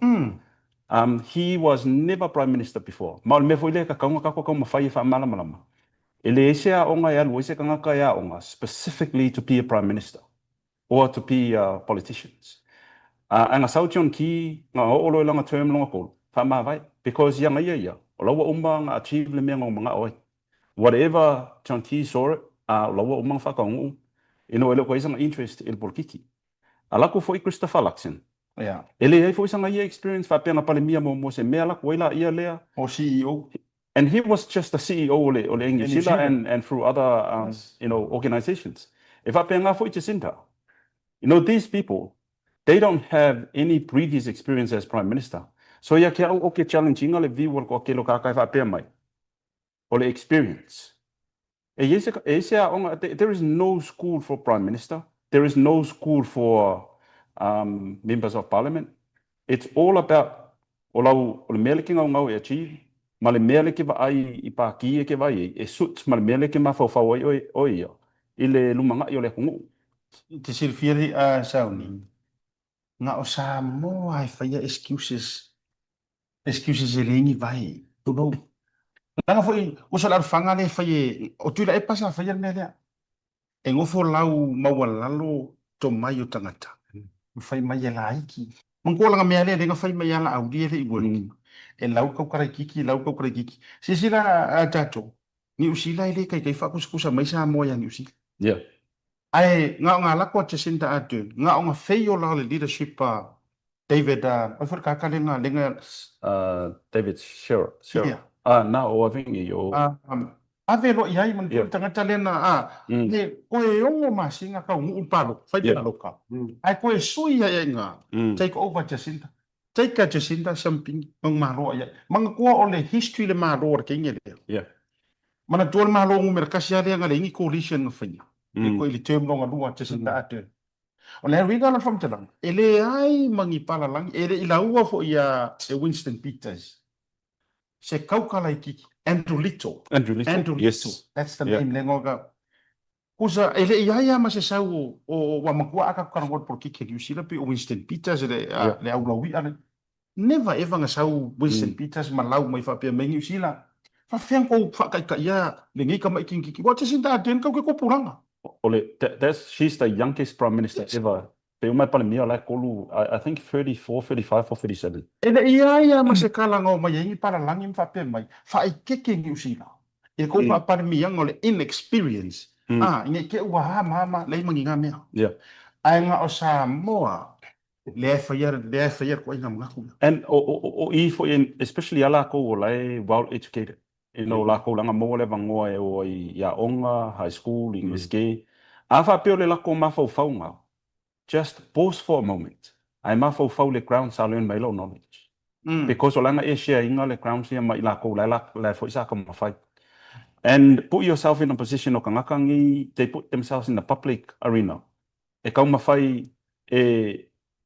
Um, he was never Prime Minister before. Ma o le mea foi lea e tatau ona tatou taumafai e faamalamalama. E leai se aoga e alu ai se tagata e aoga specifically to be a Prime Minister or to be a politicians. Uh, ae na sau John Key, na oo loa i lana term lona tolu, faamavae. Because ia ia ia, o la ua uma ona achieve le mea na ou manao ai. Whatever John Key saw it, a o la ua uma ona faataunuu, ina ua le o toe i ai sana interest i le polokiki. Alu atu foi Christopher Luxon, e leai foi sana ia experience faapea na Palemia muamua se mea alu atu ai laia lea. O CEO. And he was just a CEO o le, o le Air New Zealand and, and through other, um, you know, organizations. E faapena foi Jacinda. You know, these people, they don't have any previous experience as Prime Minister. So ia te au o ke challenge ina le view o le toatele o tagata e faapea mai. O le experience. E i ai se, e i ai se aoga, there is no school for Prime Minister, there is no school for um, Members of Parliament. It's all about o lau, o le mea lea e ke gaugau e achieve, ma le mea lea e ke vaai i pākī e ke vaai ai, e suit ma le mea lea e ke mafaufau ai oe, oe ia i le lumanai o le atunuu. E te silafia le a Sauni, na o Samoa e faia excuses Excuses e leai ni vai. Tulou. Leaga foi, uso le alofaga lea e fai e, o Tuilaepa sa faia le mea lea. E nofo lau maualalo tomai o tagata, ma fai mai e laiti. Manatua lana mea lea, lea na fai mai a Laauli e le i work. E lau tau karaikiki, lau tau karaikiki. Silasila a tatou, Niu Sila e le taitai faakusakusa mai Samoa ia Niu Sila. Yeah. Ae na o ngā lako a Jacinda Ardern, na o ngā wheiola o le leadership a David, oi foi le kaka lenga, lenga. David Shearer, Shearer. Yeah. Ah, na o Avingi o. Ave loa i ai manatua le tagata lena, a, he koe ono masina kau nuu palo, fai pena loka. Ae koe sui ai ai nga, take over Jacinda. Take a Jacinda something, ng malo ai ai. Manatua o le history le malo o le keinge lea. Yeah. Manatua le malo numera kasi a lea nga le ingi coalition nga faia. Mm. Koe i le term longa lua Jacinda Ardern. O le uiga o le faamatalaga, e leai ma ni palalagi, e le i laua foi ia e Winston Peters se kauka laitiiti, Andrew Little. Andrew Little, Andrew yes. Little, that's the Yeah. name le igoa ka. Kusa, e le i ai lava ma se sau o, o, ua matua a tatou talanoa i le polokiki a Niu Sila pei o Winston Peters le, a, Yeah. le aulaui'a le. Never ever na sau Winston Peters ma lau mai faapea mai Niu Sila, faafefea ona tou faataitaia lenei tamaitiiti, ua Jacinda Ardern kau ke tupulaga. O le, that's, she's the youngest prime minister ever. Pe uma e Palemia o la e kolu, I, I think 34, 35 or 37. E le i ai a ma se kala na omai ai ni palalagi ma faapea mai, faaeteete Niu Sila i le kou faaPalemiaga o le inexperience, a, ina i te ua hama hama leai ma ni nga mea. Yeah. Ae na o Samoa lea e faia, lea e faia le toaiga manatu lea. And o, o, o i foi, especially ia lakou o la e well educated. Ina o lakou leaga maua le avanoa e o ai i aoga, high school, universite. A faapea o le lako mafaufauga, just pause for a moment, ae mafaufau le ground sa learn mai lou knowledge. Because o leaga e share ina le grounds ia ma i lakou la e foi sa taumafai. And put yourself in a position o tagata nei, they put themselves in the public arena e taumafai e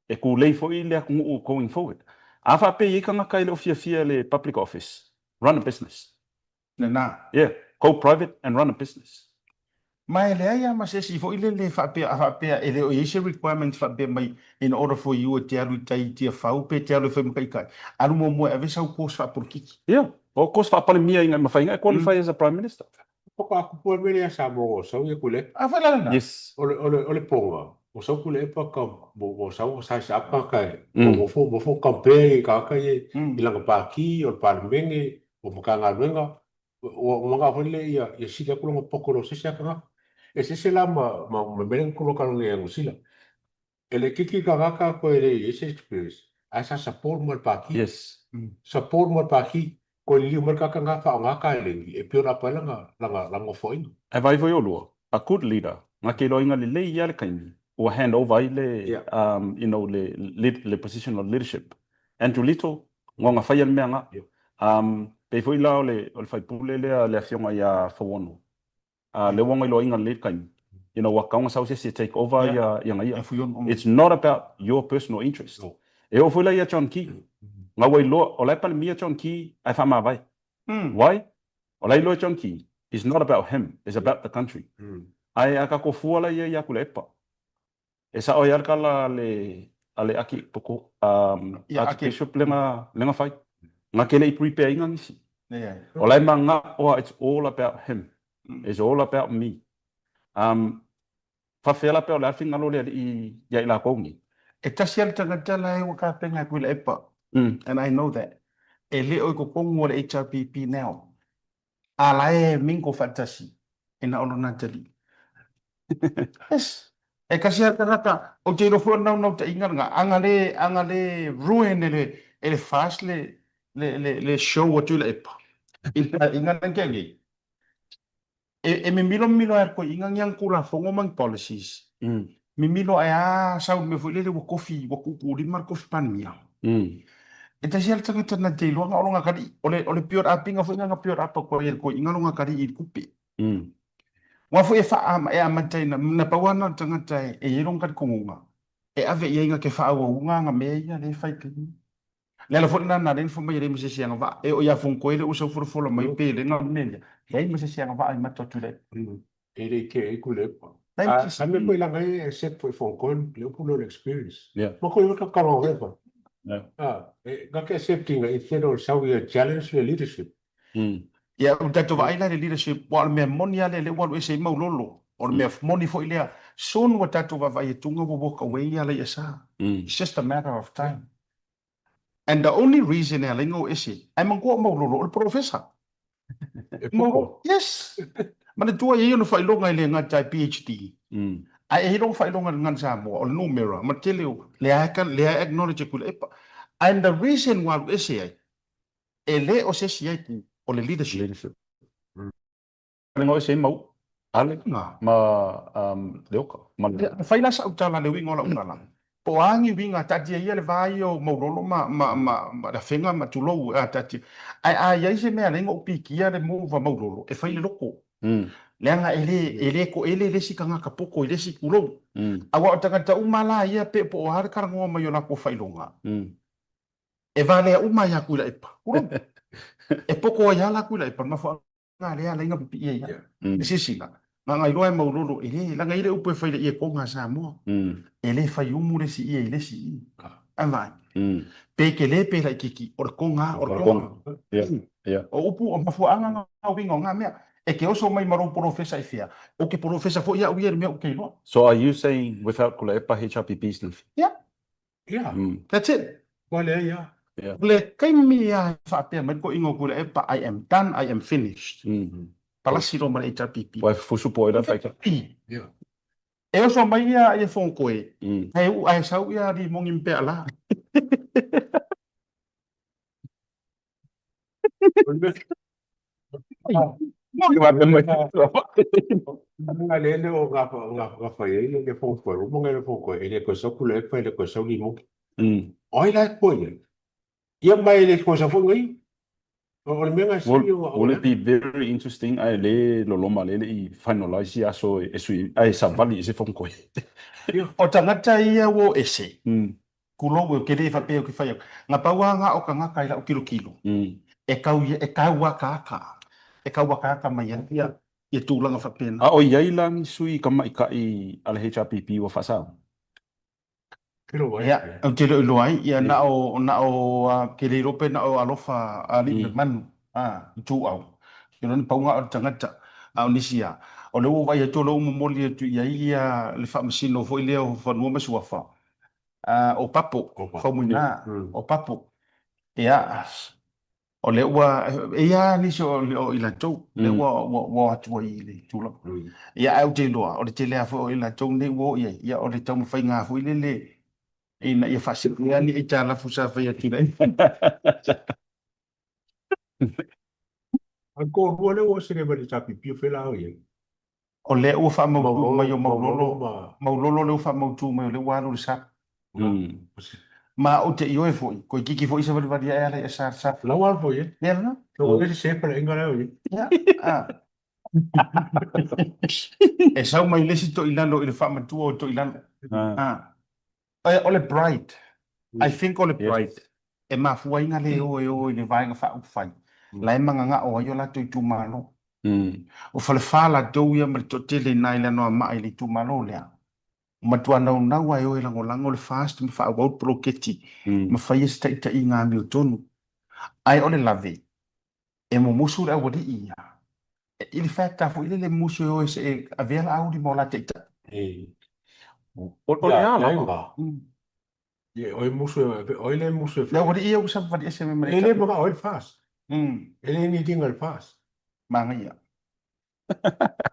e kulei foi le atunuu going forward. A faapea e i ai tagata e le o fiafia i le public office, run a business. Lena. Yeah, go private and run a business. Ma e leai lava ma se isi foi lele faapea, a faapea e le o i ai se requirement faapea mai in order for you e te alu i tai i Tiafau pe te alu e fai ma taitai, alu muamua e ave sau course faapolokiki. Ia, o course faapalemia ina mafai ina e qualify as a Prime Minister. Faatoa tupu lava le mea lea ia Samoa ua sau ia Tuilaepa. A foi la lena. Yes. O le, o le, o le poga, ua sau Tuilaepa ka, ua sau ua size up tagata e, ua nofo, nofo compare i tagata ia i lana pati, o le Palemene, o Matagaluega, ua manao foi lea ia, ia sili atu lona poto i lo se isi lava tagata. Eseese la ma, ma, ma mea lea na toloka nei ia Niu Sila. E le itiiti tagata toe le i ai se experience, ae sa support ma le pati. Yes. Support ma le pati, toe liliu mai le tagata lena faaaoga taleni e build up ai lana, lana, lana nofoaiga. Ae vaai foi oulua, a good leader, na te iloaina lelei ia le taimi ua hand over ai le, you know, le, le position of leadership. Andrew Little, na ona faia le mea na. Pei foi la o le, o le faipule lea le afioga ia Fauono, A lea ua iloaina lelei le taimi, you know, ua tatau ona sau se isi e take over ia ia ia. It's not about your personal interest. E oo foi la ia John Key, na ua iloa, o la e Palemia John Key ae faamavae. Why? O la e iloa e John Key, it's not about him, it's about the country. Ae a tatou fua la ia ia Tuilaepa, E sao ai lava le tala a le a le Aki poko Archbishop lea na lea na fai. Na ke le i prepare ina nisi. O la e manao a it's all about him. It's all about me. Um faafefea la pea o le a le finagalo o le Alii ia i latou nei? E tasi lava le tagata la e ua tapena e Tuilaepa and I know that. E le o i totonu o le HRPP now. A la e mingle faatasi e na o lona atalii. Yes. E kasi a tagata, ou te iloa foi o le naunautaiga lena, a na le, a na le ruin e le, e le FAST le, le, le, le show a Tuilaepa i le taeaiga lea na tea nei. E, e mimilo mimilo ai koe inga ni ana tulafono ma ni policies. Mimilo ae a sau le mea foi lele ua kofi, ua tuutuulima le kofi Palemia. E tasi lava le tagata na te iloa na o lona atalii. O le, o le build up ina foi na build up atu ai e le toeaina lona atalii i le tupe. Aua foi e faa, e amata ina, na pau lava na o le tagata e, e i ai lona talitonuga, e ave i ai na te faaauauga ana mea ia lea e fai i Le ala foi lena na ala ai ona fai mai e leai ma se isi agavaa. E oo ia Fonotoe lea ua sau folafola mai pe le na mea ia, leai ma se isi agavaa i mato atu i le. E le i kea ai Tuilaepa. A mea foi leaga e accept foi Fonotoe le upu lea o le experience. Ma koe ua tatalo ai foi. E na te accept ina instead o sau ia challenge le leadership. Ia, ua tatou vaai la i le leadership, aua o le mea moni lava lea, lea ua alu ese ai Maulolo. O le mea moni foi lea, soon ua tatou vaavaai atu ua walk away ia Alaiasa. It's just a matter of time. And the only reason e ala ai ona o ese, ae manatua o Maulolo o le polofesa. Maulolo, yes! Manatua e i ai ona faailoga e le gata e PhD, ae e i ai lona faailoga i le Gagana Samoa, o le numera, ma le tele o, lea e acknowledge e Tuilaepa. And the reason ua alu ese ai, e le o se isi ai ku, o le leadership. Le ngoe se mau ale ma Leoka. Ma le. Fai la sa'u tala le uiga o la'u tala. Po o a ni uiga taatia ia le va ia o Maulolo ma ma ma ma Afega ma tulou a taatia. Ae a i ai se mea e ala ai ona ou pikia le move a Maulolo e fai le loko. Leaga e le e le to'ele le isi tagata poto i le isi tulou. Aua o tagata uma la ia pe po o a le talanoa mai o latou faailoga. E valea uma ia Tuilaepa. Tulou. E poto ai lava la Tuilaepa i le mafuaaga Nga lea ala ina pipii ai ia. Le silasila, na ona iloa e Maulolo, e le, leaga e i ai le upu e fai i le ie koga a Samoa, e le fai umu le isi ie i le isi ie. Ae vaai, pe tele pe laitiiti, o le koga o le koga. O upu, o mafuaaga na o uiga o nga mea. E te oso mai ma lou polofesa i fea, ou te polofesa foi au ia i le mea ou te iloa. So are you saying without Kulaepa HRPP is nothing? Yeah. Yeah. That's it. Ua leai lava. Yeah. O le taimi lava e faapea mai le toeaina o Tuilaepa, I am done, I am finished. Palasi loa ma le HRPP. Ua e fusu po o ai la faita. Yeah. E oso mai ia ia Fonotoe, ae uu ae sau ia Rimoni ma Peala. Nga le le o nga nga nga fai ai le Fonotoe, uma ngai le Fonotoe, e le toe sau Tuilaepa, e le toe sau Rimoni. O ai la e koe nei? Ia mai le toe sau foi ngai. O le mea nga Will, will it be very interesting ae le loloma le le i finalize ia aso e sui ae savali i se Fonotoe. O tagata ia ua o ese, Kulou e ke le faapea ou te fai atu. Na pau lava na o tagata i lau tilotilo, e kau e kau akaaka, e kau akaaka mai ai ia. Ia tulaga faapena. A o i ai la ni sui tamaitai a le HRPP ua faasao? Ia, ou te le o iloa ai, ia na o, na o, ke le iloa pe na o Alofa Alii ma le Manu, a, Ituau. Ke iloa na pau na o le tagata, a o nisi a, o lea ua ou vaai atu o lea ua momoli atu i ai ia le faamasino foi lea o Fanua ma Suafa, a, o Papo, Faumuina, o Papo. Ia, O lea ua, e i ai lava nisi o i latou, lea ua o atu ai i le tulaga. Ia, ae ou te iloa, o le tele lava foi o i latou nei ua o i ai, ia o le taumafaiga foi lele ina ia faasee ni aitalafu sa fai atu i le A toalua lea ua ese nei mai le HRPP o fea la o i ai? O lea ua faamautu mai o Maulolo, Maulolo lea ua faamautu mai o lea ua alu i le SAP. Ma ou te ioe foi, toeitiiti foi savalivali ae ala i le SAP. La ua alu foi i ai. Lea lena. Ua ese se paleaiga lea o i ai. Ia, a. E sau mai le isi toilalo i le faamatua o toilalo. A. O le Bright. I think o le Bright. E mafua ai na le o e o i le Vaega Faaupufai. La e magagao ai o latou itumalo. O Falefa latou ia ma le toatele i ina i le Anoamaa i le itumalo lea. Ua matua naunau lava e o e lagolago le FAST ma faaauau le poloketi ma faia se taitaiga amiotonu. Ae o le lave, e mumusu le aualii ia. I le fact foi lele e mumusu e o e se avea Laauli ma o la taitai. O le a lava? Ia, oi musu, oi le musu. Le aualii ia ua savavali ese mai ma le E le manao ai le FAST. E le ni dinga le FAST. Manaia.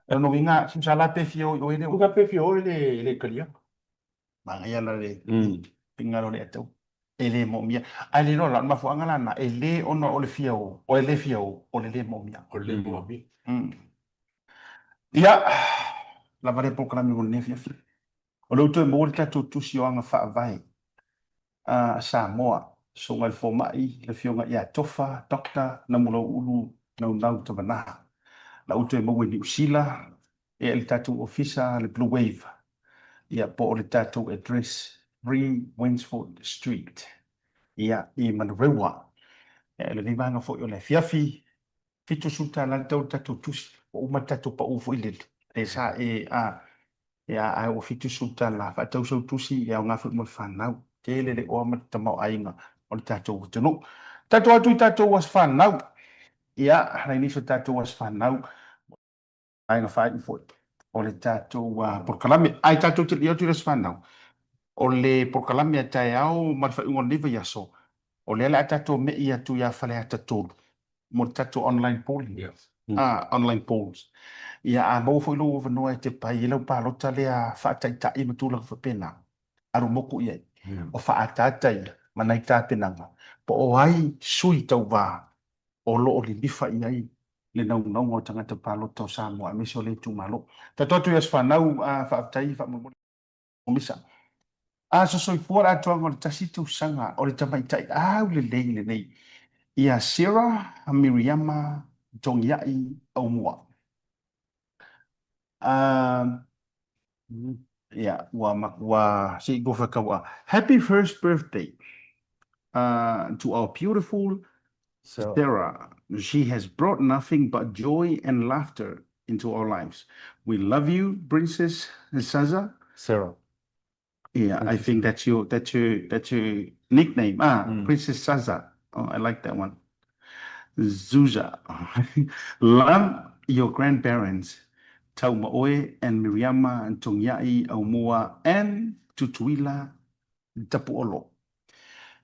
Lona uiga, tusa la pe fia o i oe le. Tusa pe fia o i le le taliaga. Manaia la le finagalo o le Atua. E le moomia. Ae le iloa la, o le mafuaaga la lena, e le ona o le fia o, o le le fia o, o le le moomia. O le le moomia. Ia, lava lea polokalame mo lenei afiafi. O lea ua toe maua le tatou tusi o aga faavae a Samoa, Susuga i le Fomai, le Afioga ia Tofa, Doctor Namulauulu Naunau Tavanaha. La ua toe maua i Niu Sila, ia i le tatou ofisa le Blue Wave, ia po o le tatou address 3 Wainsfort Street, ia i Manurewa. Ia i lenei vaega foi o le afiafi, $70 le tau o le tatou tusi, ua uma le tatou pau foi lele, e sa e a Ia, ae ua $70 faatau sau tusi e aoga foi mo le fanau. Tele le oa ma le tamaoaiga o le tatou atunuu. Tatou atu i tatou aso fanau. Ia, nai nisi o tatou aso fanau, vaega faaiu foi o le tatou polokalame. Ae tatou te le i atu i le aso fanau, o le polokalame a taeao ma le faaiuga o lenei vaiaso, o lea o le a tatou me'i atu ia Faleata 3 mo le tatou online polling. Yes. Ah, online polls. Ia, a maua foi lou avanoa e te pai ai lau palota lea faataitai ma tulaga faapena, alu moku i ai. O faaataata ia ma nai tapenaga po o ai sui tauva o lo o lilifa i ai le naunauga o tagata palota o Samoa aemaise o lea itumalo. Tatou atu i aso fanau, ah, faafetai faamolemole. Misa. Aso soifua le atoaga o le tasi tausaga o le tamaitai aulelei lenei ia Sarah Miriama Togiai Aumua. Ia, ua matua se i tofa tau'a. Happy first birthday to our beautiful Sarah. She has brought nothing but joy and laughter into our lives. We love you, Princess Zaza. Sarah. Yeah, I think that's your that's your that's your nickname. Ah, Princess Zaza. Oh, I like that one. Zuza. Love your grandparents, Taumaoe and Miriama and Tongiai Aumua and Tutuila Tapuolo.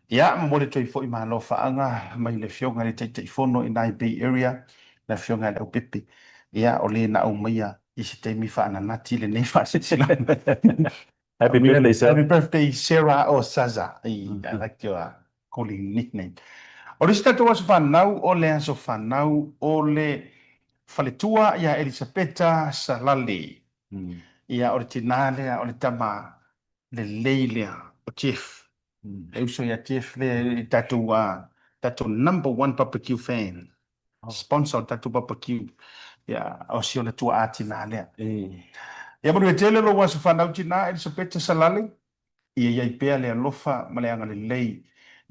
Ia, momoli atu ai foi ma alofaaga mai le Afioga i le Taitaifono i nai Bay Area, le Afioga i le Aupepe. Ia, o le na aumaia i se taimi faananati lenei faasilasilaga. Happy birthday, Sarah. Happy birthday, Sarah or Saza. I like your calling nickname. O le isi tatou aso fanau, o le aso fanau o le faletua ia Elisapeta Salale. Ia, o le tinā lea, o le tama lelei lea o Jeff. Le uso ia Jeff lea i tatou, tatou number one barbecue fan. Sponsor o tatou barbecue. Ia, o si ona tuaa tinā lea. Ia manuia tele lou aso fanau tinā Elisapeta Salale. Ia i ai pea le alofa ma le agalelei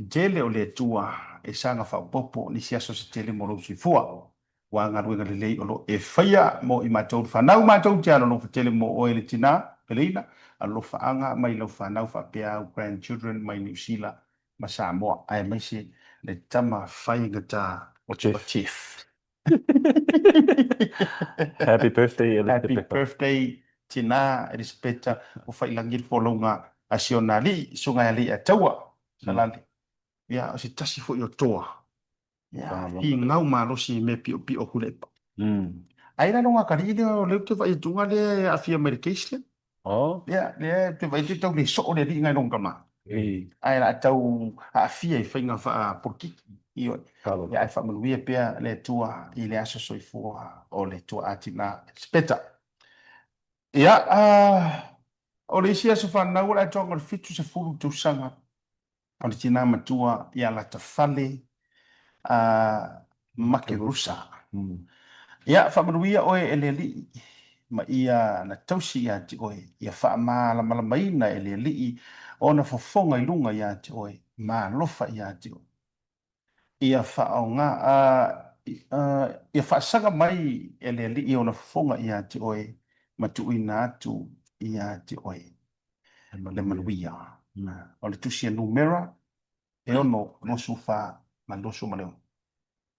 tele o le Atua e saga faaopoopo nisi aso se tele mo lou soifua. Aua galuega lelei o lo o e faia mo i matou le fanau matou te alolofa tele mo oe le tina Peleina alolofaaga mai lau fanau faapea au grandchildren mai Niu Sila ma Samoa aemaise le tama faigata o Jeff. Jeff. Happy birthday Happy Elisapeta. birthday tina Elisapeta ua failagi le folauga a si ona alii susuga ia Alii-a-Taua Salani. Ia o se tasi foi o toa Ia, finau malosi i mea piopio o Hulepa. Ai la lona atalii lea o lea ou te vaai atu lea e aafia mai i le case lea. Oh. Ia, lea ou te vaai atu e tau le soo le alii nai lona tama. Ae o le a tau aafia i faiga faapolokiki. Ioe. Ia, ae faamanuia pea le Atua i le aso soifua o le tuaa tina Elisapeta. Ia, o le isi aso fanau o le atoaga o le 70 tausaga o le tina matua ia Latafale a Makerusa. Ia, faamanuia oe e le Alii, ma ia na tausi ia te oe, ia faamalamalamaina e le Alii ona fofoga i luga ia te oe, ma alofa ia te oe. Ia faaaoga, ia faasaga mai e le Alii ona fofoga ia te oe, ma tuuina atu ia te oe le manuia. O le tusi a Numera, e 6, 24 ma le 26.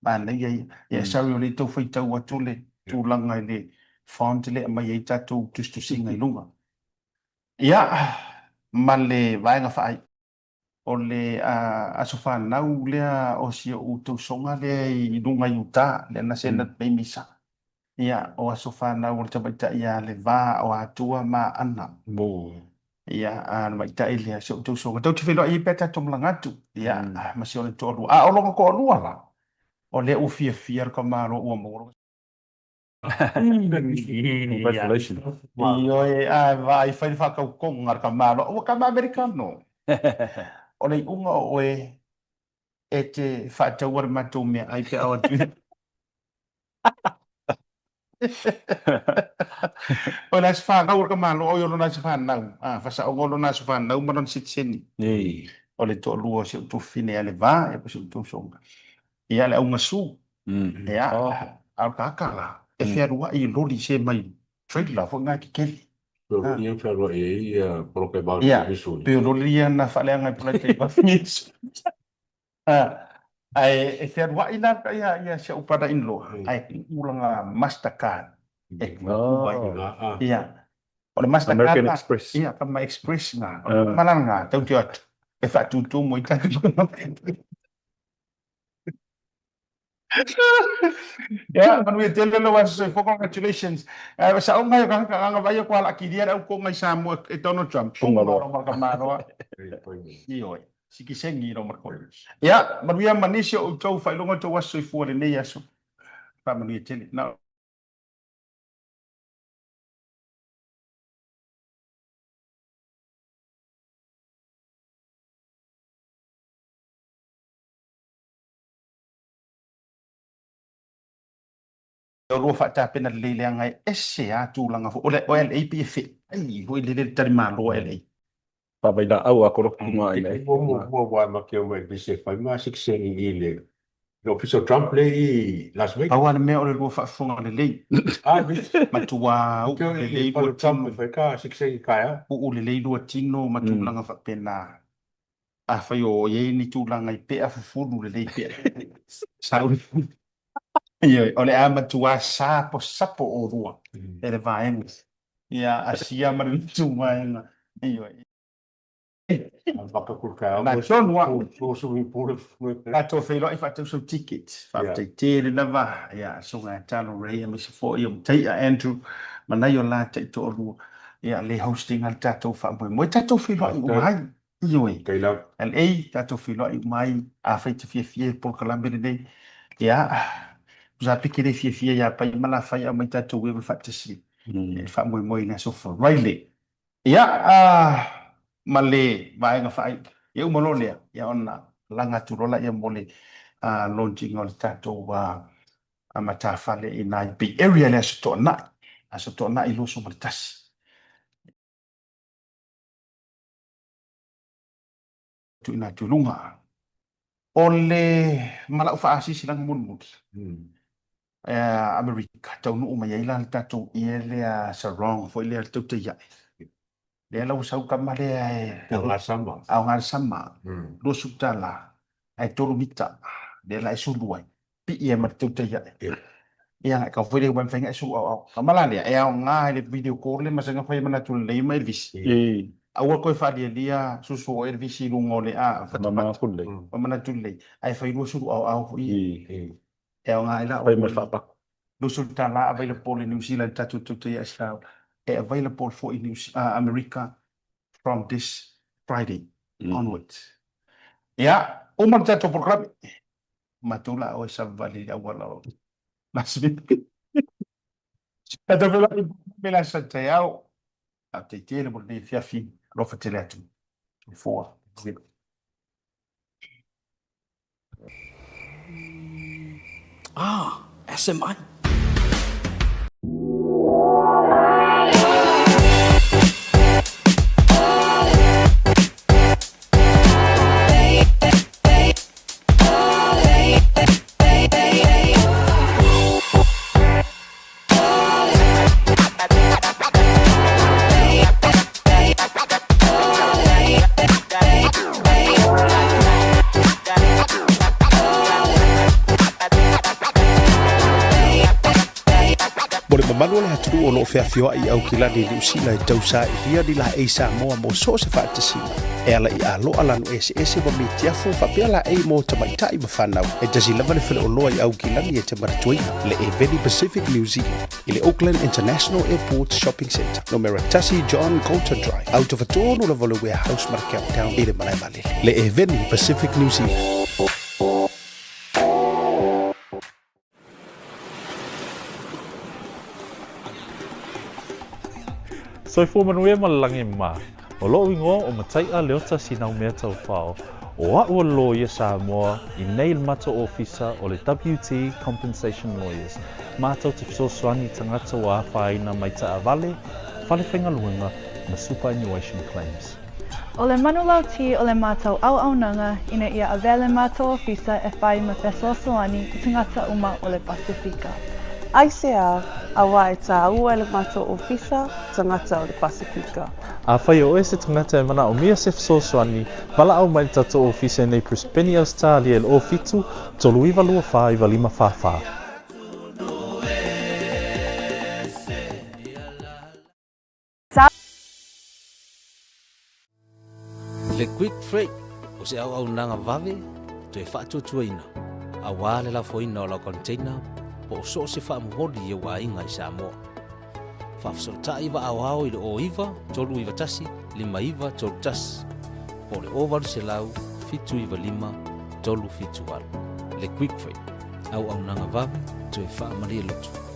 Manaia ia. Ia, sorry o lea e tau faitau atu le tulaga i le font lea e aumai ai tatou tusitusiga i luga. Ia, ma le vaega faaiu. O le aso fanau lea o si ou tausoga lea i luga i uta, lea na send atu nei misa. Ia, o aso fanau o le tamaitai ia Le Va o Atua ma Ana. Ia, a le tamaitai lea, si ou tausoga. Tou te feiloai ai pea tatou malaga atu. Ia, ma si ona toalua. A o lona toalua la, o lea ua fiafia le tamaloa ua maua lona. Congratulations. Ioe, a vaai fai le faatautoga a le tamaloa. Ua tama Amerikano. O le iuga o oe e te faataua le matou meaai pe a o atu. O le aso fanau o le tamaloa, oi o lona aso fanau. A, faasaoga o lona aso fanau ma lona sitiseni. O le toalua o si ou tuafafine ia Leva, ia po o si ou tausoga. Ia le augasu. Ia, a o le tagata la, e fealuai i loli se mai trailer foi na kekele. Pei o loli ia na fealuai ai ia poloka i vao i Missouri. Pei o loli ia na faaleaga i poloka i vao i Missouri. Ae e fealuai la ia ia si ou brother in law, ae tuu lana Mastercard e tuu ai. Ia. O le Mastercard American Express. Ia, kama Express na. O le tama la lena, tau te o atu e faatutu mo i tatou. Ia, manuia tele lou aso soifua, congratulations. Uh, saoga ai o kaka kanga vai ko ala kiria le au konga i Samoa e Donald Trump. Punga loa. Punga loa ma le Ioe. Sikisengi ro ma koe. Ia, manuia ma nisi o outou faailoga o tou aso soifua lenei aso. Faamanuia tele. Na lua faatapena lelei leaga e ese a tulaga foi. O le LA pei e feai foi lele le talimalo a LA. Faavailaau a koloku ma ai nei. Muamua ua make o mai bise fai ma sikisengi i le le ofisa o Trump le i Las Vegas. Pau lava le mea o le lua faafofoga lelei. Matua uu lelei lua tino. Fai ka sikisengi kaea. Uu lelei lua tino ma tulaga faapena. Afai o i ai ni tulaga i pea fufulu lelei pea sau le fulu. Ioe, o le a matua saposapo oulua e le vaega ia Asia ma le lutu vaega. Ioe. Na tonu lava. Tatou feiloai faatau sau ticket. Faafetai tele lava ia Susuga ia Talo Ray aemaise foi o Mataia Andrew ma nai o la taitoalua ia le hosting a le tatou faamoemoe. Tatou feiloai uma ai. Ioe. LA, tatou feiloai uma ai, afai e te fiafia i le polokalame lenei, ia, tusa pe te le fiafia ia Pai ma Lafai, aumai tatou eva faatasi e faamoemoe i le aso Faraile. Ia, ma le vaega faaiu, ia uma loa lea, ia ona laga atu loa lea mo le launching o le tatou matafale i ina i Bay Area i le Aso Toonai, Aso Toonai 21. Tuuina atu i luga. O le ma lau faasilasilaga mulimuli. Amerika, taunuu mai ai la le tatou ie lea sarong foi lea le tautai ae. Lea la ua sau tama lea e Aoga sama. Aoga sama. $20 ae 3 mita. Lea la e sulu ai. Pii ai ma le tautai ae. Ia ngai kau foi lea ua mafai ona e sulu aoao. Tama la lea e aoga i le video call le masani ona fai manatu lelei ma Elvisi. Aua toe faalialia susu o Elvisi i luga o le a fatafata. Ma manatu lelei. Ae fai lua sulu aoao foi. E aoga ai la Fai ma le faapako. $20 available i New Zealand tatou tautai ae sao. E available foi i New America from this Friday onwards. Ia, uma le tatou polokalame. Matou la o e savavali i le auala o Las Vegas. Tatou feiloai i le polokalame le aso taeao. Faafetai tele mo lenei afiafi. Alofa tele atu. Soifua. Ah, SMI. Mo le mamalu o le atunuu o lo o feafioai i Aukilani i Niu Sila e tausailia ni laei Samoa mo so o se faatasiga, e ala i aloa lanu eseese ma mitiafu faapea laei mo tamaitai ma fanau, e tasi lava le faleoloa i Aukilani e te manatuaina, le Eveni Pacific New Zealand i le Auckland International Airport Shopping Centre, numera 1 John Colton Drive, autofatonu lava o le Warehouse ma le Countdown i le malae vaalele. Le Eveni Pacific New Zealand. Soifua manuia ma le lagi mā. O loʻu igoa o Mataiʻa Leota Sinaumea Taufao. O aʻu o le loia Samoa i nei le matou ofisa o le WT Compensation Lawyers. Matou te fesoasoani i tagata ua afaina mai taavale, fale faigaluega ma superannuation claims. O le manulauti o le matou auaunaga ina ia avea le matou ofisa e fai ma fesoasoani i tagata uma o le Pasefika. Aisea, auā e tāua e le matou ofisa tagata o le Pasefika. Afai o oe se tagata e manaomia se fesoasoani, valaau mai i le tatou ofisa i nei Brisbane, Ausetalia i le 07 39 24 95 44. Le Quick Freight o se auaunaga vave toe faatuatuaina aua le lafoina o lau container po o so o se faamomoli i ou aiga i Samoa. Faafesootai vaaoao i le 09 391 5931 po o le 0800 795 378. Le Quick Freight, auaunaga vave toe faamalie loto.